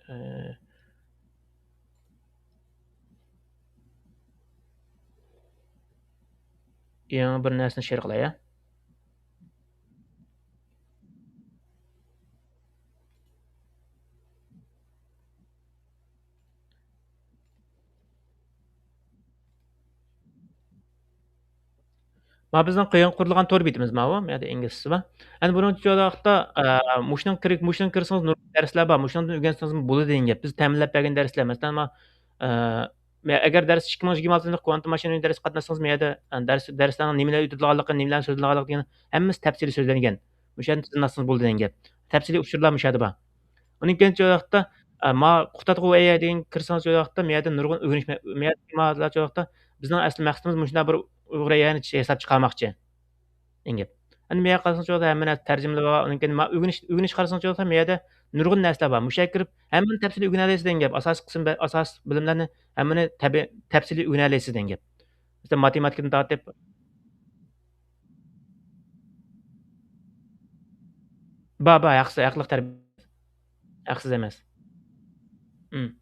ئە، يېڭى بىر نەرسىنى شېئىر قىلاي، ھە. ما بىزنىڭ يېڭى قۇرۇلغان تور بېتىمىز ماۋۇ، مۇ يەردە ئىنگلىزچىسى بار. ئەنە بۇنىڭ ئۈچۈن ۋاقىتتا، ئە، مۇشۇنىڭ كىرىك-، مۇشۇنىڭ كىرسىڭىز نۇرغۇن دەرسلەر بار، مۇشۇنىڭدىن ئۆگەنسىڭىزمۇ بولىدۇ دېگەن گەپ. بىز تەمىنلەپ بەرگەن دەرسلەر، مەسىلەن، ما، ئە، مە-، ئەگەر دەرس ئىككى مىڭ يىگىرمە ئالتىنچى يىللىق كۋانتوم ماشىنا دەرسكە قاتناشسىڭىز، مۇ يەردە، ئە، دەرس، دەرسلەرنىڭ نېمىلەر ئۆتىدىغانلىقى، نېمىلەرنى سۆزلەيدىغانلىقى دېگەن ھەممىسى تەپسىلىي سۆزلەنگەن. مۇشۇ يەردىن تىزىملاتسىڭىز بولىدۇ دېگەن گەپ. تەپسىلىي ئۇچۇرلار مۇشۇ يەردە بار. ئۇنىڭ كېيىن شۇ ۋاقىتتا، ئە، ما قۇتادغۇ ئەي ئاي دېگەنگە كىرسىڭىز شۇ ۋاقىتتا، مۇ يەردە نۇرغۇن ئۆگىنىش مە-، مۇ يەردە ما شۇ ۋاقىتتا بىزنىڭ ئەسلى مەقسىتىمىز مۇشۇنداق بىر ئۇيغۇر ئەي ئاينى ياساپ چىقارماقچى دېگەن گەپ. ئەنە مۇ يەرگە قارىسىڭىز شۇ ۋاقىتتا ھەممە نەرسە تەرجىمىلىرى بار. ئۇنىڭ كېيىن ما ئۆگىنىش، ئۆگىنىش قارىسىڭىز شۇ ۋاقىتتا مۇ يەردە نۇرغۇن نەرسىلەر بار. مۇشۇ يەرگە كىرىپ ھەممىنى تەپسىلىي ئۆگىنەلەيسىز دېگەن گەپ. ئاساسىي قىسىم بە-، ئاساسىي بىلىملەرنى ھەممىنى تەبى-، تەپسىلىي ئۆگىنەلەيسىز دېگەن گەپ. مەسىلەن، ماتېماتىكىدىن تارتىپ، بار، بار، ھەقسىز، ھەقلىق تەربىيە. ھەقسىز ئەمەس. ئىم.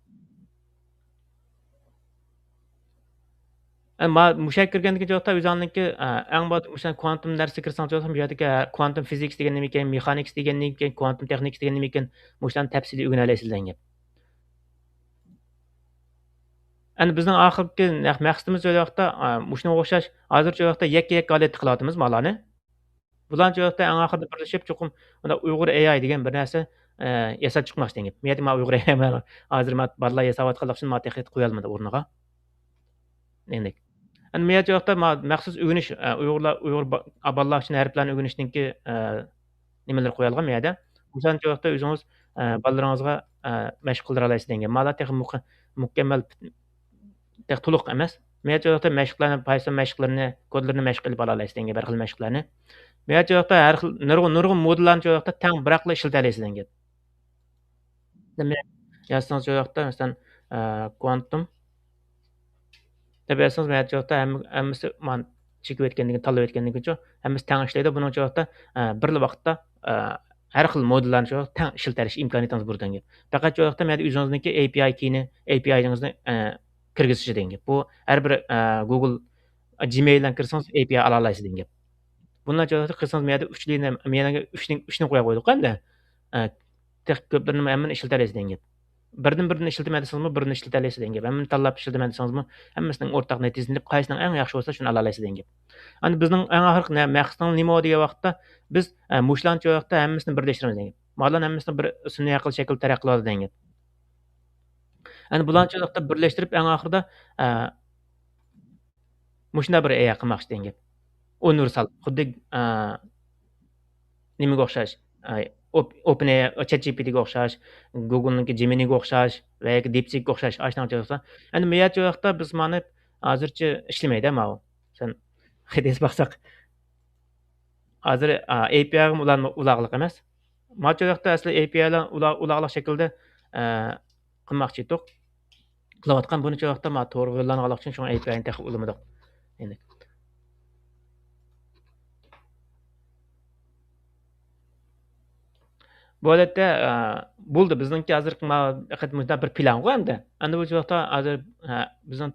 ئە، ما-، مۇشۇ يەرگە كىرگەندىكىن چوغتا ئۆزۈڭنىڭكى، ئە، ئەڭ بۇ، مۇشۇ كوانتوم نەرسىگە كىرسەڭ چوغتا، مۇشۇ يەردىكى، ئە، كوانتوم فىزىكس دېگەن نېمىكەن، مېخانىكس دېگەن نېمىكەن، كوانتوم تېخنىكس دېگەن نېمىكەن، مۇشۇلارنى تەپسىلىي ئۆگىنەلەيسىز دېگەن گەپ. ئەنە بىزنىڭ ئاخىرقى نەق-، مەقسىتىمىز شۇ ۋاقىتتا، ئا، مۇشۇنىڭغا ئوخشاش، ھازىرچە ۋاقىتتا يەككە-يەككە ھالەتتە قىلىۋاتىمىز مالارنى. بۇلارنى شۇ ۋاقىتتا ئەڭ ئاخىرىدا بىرلىشىپ، چوقۇم مۇنداق ئۇيغۇر ئەي ئاي دېگەن بىر نەرسە، ئە، ياساپ چىقماقچى دېگەن گەپ. مۇ يەردە ما ئۇيغۇر ئەي ئاي، ھازىر ما بالىلار ياساۋاتقانلىقى ئۈچۈن ما تېخى قويالمىدى ئورنىغا. دېگەندەك. ئەنە مۇ يەردە شۇ ۋاقىتتا ما-، مەخسۇس ئۆگىنىش، ئە، ئۇيغۇرلار، ئۇيغۇر با-، بالىلار ئۈچۈن ھەرپلەرنى ئۆگىنىشنىڭكى، ئە، نېمىلىرى قويۇلغان مۇ يەردە. مۇشۇنى شۇ ۋاقىتتا ئۆزىڭىز، ئە، بالىلىرىڭىزغا، ئە، مەشىق قىلدۇرالايسىز دېگەن گەپ. مانا تېخى مۇك-، مۇكەممەل، تېخى تولۇق ئەمەس. مۇ يەردە شۇ ۋاقىتتا مەشىقلەرنى، پايسون مەشىقلىرىنى، كودلىرىنى مەشىق قىلىپ ئالالايسىز دېگەن گەپ، ھەر خىل مەشىقلەرنى. مۇ يەردە شۇ ۋاقىتتا ھەر خىل نۇرغۇن، نۇرغۇن مودېللارنى شۇ ۋاقىتتا تەڭ بىراقلا ئىشلىتەلەيسىز دېگەن گەپ. دېمەك، يازسىڭىز شۇ ۋاقىتتا، مەسىلەن، ئە، كوانتوم دەپ يازسىڭىز، مەن شۇ ۋاقىتتا ھەممە-، ھەممىسى مانا چېكىپ ئۆتكەندىن كېيىن، تاللاپ ئۆتكەندىن كېيىن شۇ ھەممىسى تەڭ ئىشلەيدۇ. بۇنىڭ شۇ ۋاقىتتا، ئە، بىرلا ۋاقىتتا، ئە، ھەر خىل مودېللارنى شۇ تەڭ ئىشلىتەلەش ئىمكانىيىتىڭىز بار دېگەن گەپ. پەقەت شۇ ۋاقىتتا مەندە ئۆزىڭىزنىڭكى ئەي پىي ئاي كىيىنى، ئەي پىي ئايىڭىزنى، ئە، كىرگۈزۈشى دېگەن گەپ. بۇ ھەر بىر، ئە، گۇگل جىمېيل بىلەن كىرسىڭىز، ئەي پىي ئاي ئالالايسىز دېگەن گەپ. بۇنداق جايلاردا قىلسىڭىز، مەيەردە ئۈچ لىنىيە، مەيەردە ئۈچنى، ئۈچنى قويۇپ قويدۇق ئەمدى. ئە، تېخى كۆپلىرىنى ھەممىنى ئىشلىتەلەيسىز دېگەن گەپ. بىردىن بىرىنى ئىشلىتىمەن دېسىڭىزمۇ، بىرىنى ئىشلىتەلەيسىز دېگەن گەپ. ھەممىنى تاللاپ ئىشلىتىمەن دېسىڭىزمۇ، ھەممىسىنىڭ ئورتاق نەتىجىسىنى دەپ، قايسىنىڭ ئەڭ ياخشى بولسا، شۇنى ئالالايسىز دېگەن گەپ. ئەمدى بىزنىڭ ئەڭ ئاخىرقى نە-، مەقسىتىڭ نېمە دېگەن ۋاقىتتا، بىز، ئە، مۇشۇلارنى شۇ ۋاقىتتا ھەممىسىنى بىرلەشتۈرىمىز دېگەن گەپ. مالارنى ھەممىسىنى بىر سۈنئىي ئەقىل شەكلىدە تەرەققىي قىلىۋالىدۇ دېگەن گەپ. ئەنە بۇلارنى شۇ ۋاقىتتا بىرلەشتۈرۈپ، ئەڭ ئاخىرىدا، ئە، مۇشۇنداق بىر ئەي ئاي قىلماقچى دېگەن گەپ. ئۇنىۋېرسال، خۇددى، ئە، نېمىگە ئوخشاش؟ ئە، ئوپ-، ئوپېن ئەي ئاي، چات جى پى تىگە ئوخشاش، گۇگلنىڭكى جېمىنىگە ئوخشاش ۋە ياكى دىپسىككە ئوخشاش، ئاشۇنداق. ئەنە مۇ يەردە شۇ ۋاقىتتا بىز مانا ھازىرچە ئىشلىمەيدۇ ماۋۇ. سەن خېتىسى باقساق. ھازىر، ئا، ئەي پىي ئايغىمۇ ئۇلانما-، ئۇلاغلىق ئەمەس. مانا شۇ ۋاقىتتا ئەسلى ئەي پىي ئاي بىلەن ئۇلا-، ئۇلاغلىق شەكىلدە، ئە، قىلماقچى ئىدۇق. قىلىۋاتقان بۇنى شۇ ۋاقىتتا ما تورغا يوللانغانلىقى ئۈچۈن شۇڭا ئەي پىي ئاينى تېخى ئۇلىمىدۇق. ئەنە. بۇ ھالەتتە، ئە، بولدى. بىزنىڭكى ھازىرقى ما-، مۇنداق بىر پىلانغۇ ئەمدى. ئەمدى بۇ ۋاقىتتا ھازىر، ئە، بىزنىڭ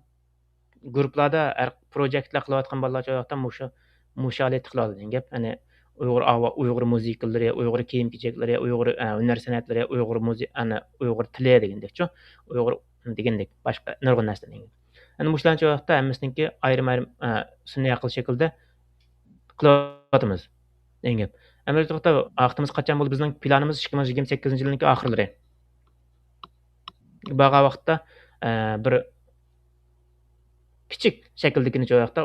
گۇرۇپپىلاردا ھەر پروجېكتلار قىلىۋاتقان بالىلار شۇ ۋاقىتتا مۇشۇ، مۇشۇ ھالەتتە قىلىۋاتىدۇ دېگەن گەپ. يەنى ئۇيغۇر ئاۋا-، ئۇيغۇر مۇزىكىلىرى، ئۇيغۇر كىيىم-كېچەكلىرى، ئۇيغۇر، ئە، ھۈنەر سەنئەتلىرى، ئۇيغۇر مۇزى-، ئەنە، ئۇيغۇر تىلى دېگەندەكچۇ. ئۇيغۇر دېگەندەك باشقا نۇرغۇن نەرسىلەر دېگەن. ئەنە مۇشۇلارنى شۇ ۋاقىتتا ھەممىسىنىڭكى ئايرىم-ئايرىم، ئە، سۈنئىي ئەقىل شەكلىدە قىلىۋاتىمىز دېگەن گەپ. ئەمەلىيەتتە ۋاقتىمىز قاچان بولدى؟ بىزنىڭ پىلانىمىز ئىككى مىڭ يىگىرمە سەككىزىنچى يىلنىڭكى ئاخىرلىرى. بارغان ۋاقىتتا، ئە، بىر كىچىك شەكىلدىكىنى شۇ ۋاقىتتا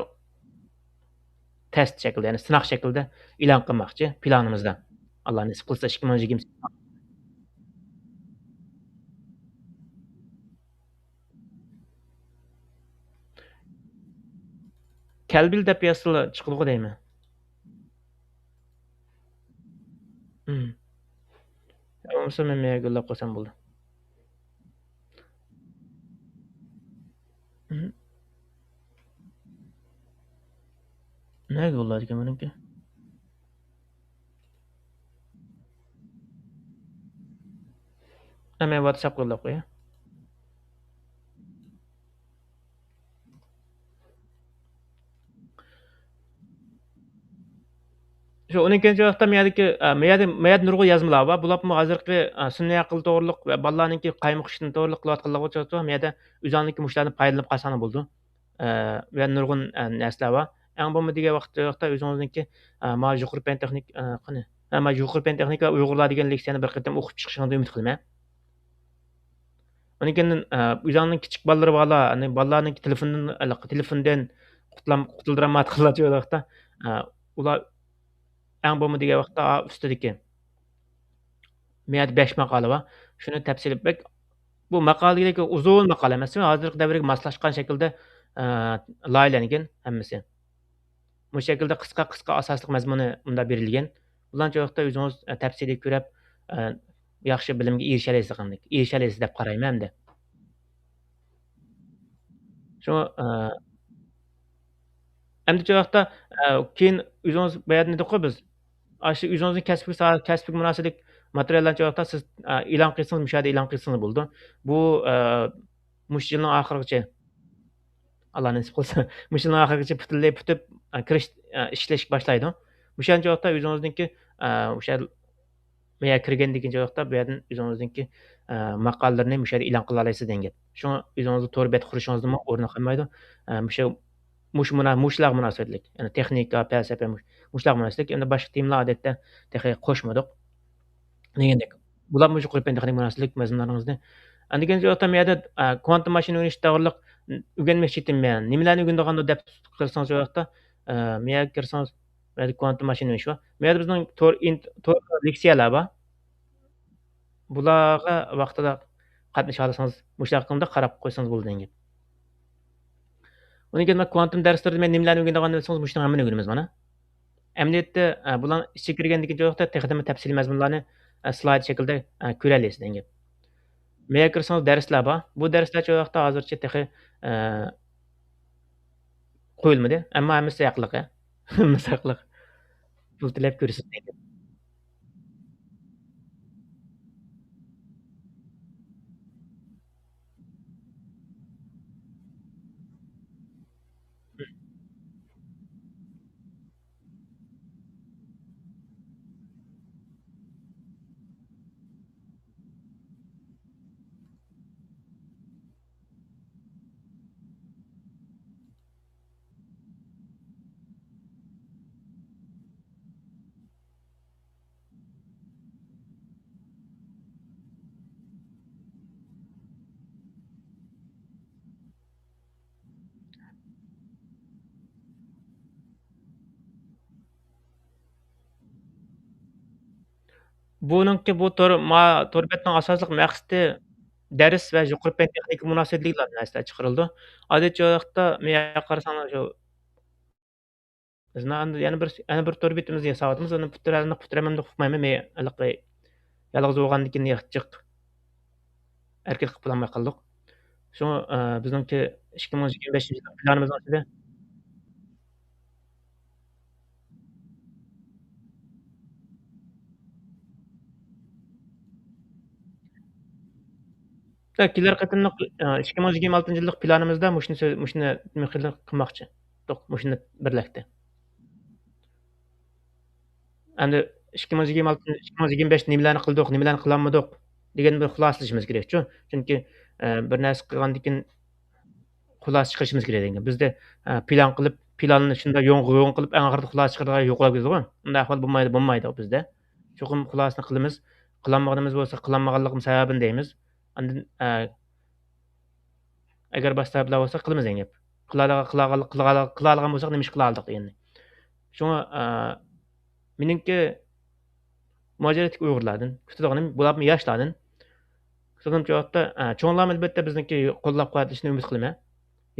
تېست شەكلىدە، يەنى سىناق شەكلىدە ئېلان قىلماقچى پىلانىمىزدا. ئاللا نېسىپ قىلسا، ئىككى مىڭ يىگىرمە سەككىز. كەلبىل دەپ يازسىلا چىقىدىغۇ دەيمەن. بولمىسا مەن مەيەگە يوللاپ قويسام بولدى. نەگە يوللايدىكەن مېنىڭكى؟ ھە، مەن ۋاتساپقا يوللاپ قوياي. شۇ، ئۇنىڭ كېيىن شۇ ۋاقىتتا مەيەردىكى، ئە، مەيەردە، مەيەردە نۇرغۇن يازمىلار بار. بۇلارمۇ ھازىرقى، ئە، سۈنئىي ئەقىل توغرۇلۇق ۋە بالىلارنىڭكى قايمۇقۇشتىن توغرۇلۇق قىلىۋاتقانلىقى ئۇچرىتىۋاتىدۇ. مەيەردە ئۆزۈڭنىڭكى مۇشۇلاردىن پايدىلىنىپ قالساڭلا بولىدۇ. ئە، ۋە نۇرغۇن، ئە، نەرسىلەر بار. ئەڭ بولمىدى دېگەن ۋاقىتتا ئۆزىڭىزنىڭكى، ئە، ما يۇقىرى پەن تېخنىك-، ئە، قېنى، ھە، ما يۇقىرى پەن تېخنىكا ئۇيغۇرلار دېگەن لېكسىيەنى بىر قېتىم ئوقۇپ چىقىشىڭىزنى ئۈمىد قىلىمەن. ئۇنىڭ كېيىن، ئە، ئۆزۈڭنىڭ كىچىك بالىلىرى بارلار، يەنى بالىلارنىڭكى تېلېفوندىن، ھېلىقى تېلېفوندىن قۇتۇلام-، قۇتۇلدۇرالمايۋاتقانلار شۇ ۋاقىتتا، ئە، ئۇلار ئەڭ بولمىدى دېگەن ۋاقىتتا، ئا، ئۈستىدىكى مۇ يەردە بەش ماقالە بار. شۇنى تەپسىلىي بەك، بۇ ماقالە دېگەندەك ئۇزۇن ماقالە ئەمەس، ھازىرقى دەۋرگە ماسلاشقان شەكىلدە، ئە، لايىھەلەنگەن ھەممىسى. مۇشۇ شەكىلدە قىسقا، قىسقا ئاساسلىق مەزمۇنى مۇنداق بېرىلگەن. بۇلارنى شۇ ۋاقىتتا ئۆزىڭىز، ئە، تەپسىلىي كۆرۈپ، ئە، ياخشى بىلىمگە ئېرىشەلەيسىز، ئېرىشەلەيسىز دەپ قارايمەن ئەمدى. شۇڭا، ئە، ئەمدى شۇ ۋاقىتتا، ئە، كېيىن ئۆزىڭىز بايا دېدۇققۇ بىز، ئاشۇ ئۆزىڭىزنىڭ كەسپىي سا-، كەسپىگە مۇناسىۋەتلىك ماتېرىياللارنى شۇ ۋاقىتتا سىز، ئە، ئېلان قىلسىڭىز، مۇشۇ يەردە ئېلان قىلسىڭىز بولىدۇ. بۇ، ئە، مۇشۇ يىلنىڭ ئاخىرىغىچە، ئاللا نېسىپ قىلسا، مۇشۇ يىلنىڭ ئاخىرىغىچە پۈتۈنلەي پۈتۈپ، ئە، كىرىش، ئە، ئىشلەشكە باشلايدۇ. مۇشۇ يەرنى شۇ ۋاقىتتا ئۆزىڭىزنىڭكى، ئە، ئوشۇ يەر، مۇ يەرگە كىرگەندىن كېيىن شۇ ۋاقىتتا بۇ يەردىن ئۆزىڭىزنىڭكى، ئە، ماقالىلىرىنى مۇشۇ يەردە ئېلان قىلالايسىز دېگەن گەپ. شۇڭا ئۆزىڭىزنىڭ تور بەت قۇرۇشىڭىزنىمۇ ئورنى قالمايدۇ. ئە، مۇشۇ، مۇشۇ مۇنا-، مۇشۇلارغا مۇناسىۋەتلىك، يەنى تېخنىكا، پەلسەپە، مۇش-، مۇشۇلارغا مۇناسىۋەتلىك. ئەمدى باشقا تېمىلار ئادەتتە تېخى قوشمىدۇق. دېگەندەك، بۇلار مۇشۇ يۇقىرى پەن تېخنىكا مۇناسىۋەتلىك مەزمۇنلىرىڭىزنى. ئاندىن كېيىن شۇ ۋاقىتتا مەيەردە، ئە، كۋانتىم ماشىنا ئۆگىنىش توغرىلىق ئۆگەنمەكچى ئىدىم مەن. نېمىلەرنى ئۆگىنىدىغاندۇ دەپ قىلسىڭىز شۇ ۋاقىتتا، ئە، مەيەرگە كىرسىڭىز، مەيەردە كۋانتىم ماشىنا ئۆگىنىش بار. مەيەردە بىزنىڭ تور ئىن-، تور لېكسىيەلەر بار. بۇلارغا ۋاقتىدا قاتنىشالىسىڭىز، مۇشۇ ھەققىدە قاراپ قويسىڭىز بولىدۇ دېگەن گەپ. ئۇنىڭ كېيىن مانا كۋانتۇم دەرسلىرىدە مەن نېمىلەرنى ئۆگىنىدىغان دېسىڭىز، مۇشۇنىڭ ھەممىنى ئۆگىنىمىز مانا. ئەمەلىيەتتە، ئە، بۇلارنىڭ ئىچىگە كىرگەندىن كېيىن شۇ ۋاقىتتا تېخىمۇ تەپسىلىي مەزمۇنلارنى، ئە، سلايد شەكلىدە، ئە، كۆرەلەيسىز دېگەن گەپ. مەيەرگە كىرسىڭىز دەرسلەر بار. بۇ دەرسلەر شۇ ۋاقىتتا ھازىرچە تېخى، ئە، قويۇلمىدى. ئەمما ھەممىسى ھەقلىق، ھە؟ ھەممىسى ھەقلىق. پۇل تۆلەپ كۆرىسىز دېگەن گەپ. بۇنىڭكى، بۇ تور، ما، تور بەتنىڭ ئاساسلىق مەقسىتى دەرس ۋە يۇقىرى پەن تېخنىكا مۇناسىۋەتلىك نەرسىلەر چىقىرىلىدۇ. ئادەتتە شۇ ۋاقىتتا مەيەرگە قارىساڭلار شۇ، بىزنىڭ ئەمدى يەنە بىر، يەنە بىر تور بېتىمىزنى ياساۋاتىمىز. ئۇنى پۈتتۈرەلمەك، پۈتتۈرەلمەمدۇق ئۇقمايمەن. مەن ھېلىقى يالغۇز بولغاندىن كېيىن جىق ھەرىكەت قىلىپ بولالماي قالدۇق. شۇڭا، ئە، بىزنىڭكى ئىككى مىڭ يىگىرمە بەشىنچى يىللىق پىلانىمىزنىڭ ئىچىدە كېلەر قېتىملىق، ئىككى مىڭ يىگىرمە ئالتىنچى يىللىق پىلانىمىزدا مۇشۇنى سۆ-، مۇشۇنى مۇشۇنى قىلماقچى. مۇشۇنى بىرلەكتە. ئەمدى ئىككى مىڭ يىگىرمە ئالتىنچى، ئىككى مىڭ يىگىرمە بەشتە نېمىلەرنى قىلدۇق، نېمىلەرنى قىلالمىدۇق دېگەننى بىر خۇلاسىلىشىمىز كېرەكچۇ. چۈنكى، ئە، بىر نەرسە قىلغاندىن كېيىن خۇلاسە چىقىرىشىمىز كېرەك دېگەن. بىزدە، ئە، پىلان قىلىپ، پىلاننى شۇنداق يوڭ-، يوڭ قىلىپ، ئەڭ ئاخىرىدا خۇلاسە چىقىرىدىغان يوقلاپ كېتىدىغۇ. ئۇنداق ئەھۋال بولمايدۇ، بولمايدۇ بىزدە. چوقۇم خۇلاسىنى قىلىمىز. قىلالمىغىنىمىز بولسا، قىلالمىغانلىقىمىز سەۋەبىنى دەيمىز. ئاندىن، ئە، ئەگەر باشتا بىلەر بولسا، قىلىمىز دېگەن گەپ. قىلالىغان، قىلالىغان، قىلالىغان، قىلالىغان بولساق، نېمە ئىش قىلالايدۇق ئەمدى؟ شۇڭا، ئە، مېنىڭكى مۇھاجىرەتتىكى ئۇيغۇرلاردىن كۈتىدىغىنىم، بولۇپمۇ ياشلاردىن كۈتىدىغىنىم شۇ ۋاقىتتا، ئە، چوڭلارمۇ ئەلۋەتتە بىزنىڭكى قوللاپ قۇۋۋەتلىشىنى ئۈمىد قىلىمەن.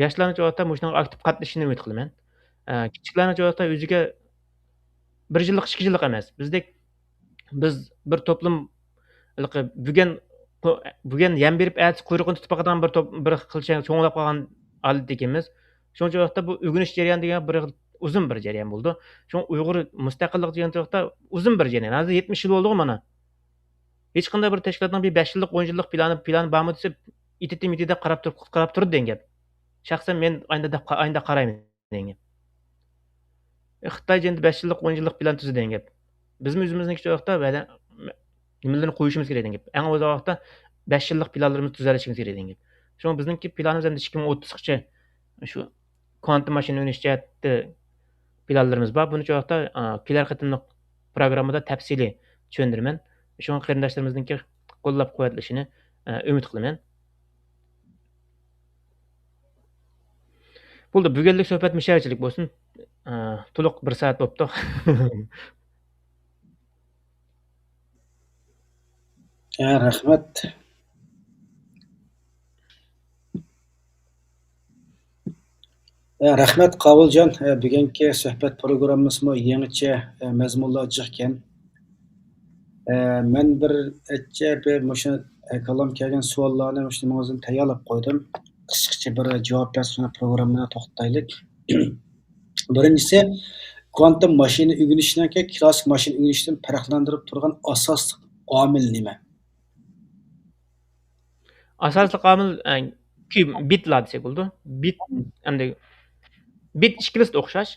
ياشلارنىڭ شۇ ۋاقىتتا مۇشۇنىڭغا ئاكتىپ قاتنىشىشىنى ئۈمىد قىلىمەن. ئە، كىچىكلەرنىڭ شۇ ۋاقىتتا ئۆزىگە بىر يىللىق، ئىككى يىللىق ئەمەس. بىزدەك، بىز بىر توپلۇم، ھېلىقى بۈگۈن، بۈگۈن يەم بېرىپ، ئەتىسى قۇيرۇقىنى تۇتۇپ باقىدىغان بىر توپ-، بىر خىل چوڭ-، چوڭلاپ قالغان ھالەتتىكىنمىز. شۇنىڭ ئۈچۈن شۇ ۋاقىتتا بۇ ئۆگىنىش جەريانى دېگەن بىر ئۇزۇن بىر جەريان بولىدۇ. شۇڭا ئۇيغۇر مۇستەقىللىق دېگەن شۇ ۋاقىتتا ئۇزۇن بىر جەريان. ھازىر يەتمىش يىل بولدىغۇ مانا. ھېچقانداق بىر تەشكىلاتنىڭ بىر بەش يىللىق، ئون يىللىق پىلانى، پىلانى بارمۇ دېسە، ئېتىتىم، ئېتىتىم دەپ قاراپ تۇرۇپ، قاراپ تۇرىدۇ دېگەن گەپ. شەخسەن مەن ئاينىدا دەپ، ئاينىدا قارايمەن دېگەن گەپ. خىتاي جېنىدە بەش يىللىك، ئون يىللىق پىلان تۈزىدۇ دېگەن گەپ. بىزمۇ ئۆزىمىزنىڭكى شۇ ۋاقىتتا ۋەدە، نېمىلەرنى قويۇشىمىز كېرەك دېگەن گەپ. ئەڭ ئاۋۋال ۋاقىتتا بەش يىللىق پىلانلىرىمىزنى تۈزەلىشىمىز كېرەك دېگەن گەپ. شۇڭا بىزنىڭكى پىلانىمىز ئەمدى ئىككى مىڭ ئوتتۇزغىچە شۇ كۋانتىم ماشىنا ئۆگىنىش جەھەتتە پىلانلىرىمىز بار. بۇنى شۇ ۋاقىتتا، ئا، كېلەر قېتىملىق پروگراممىدا تەپسىلىي چۈشەندۈرىمەن. شۇڭا قېرىنداشلىرىمىزنىڭكى قوللاپ قۇۋۋەتلىشىنى، ئا، ئۈمىد قىلىمەن. بولدى، بۈگۈنلۈك سۆھبەت مۇشۇ يەرچىلىك بولسۇن. ئا، تولۇق بىر سائەت بوپتۇ. ھە، رەھمەت. ھە، رەھمەت، قاۋۇلجان. ھە، بۈگۈنكى سۆھبەت پروگراممىسىمۇ يېڭىچە، ھە، مەزمۇنلار جىقكەن. ھە، مەن بىر نەچچە بىر مۇشۇ، ھە، كاللام كەلگەن سوئاللارنى مۇشۇ نېمىڭىزدىن تەييارلاپ قويدۇم. قىسقىچە بىر جاۋاب بەرسىڭىز پروگراممىنى توختىتايلى. بىرىنچىسى، كۋانتۇم ماشىنا ئۆگىنىشنىڭكى كلاسسىك ماشىنا ئۆگىنىشتىن پەرقلەندۈرۈپ تۇرغان ئاساسلىق ئامىل نېمە؟ ئاساسلىق ئامىل، ئە، كى-، بىتلار دېسەك بولىدۇ. بىت، ئەمدى بىت ئىككىلىسىدە ئوخشاش.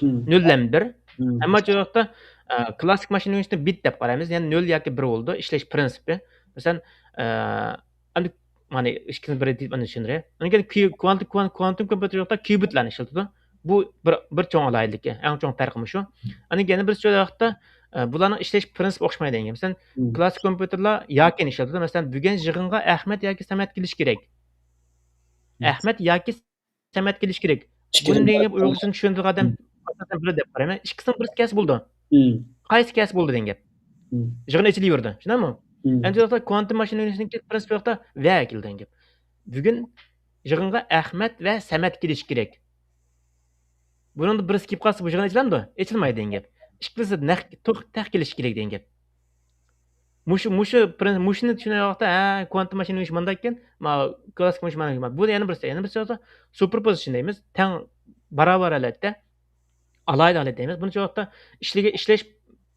مم. نۆل ھەم بىر. مم. ئەمما شۇ ۋاقىتتا، ئە، كلاسسىك ماشىنا ئۆگىنىشتە بىت دەپ قارايمىز. يەنى نۆل ياكى بىر بولىدۇ، ئىشلەش پىرىنسىپى. مەسىلەن، ئە، ئەمدى مانا ئىككىسىنى بىر دەپ ئەمدى چۈشەندۈرەي. ئاندىن كېيىن كي-، كۋانت-، كۋان-، كۋانتۇم كومپيۇتېر ۋاقىتتا كيۇبىتلارنى ئىشلىتىدۇ. بۇ بىر، بىر چوڭ ئالاھىدىلىكى، ئەڭ چوڭ پەرقى مۇشۇ. ئاندىن كېيىن بىر شۇ ۋاقىتتا، ئە، بۇلارنىڭ ئىشلەش پىرىنسىپى ئوخشىمايدۇ دېگەن. مەسىلەن، مم. كلاسسىك كومپيۇتېرلار ياكىنى ئىشلىتىدۇ. مەسىلەن، بۈگۈن يىغىنغا ئەخمەت ياكى سەمەت كېلىشى كېرەك. مم. ئەخمەت ياكى سەمەت كېلىشى كېرەك. ئىككى بۇنى دېگەن گەپ ئۇيغۇرچىنى چۈشىنىدىغان ئادەم مم. ئاساسەن بىر دەپ قارايمەن. ئىككىسىنىڭ بىرسى كەلسە بولىدۇ. مم. قايسى كەلسە بولدى دېگەن گەپ. مم. يىغىن ئېچىلىۋېرىدۇ. چۈشىنەمۇ؟ مم. ئەمدى شۇ ۋاقىتتا كوانتۇم ماشىنا ئۆگىنىشنىڭكى پىرىنسىپى ۋاقىتتا ۋە كېلىدۇ دېگەن گەپ. بۈگۈن يىغىنغا ئەخمەت ۋە سەمەت كېلىشى كېرەك. بۇنىڭدا بىرسى كېلىپ قالسا، بۇ يىغىن ئېچىلامدۇ؟ ئېچىلمايدۇ دېگەن گەپ. ئىككىلىسى نەق، توق، تەق كېلىشى كېرەك دېگەن گەپ. مۇشۇ، مۇشۇ پرىن-، مۇشۇنى چۈشىنىدىغان ۋاقىتتا، ھە، كوانتۇم ماشىنا ئۆگىنىش مانداق ئىكەن، ما، كلاسسىك ماشىنا مانداق ئىكەن. بۇ يەنە بىرسى، يەنە بىرسى بولسا سۇپېرپوزىتسىيە دەيمىز. تەڭ، باراۋەر ھالەتتە، ئالاھىدە ھالەت دەيمىز. بۇنى شۇ ۋاقىتتا ئىشلىگە-، ئىشلەش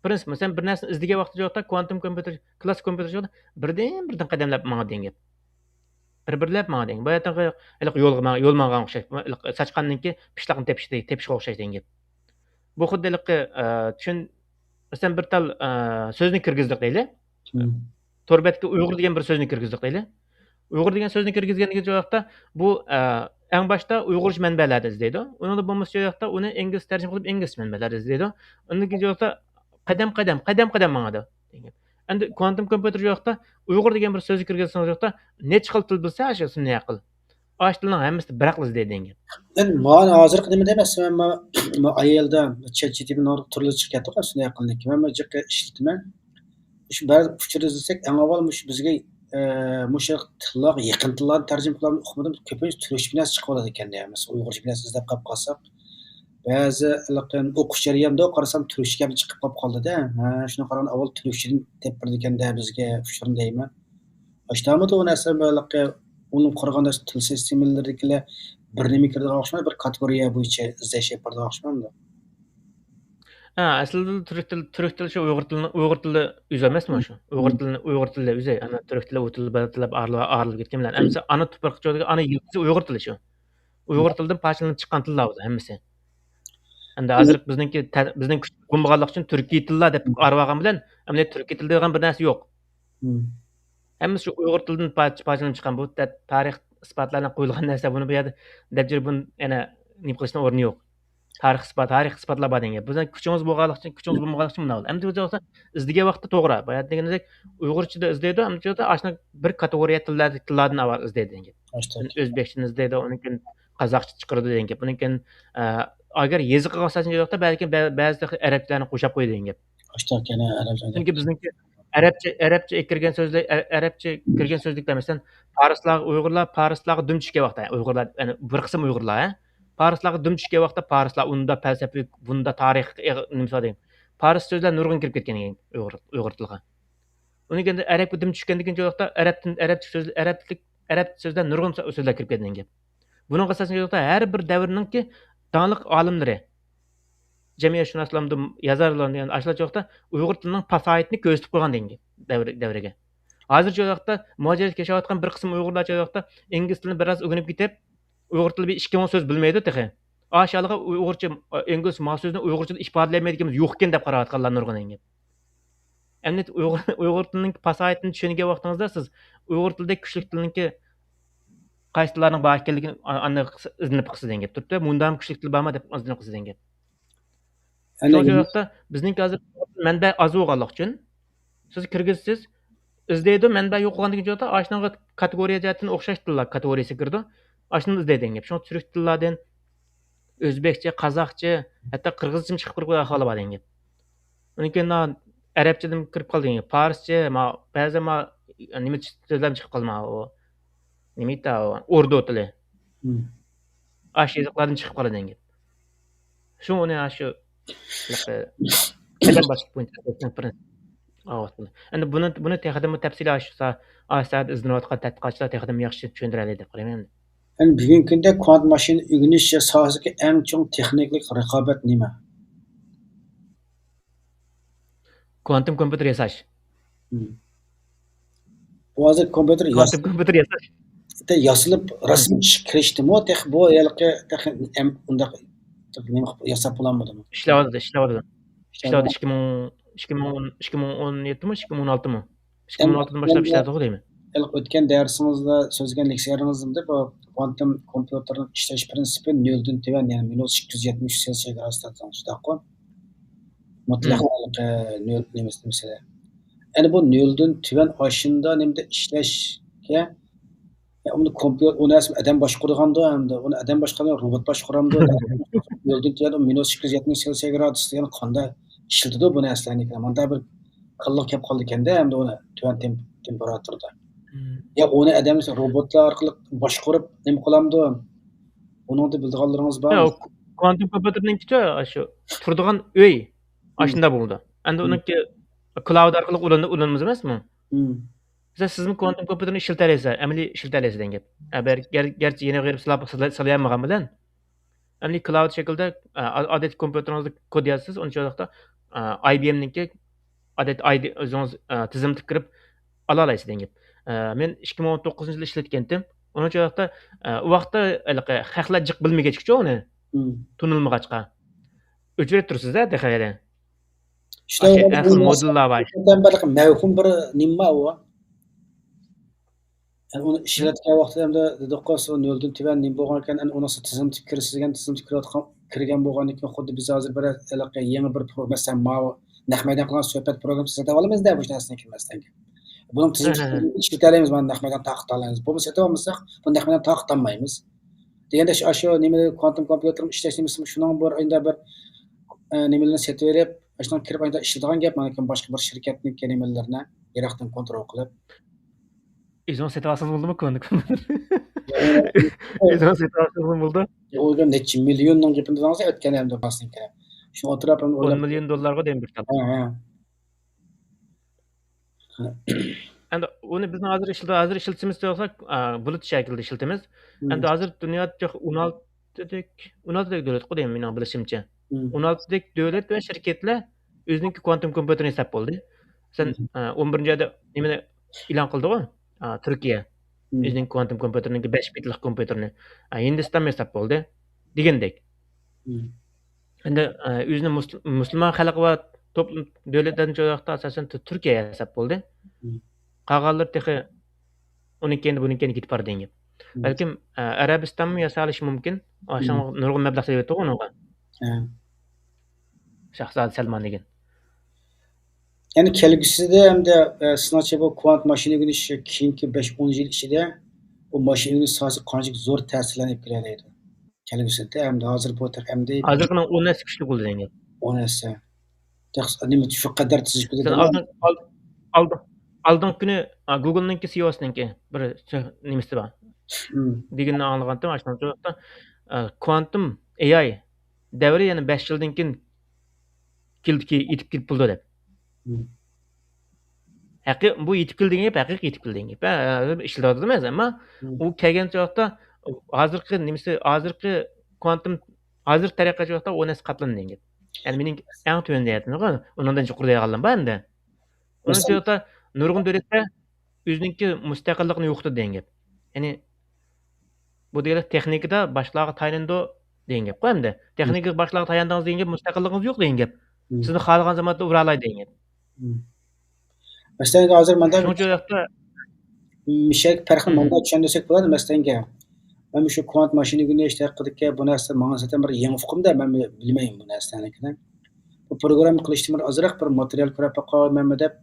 پرىنسىپى، مەسىلەن، بىر نەرسىنى ئىزدىگەن ۋاقىتتا شۇ ۋاقىتتا كوانتۇم كومپيۇتېر، كلاسسىك كومپيۇتېر شۇ ۋاقىتتا بىردىن بىردىن قەدەملەپ ماڭىدۇ دېگەن گەپ. بىر بىرلەپ ماڭىدۇ دېگەن گەپ. باياتىنقى ھېلىقى يولغا ماڭ-، يول ماڭغانغا ئوخشاش، ھېلىقى ساچقاندىن كېيىن پىشلاقنى تېپىشتەك، تېپىشقا ئوخشاش دېگەن گەپ. بۇ خۇددى ھېلىقى، ئە، چۈشۈن-، مەسىلەن، بىر تال، ئە، سۆزنى كىرگۈزدۇق دەيلى. مم. تور بەتكە ئۇيغۇر دېگەن بىر سۆزنى كىرگۈزدۇق دەيلى. ئۇيغۇر دېگەن سۆزنى كىرگۈزگەندىكى ۋاقىتتا بۇ، ئە، ئەڭ باشتا ئۇيغۇرچە مەنبەلەردە ئىزدەيدۇ. ئۇنىڭدا بولمىسا شۇ ۋاقىتتا ئۇنى ئىنگلىزچە تەرجىمە قىلىپ ئىنگلىزچە مەنبەلەردە ئىزدەيدۇ. ئۇنىڭدىن كېيىن شۇ ۋاقىتتا قەدەم، قەدەم، قەدەم، قەدەم ماڭىدۇ دېگەن. ئەمدى كوانتۇم كومپيۇتېر شۇ ۋاقىتتا ئۇيغۇر دېگەن بىر سۆزنى كىرگۈزسىڭىز شۇ ۋاقىتتا نەچچە خىل تىل بىلسە شۇ سۈنئىي ئەقىل. ئاشۇ تىلنىڭ ھەممىسىدە بىراقلا ئىزدەيدۇ دېگەن گەپ. ئەمدى مانا ھازىرقى نېمە دەيمەن، مەن ما-، ما ئايالدا چات جى تى پى نۇرغۇن تۈرلىرى چىقىپ كەتتىغۇ، شۇنداق قىلدىكى. مەن ما جىق ئىشلىتىمەن. شۇ بەزى ئۇچۇر ئىزدىسەك، ئەڭ ئاۋۋال مۇشۇ بىزگە، ئە، مۇشۇ تىللارغا يېقىن تىللارنى تەرجىمە قىلىمىز ئۇقمىدىم. كۆپىنچە تۈركچە بىر نەرسە چىقىۋالىدىكەن دەيمىز. ئۇيغۇرچە بىر نەرسە ئىزدەپ قاپ قالساق، بەزى ھېلىقى ئوقۇش جەريانىدا قارىسام تۈركچە گەپ چىقىپ قاپ قالدى-دە. ھە، شۇنىڭغا قارىغاندا ئاۋۋال تۈركچىدىن دەپ بېرىدىكەن-دە بىزگە ئۇچۇرنى دەيمەن. ئاشتامىدى ئۇ نەرسە بىر ھېلىقى ئۇنىڭ قارىغاندا تىل سىستېمىلىرىدىكىلەر بىر نېمە كىرىدىغان ئوخشىمايدۇ، بىر كاتېگورىيە بويىچە ئىزدەش ئېلىپ بارىدىغان ئوخشىمامدۇ؟ ھە، ئەسلىدە تۈرك تىلى، تۈرك تىلى شۇ ئۇيغۇر تىلىنىڭ، ئۇيغۇر تىلى ئۆزى ئەمەسمۇ شۇ؟ ئۇيغۇر مم. تىلىنى، ئۇيغۇر تىلى ئۆزى، ئەنە تۈرك تىلى، ئۇ تىل، بۇ تىل دەپ ئايرىلىپ، ئايرىلىپ كەتكەن بىلەن. مم. ئەمىسە ئانا تۇپراق چۆگىدىكى ئانا يىلتىزى ئۇيغۇر تىلى شۇ. ئۇيغۇر تىلىدىن پارچىلىنىپ چىققان تىللار بۇلار ھەممىسى. ئەمدى ھازىر بىزنىڭكى تە-، بىزنىڭ كۈچ بولمىغانلىقى ئۈچۈن تۈركىي تىللار دەپ ئارىۋالغان بىلەن، ئەمدى تۈركىي تىل دەيدىغان بىر نەرسە يوق. مم. ھەممىسى شۇ ئۇيغۇر تىلىدىن پارچە-، پارچىلىنىپ چىققان. بۇ تە-، تارىخ ئىسپاتلارنى قويۇلغان نەرسە، بۇنى بۇ يەردە دەپ جۈرۈپ بۇنى يەنە نېمە قىلىشنىڭ ئورنى يوق. تارىخ ئىسپات، تارىخ ئىسپاتلار بار دېگەن گەپ. بىزنىڭ كۈچىمىز بولغانلىقى ئۈچۈن، كۈچىمىز بولمىغانلىقى ئۈچۈن مۇنداق بولدى. ئەمدى بىز ۋاقىتتا ئىزدىگەن ۋاقىتتا توغرا. بايا دېگىنىدەك ئۇيغۇرچىدا ئىزدەيدۇ، ئەمدى شۇ يەردە ئاشۇنداق بىر كاتېگورىيە تىللار-، تىللاردىن ئاۋۋال ئىزدەيدۇ دېگەن گەپ. ئۆزبېكچىدىن ئىزدەيدۇ، ئۇنىڭ كېيىن قازاقچە چىقىرىدۇ دېگەن گەپ. ئۇنىڭ كېيىن، ئە، ئەگەر يېزىقىغا ئاساسەن ۋاقىتتا بەلكىم بە-، بەزى ئەرەبچىلەرنى قوشاپ قويىدۇ دېگەن گەپ. ئاشۇنداق يەنە ئەرەبچە. چۈنكى بىزنىڭكى ئەرەبچە، ئەرەبچە كىرگەن سۆزلەر، ئە-، ئەرەبچە كىرگەن سۆزلۈكلەر، مەسىلەن، پارسلارغا، ئۇيغۇرلار پارسلارغا دۈم چۈشكەن ۋاقىتتا، ئۇيغۇرلار، يەنى بىر قىسىم ئۇيغۇرلار، ھە؟ پارسلارغا دۈم چۈشكەن ۋاقىتتا پارسلار ئۇندا پەلسەپىۋى، بۇندا تارىخىي، ئېغ-، نېمىسى بار دېگەن. پارس سۆزلەر نۇرغۇن كىرىپ كەتكەن ئۇيغۇر، ئۇيغۇر تىلىغا. ئۇنىڭ كېيىن ئەرەبكە دۈم چۈشكەندىن كېيىن ۋاقىتتا ئەرەب تىل-، ئەرەبچە سۆزلەر، ئەرەب تىللىك، ئەرەب سۆزلەر نۇرغۇن سۆ-، سۆزلەر كىرىپ كەتكەن گەپ. بۇنىڭغا ئاساسەن ۋاقىتتا ھەر بىر دەۋرنىڭكى داڭلىق ئالىملىرى، جەمئىيەتشۇناسلارمۇ، يازارلارمۇ، يەنى ئاشۇلار چاغدا ئۇيغۇر تىلىنىڭ پاساھىتىنى كۆرسىتىپ قويغان دېگەن دەۋر، دەۋرگە. ھازىرچە ۋاقىتتا مۇھاجىرەتتە ياشاۋاتقان بىر قىسىم ئۇيغۇرلار چاغدا ئىنگلىز تىلىنى بىراز ئۆگىنىپ كېتىپ، ئۇيغۇر تىلى بىر ئىككى مۇڭ سۆز بىلمەيدۇ تېخى. ئاشۇلارغا ئۇيغۇرچە، ئىنگلىز ما سۆزىنى ئۇيغۇرچىدا ئىپادىلىيەلمەيدىكەنمىز، يوقكەن دەپ قاراۋاتقانلار نۇرغۇن دېگەن گەپ. ئەمدى ئۇيغۇر، ئۇيغۇر تىلىنىڭ پاساھىتىنى چۈشەنگەن ۋاقتىڭىزدا سىز ئۇيغۇر تىلىدەك كۈچلۈك تىلنىڭكى قايسى تىللارنىڭ بار ئىكەنلىكىنى ئا-، ئاندىن ئىزدىنىپ بېقىسىز دېگەن گەپ. تۇرۇپتۇ، مۇنداقمۇ كۈچلۈك تىل بارمۇ دەپ ئىزدىنىپ بېقىسىز دېگەن گەپ. شۇنىڭ ئۈچۈن بىزنىڭكى ھازىر مەنبە ئاز بولغانلىقى ئۈچۈن، سىز كىرگۈزسىز، ئىزدەيدۇ، مەنبە يوق بولغاندىكىن، ئاشۇنىڭغا كاتېگورىيە جەھەتتىن ئوخشاش تىللار كاتېگورىيىسىگە كىرىدۇ. ئاشۇنى ئىزدەيدىغان گەپ. شۇڭا تۈرك تىللاردىن ئۆزبېكچە، قازاقچە، ھەتتا قىرغىزچىمۇ چىقىپ قالغان ئەھۋالى بار دېگەن گەپ. ئۇنىڭ كېيىن ئەرەبچىدىن كىرىپ قالدى دېگەن گەپ. پارسچە، بەزى نېمە سۆزلەر چىقىپ قالدى، ئۇ نېمە ئۇ ئوردۇ تىلى. ئاشۇ يېزىقلاردىن چىقىپ قالىدىغان گەپ. شۇ ئۇنى ئاشۇ قەدەم باسقۇچ بويىچە ئەمدى بۇنى، بۇنى تېخىدىنمۇ تەپسىلىي ئاشۇ سا-، ئاشۇ ساھەدە ئىزدىنىۋاتقان تەتقىقاتچىلار تېخىدىنمۇ ياخشى چۈشەندۈرەلەيدۇ دەپ قارايمەن. ئەمدى بۈگۈنكى كۈندە كۋانت ماشىنا ئۆگىنىش ساھەسىدىكى ئەڭ چوڭ تېخنىكىلىق رىقابەت نېمە؟ كوانتوم كومپيۇتېر ياساش. بۇ ھازىر كومپيۇتېر كوانتوم كومپيۇتېر ياساش. ياسىلىپ رەسمىي ئىشقا كىرىشتىمۇ؟ تېخى بۇ ھېلىقى تېخى ئۇنداق نېمە قىلىپ ياساپ بولالمىدىمۇ؟ ئىشلەۋاتىدۇ، ئىشلەۋاتىدۇ. ئىشلەۋاتىدۇ. ئىككى مىڭ، ئىككى مىڭ ئون، ئىككى مىڭ ئون يەتتىمۇ، ئىككى مىڭ ئون ئالتىمۇ؟ ئىككى مىڭ ئون ئالتىدىن باشلاپ ئىشلەۋاتىدۇ دەيمەن. ھېلىقى ئۆتكەن دەرسىڭىزدە سۆزلىگەن لېكسىيەلىرىڭىزدە بۇ كوانتوم كومپيۇتېرنىڭ ئىشلەش پىرىنسىپى نۆلدىن تۆۋەن، يەنى مىنۇس ئىككى يۈز يەتمىش ئۈچ سېلسىيە گرادۇستا دېدىڭىز، شۇنداققۇ؟ مۇتلەق ھېلىقى نۆل نېمىسى مەسىلە. يەنى بۇ نۆلدىن تۆۋەن ئاشۇنداق نېمىدە ئىشلەشكە، يا ئۇنى كومپيۇتېر، ئۇنى ئەسلى ئادەم باشقۇرىدىغاندۇ، ئەمدى ئۇنى ئادەم باشقۇرمايدۇ، روبوت باشقۇرامدۇ؟ نۆلدىن تۆۋەن مىنۇس ئىككى يۈز يەتمىش سېلسىيە گرادۇستا يەنە قانداق ئىشلىتىدۇ بۇ نەرسىلەرنى؟ مۇنداق بىر كاللا كەپ قالىدىكەندە، ئەمدى ئۇنى تۆۋەن تېم-، تېمپېراتۇرىدا. يا ئۇنى ئادەم روبوتلار ئارقىلىق باشقۇرۇپ نېمە قىلامدۇ؟ ئۇنىڭدا بىلىدىغانلىرىڭىز بارمۇ؟ ياق، كوانتوم كومپيۇتېرنىڭكىچە شۇ تۇرىدىغان ئۆي ئاشۇنداق بولىدۇ. ئەمدى ئۇنىڭكى كلاود ئارقىلىق ئۇلىنىدۇ، ئۇلىنىمىز ئەمەسمۇ؟ مىسال، سىزمۇ كوانتوم كومپيۇتېرنى ئىشلىتەلەيسىز، ئەمەلىي ئىشلىتەلەيسىز دېگەن گەپ. ئە، بەر-، گەر-، گەرچە يېنىغا بېرىپ سىلاپ-، سىلا-، سىلىيالمىغان بىلەن، ئەمەلىي كلاود شەكلىدە، ئە، ئا-، ئادەتتىكى كومپيۇتېرىڭىزدا كود يازىسىز، ئۇنچە ۋاقىتتا، ئە، ئاي بى ئېمنىڭكى ئادەتتە ئايدى-، ئۆزىڭىز، ئە، تىزىملىتىپ كىرىپ ئالالايسىز دېگەن گەپ. ئە، مەن ئىككى مىڭ ئون توققۇزىنچى يىلى ئىشلەتكەنتىم. ئۇنىڭ ئۈچۈن ئۇ ۋاقىتتا، ئە، ئۇ ۋاقىتتا ھېلىقى خەقلەر جىق بىلمىگەچكىچۇ ئۇنى، تونۇلمىغاچقا. ئۆچۈرۈپ تۇرىسىز-دە تېخى ھېلى. شۇنداق ئاشۇ بىر ئەخىر مودېللار بار. مەۋھۇم بىر نېمە بار ئۇ؟ يەنى ئۇنى ئىشلەتكەن ۋاقتىدا ئەمدى دېدۇققۇ، سۇ نۆلدىن تۆۋەن نېمە بولغانىكەن، ئەنە ئۇنىڭ تىزىملىتىپ كىرىسىز دېگەن، تىزىملىتىپ كىرىۋاتقان، كىرگەن بولغاندىن كېيىن خۇددى بىز ھازىر بىر ھېلىقى يېڭى بىر پرو-، مەسىلەن، ماۋۇ نەق مەيدان قىلغان سۆھبەت پروگراممىسى سېتىۋالىمىز-دە، بۇ نەرسىنى كىرمەستىن كېيىن. بۇنىڭ تىزىملىتىپ ئىشلىتەلەيمىز، مانا نەق مەيدان تارقىتالايمىز. بولمىسا سېتىۋالمىساق، بۇ نەق مەيدان تارقىتالمايمىز. دېگەندە شۇ، ئاشۇ نېمە، كوانتوم كومپيۇتېرنى ئىشلەش نېمىسىمۇ شۇنىڭ بىر ئەندە بىر، ئە، نېمىلىرىنى سېتىۋېلىپ، ئاشۇنىڭ كىرىپ ئاشۇنداق ئىشلىتىدىغان گەپ، مانا كىم باشقا بىر شىركەتنىڭكى نېمىلىرىنى يىراقتىن كونترول قىلىپ. ئۆزىڭىز سېتىۋالسىڭىز بولدىمۇ كونا كومپيۇتېرنى؟ ئۆزىڭىز سېتىۋالسىڭىز بولدى. ئۇ نەچچە مىليوننىڭ گېپىنى دېدىڭىز، ئۆتكەن ھەمدە باسنىڭكى. شۇ ئوتتۇرا ئون مىليون دوللارغا دېگەن بىر تال. ھە، ھە. ئەمدى ئۇنى بىزنىڭ ھازىر ئىشلىتىۋ-، ھازىر ئىشلىتىشىمىز بولسا، ئا، بۇلۇت شەكلىدە ئىشلىتىمىز. ئەمدى ھازىر دۇنيادا تېخى ئون ئالتىدەك، ئون ئالتىدەك دۆلەتقۇ دەيمەن مېنىڭ بىلىشىمچە. ئون ئالتىدەك دۆلەت ۋە شىركەتلەر ئۆزىنىڭكى كوانتوم كومپيۇتېرىنى ياساپ بولدى. مەسىلەن، ئا، ئون بىرىنچى ئايدا نېمىنى ئېلان قىلدىغۇ؟ ئا، تۈركىيە. ئۆزىنىڭ كوانتوم كومپيۇتېرىنىڭكى بەش بىتلىق كومپيۇتېرىنى، ئا، ھىندىستان ياساپ بولدى دېگەندەك. ئەمدى، ئە، ئۆزىنى مۇسۇل-، مۇسۇلمان خەلقى بار توپلۇم دۆلەتلەرنىڭ چوڭ ۋاقتى ئاساسەن تۈ-، تۈركىيە ھېساب بولدى. قالغانلىرى تېخى ئۇنىڭ كەينىدە، بۇنىڭ كەينىدە كېتىپ بارىدىغان گەپ. بەلكىم، ئە، ئەرەبىستانمۇ ياسالىشى مۇمكىن. ئاشۇنىڭ نۇرغۇن مەبلەغ سېلىۋېتىدىغۇ ئۇنىڭغا. شاھزادە سەلمان دېگەن. يەنى كەلگۈسىدە ئەمدى، ئە، سىزنىڭچە بۇ كۋانت ماشىنا ئۆگىنىش كېيىنكى بەش، ئون يىل ئىچىدە بۇ ماشىنا ئۆگىنىش ساھەسىگە قانچىلىك زور تەسىرلەرنى ئېلىپ كېلەلەيدۇ؟ كەلگۈسىدە ئەمدى ھازىر بۇ تېخى ئەمدى ھازىرقىنىڭ ئون ھەسسە كۈچلۈك بولىدۇ دېگەن گەپ. ئون ھەسسە. تېخى نېمە شۇ قەدەر تېز كېتىدۇ. سەن ئالدىن، ئال-، ئالدىن، ئالدىنقى كۈنى، ئا، گوگلنىڭكى سىئوسىنىڭكى بىر سۆ-، نېمىسى بار. دېگىنىنى ئاڭلىغانتىم، ئاشۇنىڭ ۋاقىتتا، ئا، كۋانتوم ئېي ئاي دەۋرى يەنە بەش يىلدىن كېيىن كېلىدىكى، يېتىپ كېلىپ بولىدۇ دەپ. ھەقىقىي، بۇ يېتىپ كېلىدىغان گەپ، ھەقىقىي يېتىپ كېلىدىغان گەپ. ھە، ھە، ئىشلىتىۋاتىدۇ ئەمەس، ئەمما ئۇ كەلگەن چاغدا ھازىرقى نېمىسى، ھازىرقى كوانتوم، ھازىرقى تەرەققىيات چاغدا ئون ھەسسە قاتلىنىدىغان گەپ. يەنى مېنىڭ ئەڭ تۆۋەن دەيۋاتىمەنغۇ، ئۇنىڭدىن يۇقىرى دەيدىغانلىرىم بار ئەمدى. ئۇنىڭ چاغدا نۇرغۇن دۆلەتلەر ئۆزىنىڭكى مۇستەقىللىقىنى يوقىتىدۇ دېگەن گەپ. يەنى بۇ دېگەنلىك تېخنىكىدا باشقىلارغا تايىنىدۇ دېگەن گەپقۇ ئەمدى. تېخنىكىغا باشقىلارغا تاياندىڭىز دېگەن گەپ، مۇستەقىللىقىڭىز يوق دېگەن گەپ. سىزنى خالىغان زاماندا ئۇرالايدۇ دېگەن گەپ. مەسىلەن، ھازىر مەندە مۇشۇ ياقتا مىشەك پەرقىنى مۇنداق چۈشەندۈرسەك بولىدۇ، مەسىلەنگە، مەن مۇشۇ كۋانت ماشىنا ئۆگىنىش ھەققىدىكى بۇ نەرسە ماڭا نىسبەتەن بىر يېڭى ئۇقۇمدا، مەن بىلمەيمەن بۇ نەرسىلەرنىڭكىنى. بۇ پروگرامما قىلىشتىن بۇرۇن ئازراق بىر ماتېرىيال كۆرۈپ باقايمەنمۇ دەپ،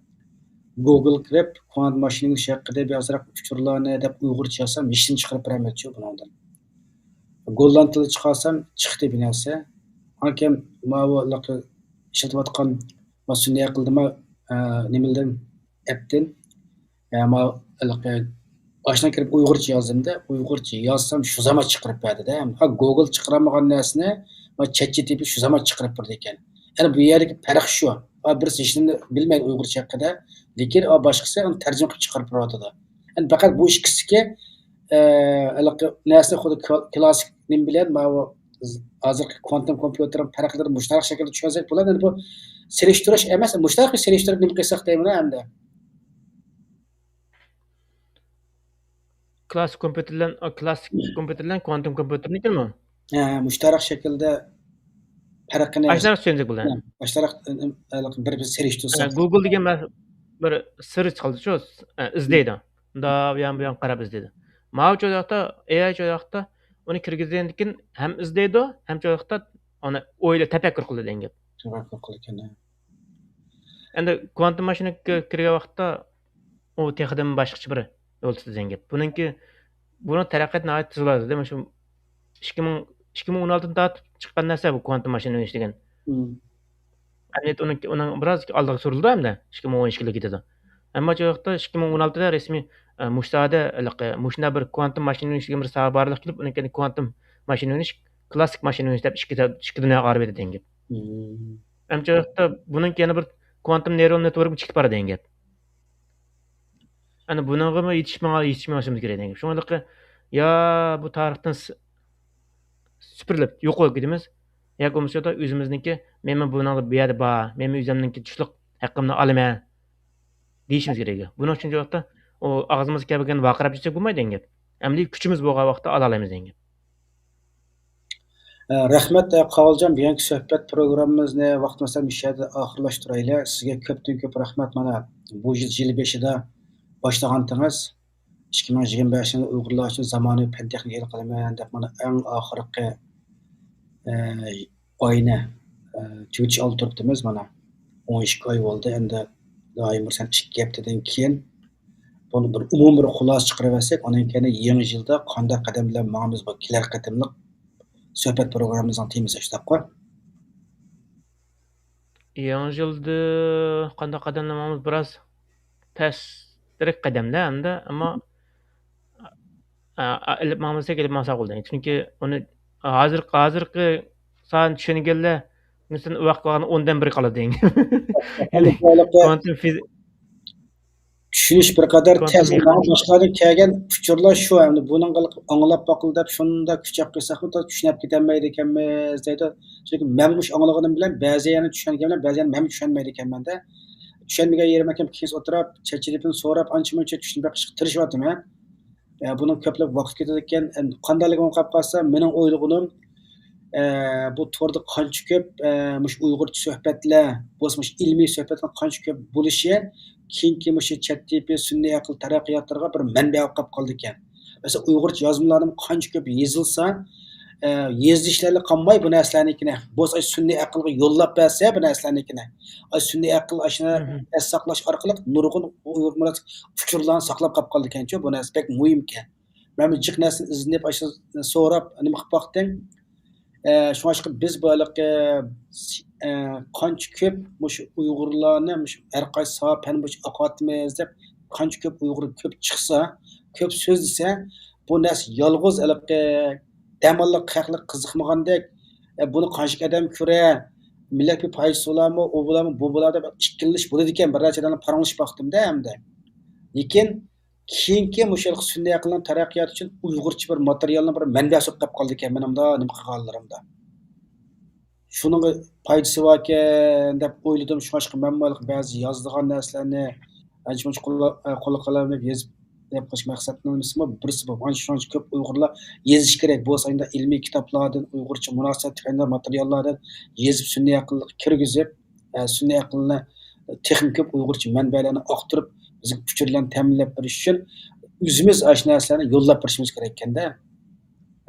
گوگل كىرىپ، كۋانتىم ماشىنا ئۆگىنىش ھەققىدە بىر ئازراق ئۇچۇرلارنى دەپ ئۇيغۇرچە يازسام، ھېچنېمە چىقىرىپ بېرەلمەيدىچۇ بۇنىڭدىن. گوللاند تىلىدا چىقارسام، چىقتى بىر نەرسە. ئانكەم ماۋۇ ئىشلىتىۋاتقان سۈنئىي ئەقىلدىمۇ، ئە، نېمىلدىن، ئەپتىن، ئە، ما، ھېلىقى ئاشۇنى كىرىپ ئۇيغۇرچە يازدىم-دە، ئۇيغۇرچە يازسام شۇ زامان چىقىرىپ بەردى-دە. ھا، گوگل چىقىرالمىغان نەرسىنى ما چات جى پى تى چىقىرىپ بېرىدىكەن. يەنى بۇ يەردىكى پەرق شۇ. ھا، بىرسى ھېچنېمىنى بىلمەيدۇ ئۇيغۇرچە ھەققىدە، لېكىن، ھا، باشقىسى تەرجىمە قىلىپ چىقىرىپ بېرىۋاتىدۇ. يەنى پەقەت بۇ ئىككىسىكى، ئە، ھېلىقى نەرسىنى خۇددى كلا-، كلاسسىك نېمە بىلەن ماۋۇ ھازىرقى كۋانتوم كومپيۇتېرنىڭ پەرقلىرىنى مۇشۇنداق شەكىلدە چۈشەنسەك بولىدۇ. يەنى بۇ سېلىشتۇرۇش ئەمەس، مۇشۇنداق بىر سېلىشتۇرۇپ نېمە قىلساق دەيمەن ئەمدى. كلاسسىك كومپيۇتېر بىلەن، ئا، كلاسسىك كومپيۇتېر بىلەن كۋانتوم كومپيۇتېرنىڭكىمۇ؟ ھە، مۇشۇنداق شەكىلدە پەرقىنى ئاشۇنداق چۈشەنسەك بولىدۇ. ھە، مۇشۇنداق، ئە، ئە، بىر، بىر سېلىشتۇرساق. ھە، گوگل دېگەن مە-، بىر سېرچ قىلدىچۇ، ئە، ئىزدەيدۇ. مۇنداق بۇ يان، بۇ يان قاراپ ئىزدەيدۇ. ماۋۇ چاغدا، ئېي ئاي چاغدا ئۇنى كىرگۈزگەندىن كېيىن ھەم ئىزدەيدۇ، ھەم چاغدا ئۇنى ئويلا-، تەپەككۇر قىلىدۇ دېگەن گەپ. تەپەككۇر قىلىدىكەن، ھە. ئەمدى كۋانتوم ماشىنا كىرگەن ۋاقىتتا ئۇ تېخىدىن باشقىچە بىر يول تۇتىدىغان گەپ. بۇنىڭكى، بۇنىڭ تەرەققىياتى ناھايىتى تېز بولدى. مۇشۇ ئىككى مىڭ، ئىككى مىڭ ئون ئالتىدىن تارتىپ چىققان نەرسە بۇ كۋانتوم ماشىنا ئۆگىنىش دېگەن. مم. ئەمەلىيەتتە ئۇنىڭ، ئۇنىڭ بىراز ئالدىغا سۈرۈلدى ئەمدى. ئىككى مىڭ ئون ئىككىگە كېتىدۇ. ئەمما شۇ ۋاقىتتا ئىككى مىڭ ئون ئالتىدا رەسمىي، ئە، مۇشۇ ساھەدە ھېلىقى، مۇشۇنداق بىر كۋانتوم ماشىنا ئۆگىنىش دېگەن بىر ساھە بارلىققا كېلىپ، ئۇنىڭ كېيىن كۋانتوم ماشىنا ئۆگىنىش، كلاسسىك ماشىنا ئۆگىنىش دەپ ئىككى، ئىككى دۇنياغا ئايرىپ دېگەن گەپ. مم. ئەمدى شۇ ۋاقىتتا بۇنىڭ كەينى بىر كۋانتوم نېيرال نېتۋوركمۇ چىقىپ بار دېگەن گەپ. ئەنە بۇنىڭغىمۇ يېتىشمىغان، يېتىشمىغان بولۇشىمىز كېرەك دېگەن گەپ. شۇڭا ھېلىقى يا بۇ تارىختىن س-، سۈپۈرۈلۈپ يوق بولۇپ كېتىمىز، ياكى بولمىسا ئۆزىمىزنىڭكى مەنمۇ بۇنىڭدا بۇ يەردە بار، مەنمۇ ئۆزۈمنىڭكى تۇشلۇق ھەققىمنى ئالىمەن دېيىشىمىز كېرەك. بۇنىڭ ئۈچۈن شۇ ۋاقىتتا ئۇ ئاغزىمىزغا كەلگەننى ۋارقىراپ كەتسەك بولمايدۇ دېگەن گەپ. ئەمەلىي كۈچىمىز بولغان ۋاقىتتا ئالالايمىز دېگەن گەپ. ئە، رەھمەت، ئە، قاۋۇلجان، بۈگۈنكى سۆھبەت پروگراممىمىزنى ۋاقتىمىز يەتسە مۇشۇ يەردە ئاخىرلاشتۇرايلى. سىزگە كۆپتىن كۆپ رەھمەت. مانا، بۇ يىل، يىل بېشىدا باشلىغانتىڭىز، ئىككى مىڭ يىگىرمە بەشىنچى يىلدا ئۇيغۇرلار ئۈچۈن زامانىۋى پەن تېخنىكا ئېلان قىلىمەن دەپ، مانا، ئەڭ ئاخىرقى، ئە، ئاينى، ئە، تۈگىتىش ئالدىدا تۇرۇپتىمىز، مانا. ئون ئىككى ئاي بولدى، ئەمدى دائىم بىر سەن ئىككى ھەپتىدىن كېيىن بۇنى بىر ئومۇمىي بىر خۇلاسە چىقىرىۋەتسەك، ئاندىن كېيىن يېڭى يىلدا قانداق قەدەم بىلەن ماڭىمىز، بۇ كېلەر قېتىملىق سۆھبەت پروگراممىمىزنىڭ تېمىسى شۇنداققۇ؟ يېڭى يىلدا قانداق قەدەم بىلەن ماڭىمىز، بىراز تەستىرەك قەدەمدە ئەمدى، ئەمما، ئا، ئا، ئېلىپ ماڭمىساق، ئېلىپ ماڭساق بولدى. چۈنكى ئۇنى ھازىر، ھازىرقى سان چۈشەنگەنلەر، مەسىلەن، ئۇ ۋاقىت قالغان ئوندىن بىرى قالىدۇ. يەنى كۋانتوم فىز-، چۈشىنىش بىر قەدەر تەس. باشقىلاردىن كەلگەن ئۇچۇرلار شۇ، ئەمدى بۇنىڭغا ئاڭلاپ باقىلى دەپ شۇنداق كۈچەپ قىلساقمۇ، تا چۈشىنىپ كېتەلمەيدىكەنمىز دەيدۇ. چۈنكى مەن مۇشۇ ئاڭلىغىنىم بىلەن بەزى يەرنى چۈشەنگەن بىلەن بەزى يەرنى مەنمۇ چۈشەنمەيدىكەنمەن-دە. چۈشەنمىگەن يېرىم ئەكەم كېيىن ئولتۇرۇپ، چەت جى پى تىدىن سوراپ، ئانچە-مۇنچە چۈشىنىپ بېقىشقا تىرىشىۋاتىمەن. ئە، بۇنىڭ كۆپلەپ ۋاقىت كېتىدىكەن. ئەمدى قانداقلىقىنى قاراپ قالسا، مېنىڭ ئويلىغىنىم، ئە، بۇ توردا قانچە كۆپ، ئە، مۇشۇ ئۇيغۇرچە سۆھبەتلەر بولسا، مۇشۇ ئىلمىي سۆھبەتنىڭ قانچە كۆپ بولۇشى كېيىنكى مۇشۇ چەت جى پى تى، سۈنئىي ئەقىل تەرەققىياتلىرىغا بىر مەنبە بولۇپ قالىدىكەن. مەسىلەن، ئۇيغۇرچە يازمىلارنىمۇ قانچە كۆپ يېزىلسا، ئە، يېزىلىشلارلا قالماي بۇ نەرسىلەرنىڭكىنى. بولسا سۈنئىي ئەقىلگە يوللاپ بەرسە بۇ نەرسىلەرنىڭكىنى. ئاي، سۈنئىي ئەقىل ئاشۇنى ئەس ساقلاش ئارقىلىق نۇرغۇن ئۇيغۇر مىللەت ئۇچۇرلارنى ساقلاپ قاپ قالىدىكەنچۇ، بۇ نەرسە بەك مۇھىمكەن. مەن بىر جىق نەرسىنى ئىزدىنىپ، ئاشۇ سوراپ، نېمە قىلىپ باقتىم. ئە، شۇڭلاشقا بىز بۇ ھېلىقى، ئە، قانچە كۆپ مۇشۇ ئۇيغۇرلارنى مۇشۇ ھەر قايسى ساھە پەن بويىچە ئاقارتىمىز دەپ، قانچە كۆپ ئۇيغۇر كۆپ چىقسا، كۆپ سۆزلىسە، بۇ نەرسە يالغۇز ھېلىقى دەم ئالغۇچى خەقلەر قىزىقمىغاندەك، ئە، بۇنى قانچىلىك ئادەم كۆرە، مىللەتكە پايدىسى بولارمۇ، ئۇ بولارمۇ، بۇ بولار دەپ ئىككىلىنىش بولىدىكەن، بىر نەچچە ئادەمنى پاراڭلىشىپ باقتىم-دە ئەمدى. لېكىن كېيىنكى مۇشۇ سۈنئىي ئەقىلنىڭ تەرەققىياتى ئۈچۈن ئۇيغۇرچە بىر ماتېرىيالنىڭ بىر مەنبەسى بولۇپ قالىدىكەن مېنىڭ مۇنداق نېمە قىلغانلىرىمدا. شۇنىڭغا پايدىسى باركەن دەپ ئويلىدىم. شۇڭلاشقا مەنمۇ بەزى يازىدىغان نەرسىلەرنى ئانچە-مۇنچە قولغا، قولغا قەلەملەپ يېزىپ، نېمە قىلىش مەقسەتنىڭ نېمىسىمۇ بىرسى بۇ. ئانچە-شۇنچە كۆپ ئۇيغۇرلار يېزىش كېرەك. بولسا ئەمدى ئىلمىي كىتابلاردىن، ئۇيغۇرچە مۇناسىۋەتلىك ماتېرىياللاردىن يېزىپ، سۈنئىي ئەقىلگە كىرگۈزۈپ، ئە، سۈنئىي ئەقىلنى تېخىمۇ كۆپ ئۇيغۇرچە مەنبەلەرنى ئاختۇرۇپ، بىزگە ئۇچۇر بىلەن تەمىنلەپ بېرىش ئۈچۈن ئۆزىمىز ئاشۇ نەرسىلەرنى يوللاپ بېرىشىمىز كېرەككەن-دە.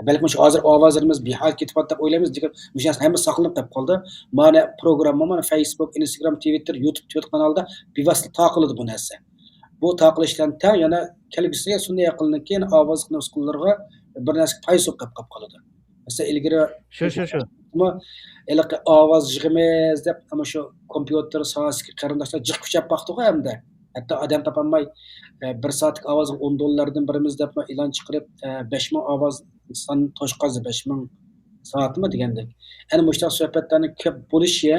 بەلكىم شۇ ھازىر ئاۋازلىرىمىز بىھايا كېتىۋاتىدۇ دەپ ئويلايمىز، لېكىن مۇشۇ نەرسە ھەممە ساقلىنىپ قېلىپ قالدى. مانا پروگرامما، مانا فېيسبۇك، ئىنستاگرام، تىۋىتتېر، يۇتۇب، تىۋىت قانالدا بىۋاسىتە تارقىلىدۇ بۇ نەرسە. بۇ تارقىلىش بىلەن تەڭ يەنە كەلگۈسىدە سۈنئىي ئەقىلنىڭكى يەنە ئاۋازلىق نۇسخىلىرىغا بىر نەرسە پايدىسى بولۇپ قېلىپ قالىدۇ. مەسىلەن، ئىلگىرى شۇ، شۇ، شۇ. ھېلىقى ئاۋاز يىغىمىز دەپ، ئەمما شۇ كومپيۇتېر ساھەسىدىكى قېرىنداشلار جىق كۈچەپ باقتىغۇ ئەمدى. ھەتتا ئادەم تاپالماي، ئە، بىر سائەتلىك ئاۋازغا ئون دوللاردىن بېرىمىز دەپمۇ ئېلان چىقىرىپ، ئە، بەش مىڭ ئاۋاز سان توشقازدى، بەش مىڭ سائەتمۇ دېگەندەك. ئەنە مۇشۇنداق سۆھبەتلەرنىڭ كۆپ بولۇشى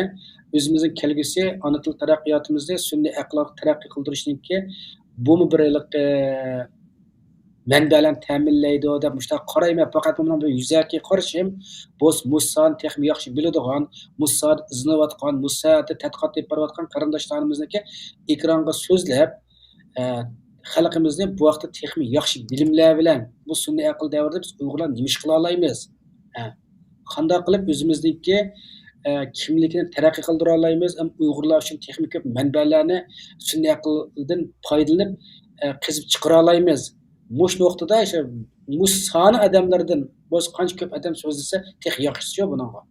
ئۆزىمىزنىڭ كەلگۈسى، ئانا تىل تەرەققىياتىمىزنى سۈنئىي ئەقىل تەرەققىي قىلدۇرۇشنىڭكى بۇمۇ بىر ھېلىقى مەنبەلەرنى تەمىنلەيدۇ دەپ مۇشۇنداق قارايمەن. پەقەت بۇنىڭ بىر يۈزەكى قارىشىم، بولسا مۇشۇ ساھەنى تېخىمۇ ياخشى بىلىدىغان، مۇشۇ ساھەدە ئىزدىنىۋاتقان، مۇشۇ ساھەدە تەتقىقات ئېلىپ بېرىۋاتقان قېرىنداشلىرىمىزنىڭكى ئېكرانغا سۆزلەپ، ئە، خەلقىمىزنى بۇ ھەقتە تېخىمۇ ياخشى بىلىملەر بىلەن، بۇ سۈنئىي ئەقىل دەۋرىدە بىز ئۇيغۇرلار نېمە ئىش قىلالايمىز؟ ھە. قانداق قىلىپ ئۆزىمىزنىڭكى، ئە، كىملىكىنى تەرەققىي قىلدۇرالايمىز؟ ھەم ئۇيغۇرلار ئۈچۈن تېخىمۇ كۆپ مەنبەلەرنى سۈنئىي ئەقىلدىن پايدىلىنىپ، ئە، قېزىپ چىقىرالايمىز؟ مۇشۇ نۇقتىدا شۇ، مۇشۇ ساھەنىڭ ئادەملىرىدىن بولسا قانچە كۆپ ئادەم سۆزلىسە تېخى ياخشىسى شۇ بۇنىڭغا.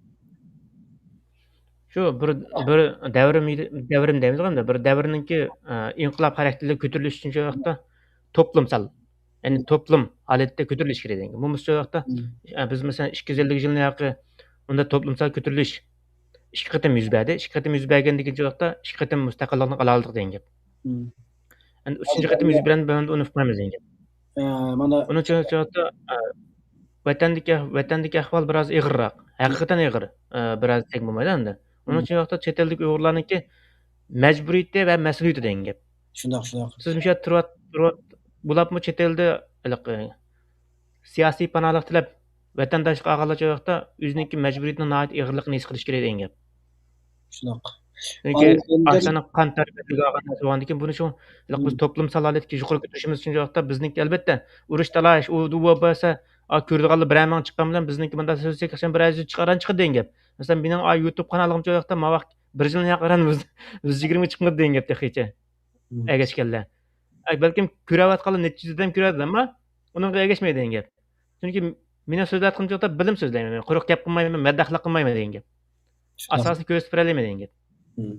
شۇ بىر، بىر دەۋرىم، دەۋرىم دەيمىزغۇ ئەمدى، بىر دەۋرنىڭكى، ئە، ئىنقىلاب خاراكتېرلىك كۆتۈرۈلۈش ئۈچۈن شۇ ۋاقىتتا توپلۇمسال، يەنى توپلۇم ھالەتتە كۆتۈرۈلۈش كېرەك دېگەن. بولمىسا شۇ ۋاقىتتا، مم. ئە، بىز مەسىلەن، ئىككى يۈز ئەللىك يىلنىڭ ھەققى ئۇندا توپلۇمسال كۆتۈرۈلۈش ئىككى قېتىم يۈز بەردى. ئىككى قېتىم يۈز بەرگەندىن كېيىن شۇ ۋاقىتتا ئىككى قېتىم مۇستەقىللىقنى ئالالىدۇق دېگەن گەپ. مم. ئەمدى ئۈچىنچى قېتىم يۈز بەرگەندە ئۇنى ئۇقمايمىز دېگەن گەپ. ئە، مانا ئۇنىڭ ئۈچۈن شۇ ۋاقىتتا، ئە، ۋەتەندىكى، ۋەتەندىكى ئەھۋال بىراز ئېغىرراق. ھەقىقەتەن ئېغىر. ئە، بىراز دېسەك بولمايدۇ ئەمدى. ئۇنىڭ مم. ئۈچۈن شۇ ۋاقىتتا چەت ئەلدىكى ئۇيغۇرلارنىڭكى مەجبۇرىيىتى ۋە مەسئۇلىيىتى دېگەن گەپ. شۇنداق، شۇنداق. سىز مۇشۇ يەردە تۇرۇۋات-، تۇرۇۋات-، بولۇپمۇ چەت ئەلدە ھېلىقى سىياسىي پاناھلىق تىلەپ، ۋەتەنداشلىق ئالغانلارچە ۋاقىتتا ئۆزىنىڭكى مەجبۇرىيىتىنىڭ ناھايىتى ئېغىرلىقىنى ھېس قىلىش كېرەك دېگەن گەپ. شۇنداق. ئاشۇلارنىڭ قان تەربىيەسىگە ئالغان نەرسە بولغاندىكىن، بۇنى شۇ، بىز مم. توپلۇمسال ھالەتكە يۇقىرى كۆتۈرۈشىمىز ئۈچۈن شۇ ۋاقىتتا بىزنىڭكى، ئەلۋەتتە، ئۇرۇش تالاش، ئۇ، بۇ بولسا، ئا، كۆرىدىغانلار بىرەر مىڭ چىققان بىلەن بىزنىڭكى مۇنداق سۆزلىسەك، بىرەر يۈز چىقار، چىقىدۇ دېگەن گەپ. مەسىلەن، مېنىڭ، ئا، يۇتۇب قانالىمچە شۇ ۋاقىتتا ماۋاق بىر يىلنى ياقىران يۈز يىگىرمە چىقمىدى دېگەن گەپ تېخىچە. مم. ئەگەشكەنلەر. ئە، بەلكىم كۆرۈۋاتقانلار نەچچە يۈز ئادەم كۆرۈۋاتىدۇ، ئەمما ئۇنىڭغا ئەگەشمەيدۇ دېگەن گەپ. چۈنكى مېنىڭ سۆزلەۋاتقىنىم چوقتا بىلىم سۆزلەيمەن. مەن قۇرۇق گەپ قىلمايمەن، مەدداھلىق قىلمايمەن دېگەن گەپ. شۇنداق. ئاساسىنى كۆرسىتىپ بېرەلەيمەن دېگەن گەپ. مم.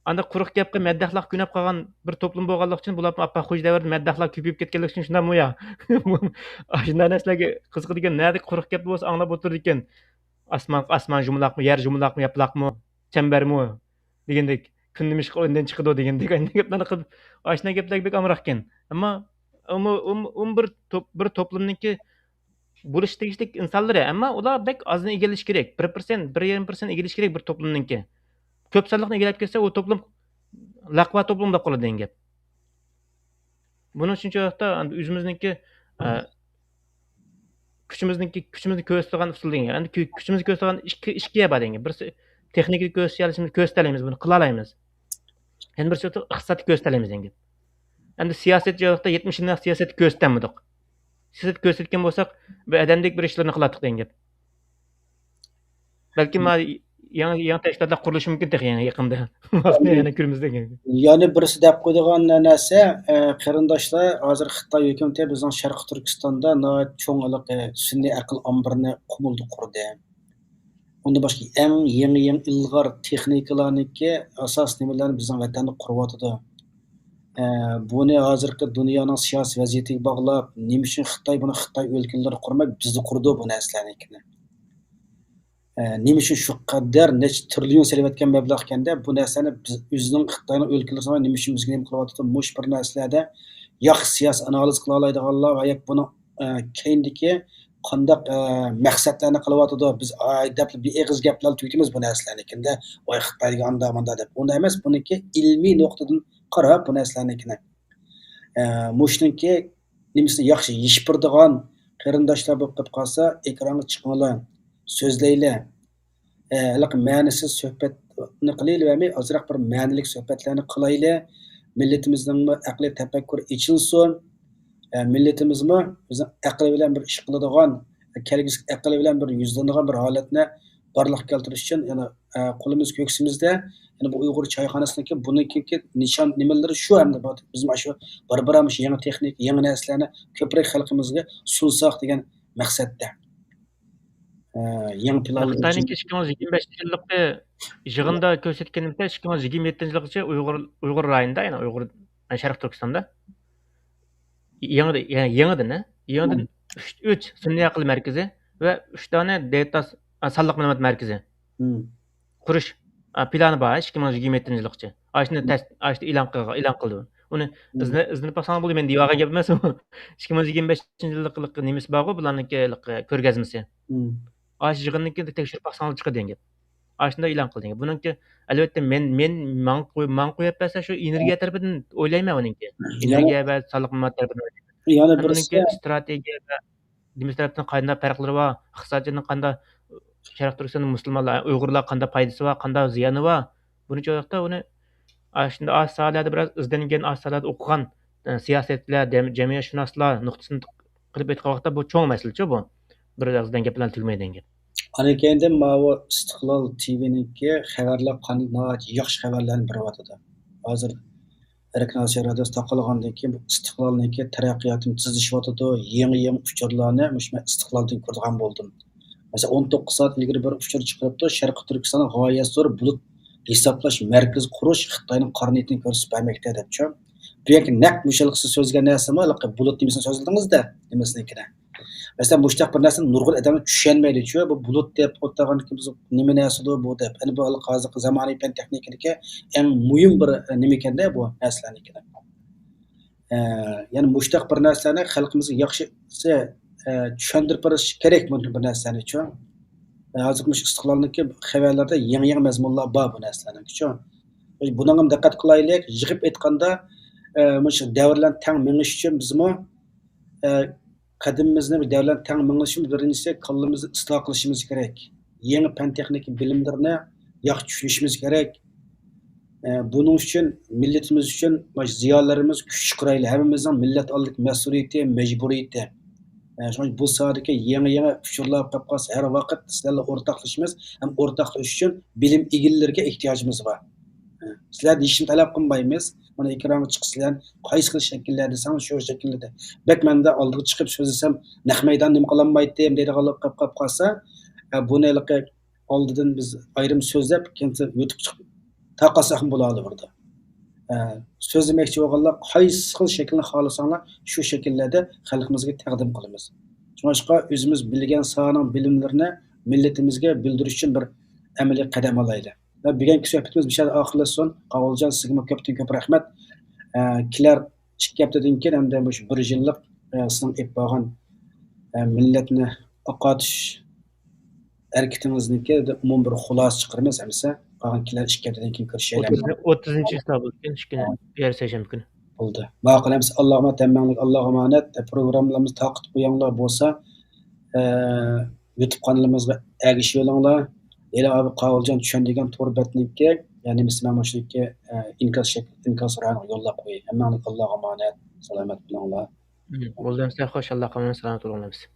ئانداق قۇرۇق گەپكە مەدداھلىق كۆنۈپ قالغان بىر توپلۇم بولغانلىقى ئۈچۈن بۇلارمۇ ئاپا خوجا دەۋرىدە مەدداھلار كۆپىيىپ كەتكەنلىكى ئۈچۈن شۇنداقمۇ يا؟ ئاشۇنداق نەرسىلەرگە قىزىقىدىكەن، نەدىكى قۇرۇق گەپ بولسا ئاڭلاپ ئولتۇرىدىكەن. ئاسمان، ئاسمان جۇمىلاقمۇ، يەر جۇمىلاقمۇ، ياپىلاقمۇ، چەمبەرمۇ دېگەندەك، كۈن نېمىشقا ئويۇندىن چىقىدۇ دېگەندەك، ئانداق گەپلەرنى قىلىپ، ئاشۇنداق گەپلەرگە بەك ئامراقكەن. ئەمما ئۇمۇ-، ئۇم-، ئۇم بىر توپ-، بىر توپلۇمنىڭكى بولۇشقا تېگىشلىك ئىنسانلىرى، ئەمما ئۇلار بەك ئازنى ئىگىلىشى كېرەك. بىر پىرسەنت، بىر يېرىم پىرسەنت ئىگىلىشى كېرەك بىر توپلۇمنىڭكى. كۆپ سانلىقنى ئىگىلەپ كەتسە، ئۇ توپلۇم لەقۋا توپلۇم بولۇپ قالىدۇ دېگەن گەپ. بۇنىڭ ئۈچۈن شۇ ۋاقىتتا ئۆزىمىزنىڭكى، ئە، كۈچىمىزنىڭكى، كۈچىمىزنى كۆرسىتىدىغان ئۇسۇل دېگەن گەپ. ئەمدى كۈ-، كۈچىمىزنى كۆرسىتىدىغان ئىككى، ئىككى يەر بار دېگەن گەپ. بىرسى تېخنىكىنى كۆرسىتەلىشىمىز، كۆرسىتەلەيمىز، بۇنى قىلالايمىز. يەنە بىرسى ئىقتىسادنى كۆرسىتەلەيمىز دېگەن گەپ. ئەمدى سىياسەتچى ۋاقىتتا يەتمىش يىللىق سىياسەتنى كۆرسىتەلمىدۇق. سىياسەت كۆرسەتكەن بولساق، بىر ئادەمدەك بىر ئىشلارنى قىلاتتۇق دېگەن گەپ. بەلكىم ما-، يېڭى، يېڭى تەشكىلاتلار قۇرۇلۇشى مۇمكىن تېخى يېڭى يېقىندا. يەنە كۆرىمىز دېگەن گەپ. يەنە بىرسى دەپ قويىدىغان نەرسە، ئە، قېرىنداشلار، ھازىر خىتاي ھۆكۈمىتى بىزنىڭ شەرقىي تۈركىستاندا ناھايىتى چوڭ ھېلىقى سۈنئىي ئەقىل ئامبىرىنى قۇمۇلدا قۇردى. ئۇندىن باشقا ئەڭ يېڭى، يېڭى ئىلغار تېخنىكىلارنىڭكى ئاساسىي نېمىلەرنى بىزنىڭ ۋەتەندە قۇرۇۋاتىدۇ. ئە، بۇنى ھازىرقى دۇنيانىڭ سىياسىي ۋەزىيىتىگە باغلاپ، نېمە ئۈچۈن خىتاي بۇنى خىتاي ئۆلكىلىرىدە قۇرماي، بىزدە قۇرىدۇ بۇ نەرسىلەرنىڭكىنى؟ ئە، نېمە ئۈچۈن شۇ قەدەر نەچچە تىرىليون سېلىۋەتكەن مەبلەغ ئىكەندە، بۇ نەرسىلەرنى بىز ئۆزىنىڭ خىتاينىڭ ئۆلكىلىرىدە نېمە ئۈچۈن بىزگە نېمە قىلىۋاتىدۇ؟ مۇشۇ بىر نەرسىلەردە ياخشى سىياسىي ئانالىز قىلالايدىغانلار ۋە ياك بۇنىڭ، ئە، كەينىدىكى قانداق، ئە، مەقسەتلەرنى قىلىۋاتىدۇ؟ بىز ئاي دەپلا بىر ئېغىز گەپ بىلەن تۈگىتىمىز بۇ نەرسىلەرنى. كىمدە، ۋاي، خىتايدىكى ئاندا ماندا دەپ. ئۇنداق ئەمەس، بۇنىڭكى ئىلمىي نۇقتىدىن قاراپ بۇ نەرسىلەرنىڭكىنى. ئە، مۇشۇنىڭكى نېمىسىنى ياخشى يېشىپ بېرىدىغان قېرىنداشلار بولۇپ قېلىپ قالسا، ئېكرانغا چىقىڭلار، سۆزلەيلى. ئە، ھېلىقى مەنىسىز سۆھبەتنى قىلىۋەرمەي، ئازراق بىر مەنىلىك سۆھبەتلەرنى قىلايلى. مىللىتىمىزنىڭمۇ ئەقلىي تەپەككۇرى ئېچىلسۇن. ئە، مىللىتىمىزمۇ بىزنىڭ ئەقلى بىلەن بىر ئىش قىلىدىغان، كەلگۈسى ئەقلى بىلەن بىر يۈزلىنىدىغان بىر ھالەتنى بارلىققا كەلتۈرۈش ئۈچۈن، يەنە، ئە، قولىمىز كۆكسىمىزدە، يەنە بۇ ئۇيغۇر چايخانىسىنىڭكى بۇنىڭكى نىشان نېمىلىرى شۇ ئەمدى. بىزمۇ ئاشۇ بارا-بارا مۇشۇ يېڭى تېخنىكا، يېڭى نەرسىلەرنى كۆپرەك خەلقىمىزگە سۇنساق دېگەن مەقسەتتە. ئە، يېڭى پىلانلىرى خىتاينىڭكى ئىككى مىڭ يىگىرمە بەشىنچى يىللىقى يىغىندا كۆرسەتكىنىمىزچە، ئىككى مىڭ يىگىرمە يەتتىنچى يىلغىچە ئۇيغۇر، ئۇيغۇر رايونىدا، يەنى ئۇيغۇر، شەرقىي تۈركىستاندا يېڭىدىن، يەنى يېڭىدىن، ھە؟ يېڭىدىن مم. ئۈچ، ئۈچ سۈنئىي ئەقىل مەركىزى ۋە ئۈچ دانە دېتا، سانلىق مەلۇمات مەركىزى مم. قۇرۇش، ئە، پىلانى بار، ئىككى مىڭ يىگىرمە يەتتىنچى يىلغىچە. ئاشۇنى مم. تەس-، ئاشۇنى ئېلان قىلغان، ئېلان قىلدى. ئۇنى مم. ئىزدە-، ئىزدىنىپ باقساڭلار بولىدۇ، مەن دېيىۋالغان گەپ ئەمەس ئۇ. ئىككى مىڭ يىگىرمە بەشىنچى يىللىق نېمىسى بارغۇ، بۇلارنىڭكى ھېلىقى كۆرگەزمىسى. مم. ئاشۇ يىغىننىڭكى تەكشۈرۈپ باقساڭلار چىقىدۇ دېگەن گەپ. ئاشۇنداق ئېلان قىلدى. بۇنىڭكى، ئەلۋەتتە، مەن، مەن ماڭا قوي-، ماڭا قويۇپ بەرسە، شۇ ئېنېرگىيە تەرىپىدىن ئويلايمەن ئۇنىڭكى. يەنە ئېنېرگىيە ۋە سانلىق مەلۇمات تەرىپىدىن ئويلايمەن. يەنە ھەم بىرسى ئۇنىڭكى ستراتېگىيە ۋە دېموكراتىيەنىڭ قانداق پەرقلىرى بار، ئىقتىساد جەھەتتىن قانداق، شەرقىي تۈركىستاندا مۇسۇلمانلار، ئۇيغۇرلار قانداق پايدىسى بار، قانداق زىيانى بار، بۇنى چوقۇم ئۇنى ئاشۇنداق ئاشۇ ساھەلەردە بىراز ئىزدەنگەن، ئاشۇ ساھەلەردە ئوقۇغان، ئە، سىياسەتچىلەر، جەم-، جەمئىيەتشۇناسلار نۇقتىسىدىن قىلىپ ئېيتقان ۋاقىتتا، بۇ چوڭ مەسىلىچۇ بۇ. بىر ئېغىزدىن گەپ بىلەن تۈگىمەيدىغان گەپ. ئاندىن كېيىندىن ماۋۇ ئىستىقلال تىۋىنىڭكى خەۋەرلەر قان-، ناھايىتى ياخشى خەۋەرلەرنى بېرىۋاتىدۇ. ھازىر ئەركىن ئاسىيا رادىيوسى تارقالغاندىن كېيىن، بۇ ئىستىقلالنىڭكى تەرەققىياتىنى تېزلىشىۋاتىدۇ. يېڭى، يېڭى ئۇچۇرلارنى مۇشۇ مەن ئىستىقلالدىن كۆرىدىغان بولدۇم. مەسىلەن، ئون توققۇز سائەت ئىلگىرى بىر ئۇچۇر چىقىرىپتۇ، شەرقىي تۈركىستاندا غايەت زور بۇلۇت ھېسابلاش مەركىزى قۇرۇش خىتاينىڭ قارا نىيىتىنى كۆرسىتىپ بەرمەكتە، دەپچۇ. بۇ يەرگە نەق مۇشۇ ھېلىقى سىز سۆزلىگەن نەرسىمۇ، ھېلىقى بۇلۇت نېمىسىنى سۆزلىدىڭىز-دە، نېمىسىنىڭكىنى. مەسىلەن، مۇشۇنداق بىر نەرسىنى نۇرغۇن ئادەم چۈشەنمەيدۇ، چۈ، بۇ بۇلۇت دەپ ئولتۇرغان بىز نېمە نەرسىدۇ بۇ دەپ. ئەنە بۇ ھازىرقى زامانىۋى پەن تېخنىكىدىكى ئەڭ مۇھىم بىر نېمە ئىكەندە بۇ نەرسىلەرنىڭكى. ئە، يەنى مۇشۇنداق بىر نەرسىلەرنى خەلقىمىزگە ياخشى، ئە، چۈشەندۈرۈپ بېرىش كېرەك بۇ بىر نەرسىلەرنى، چۈ. ئە، ھازىر مۇشۇ ئىستىقلالنىڭكى خەۋەرلەردە يېڭى، يېڭى مەزمۇنلار بار بۇ نەرسىلەرنىڭكى، چۈ. بۇنىڭغا دىققەت قىلايلى. يىغىپ ئېيتقاندا، ئە، مۇشۇ دەۋرلەر تەڭ مېڭىش ئۈچۈن بىزمۇ، ئە، قەدىمىمىزنى بىر دەۋرلەر تەڭ مېڭىشىمىز، بىرىنچىسى، كاللىمىزنى ئىسلاھ قىلىشىمىز كېرەك. يېڭى پەن تېخنىكا بىلىملىرىنى ياخشى چۈشىنىشىمىز كېرەك. ئە، بۇنىڭ ئۈچۈن مىللىتىمىز ئۈچۈن مانا زىيالىيلىرىمىز كۈچ چىقىرايلى. ھەممىمىزنىڭ مىللەت ئالدىدىكى مەسئۇلىيىتى، مەجبۇرىيىتى. ئە، شۇڭا بۇ ساھەدىكى يېڭى، يېڭى ئۇچۇرلار قېلىپ قالسا، ھەر ۋاقىت سىلەرلەر ئورتاقلىشىمىز ھەم ئورتاقلىشىش ئۈچۈن بىلىم ئىگىلىرىگە ئېھتىياجىمىز بار. سىلەردىن ھېچنېمە تەلەپ قىلمايمىز. مانا ئېكرانغا چىقىپ سىلەر قايسى خىل شەكىللەردە دېسەڭ شۇ شەكىلدە. بەك مەندە ئالدىغا چىقىپ سۆزلىسەم نەق مەيدان نېمە قىلالمايتتىم دەيدىغانلار قېلىپ قېلىپ قالسا، ئە، بۇنى ھېلىقى ئالدىدىن بىز ئايرىم سۆزلەپ، كېيىن يۇتۇپ چىقىپ تارقاتساقمۇ بولالىۋېرىدۇ. ئە، سۆزلىمەكچى بولغانلار قايسى خىل شەكىلنى خالىساڭلار شۇ شەكىللەردە خەلقىمىزگە تەقدىم قىلىمىز. شۇڭلاشقا ئۆزىمىز بىلگەن ساھەنىڭ بىلىملىرىنى مىللىتىمىزگە بىلدۈرۈش ئۈچۈن بىر ئەمەلىي قەدەم ئالايلى. ۋە بۈگۈنكى سۆھبىتىمىز مۇشۇ يەردە ئاخىرلاشسۇن. قاۋۇلجان، سىزگىمۇ كۆپتىن كۆپ رەھمەت. ئە، كېلەر ئىككى ھەپتىدىن كېيىن ھەمدە مۇشۇ بىر يىللىق، ئە، سىزنىڭ ئېلىپ بارغان، ئە، مىللەتنى ئاقارتىش ھەرىكىتىڭىزنىڭكى ئومۇمىي بىر خۇلاسە چىقىرىمىز ھەممىسى. قالغان كېلەر ئىككى ھەپتىدىن كېيىن كۆرۈشەيلى. ئوتتۇزىنچى، ئوتتۇزىنچى چىسلا بولىدىكەن، ئىككىنچى، ھە. يەر سەيشەنبە كۈنى. بولدى. ماقۇل، ھەممىسى ئاللاغا ئامانەت، ھەممەڭلارگە ئاللاغا ئامانەت. پروگراممىلىرىمىزنى تارقىتىپ قويۇڭلار بولسا، ئە، يۇتۇب قانىلىمىزغا ئەگىشىۋېلىڭلار. ھېلى ئابى قاۋۇلجان چۈشەن دېگەن تور بەتنىڭكى، يەنى نېمىسى مەن مۇشۇنىڭكى، ئە، ئىنكاس شەك-، ئىنكاس رايونىغا يوللاپ قوياي. ھەممەڭلارگە ئاللاغا ئامانەت، سالامەت بولۇڭلار. مم، بولدى، ئەمىسە خوش، ئاللاغا ئامانەت، سالامەت بولۇڭلار ئەمىسە.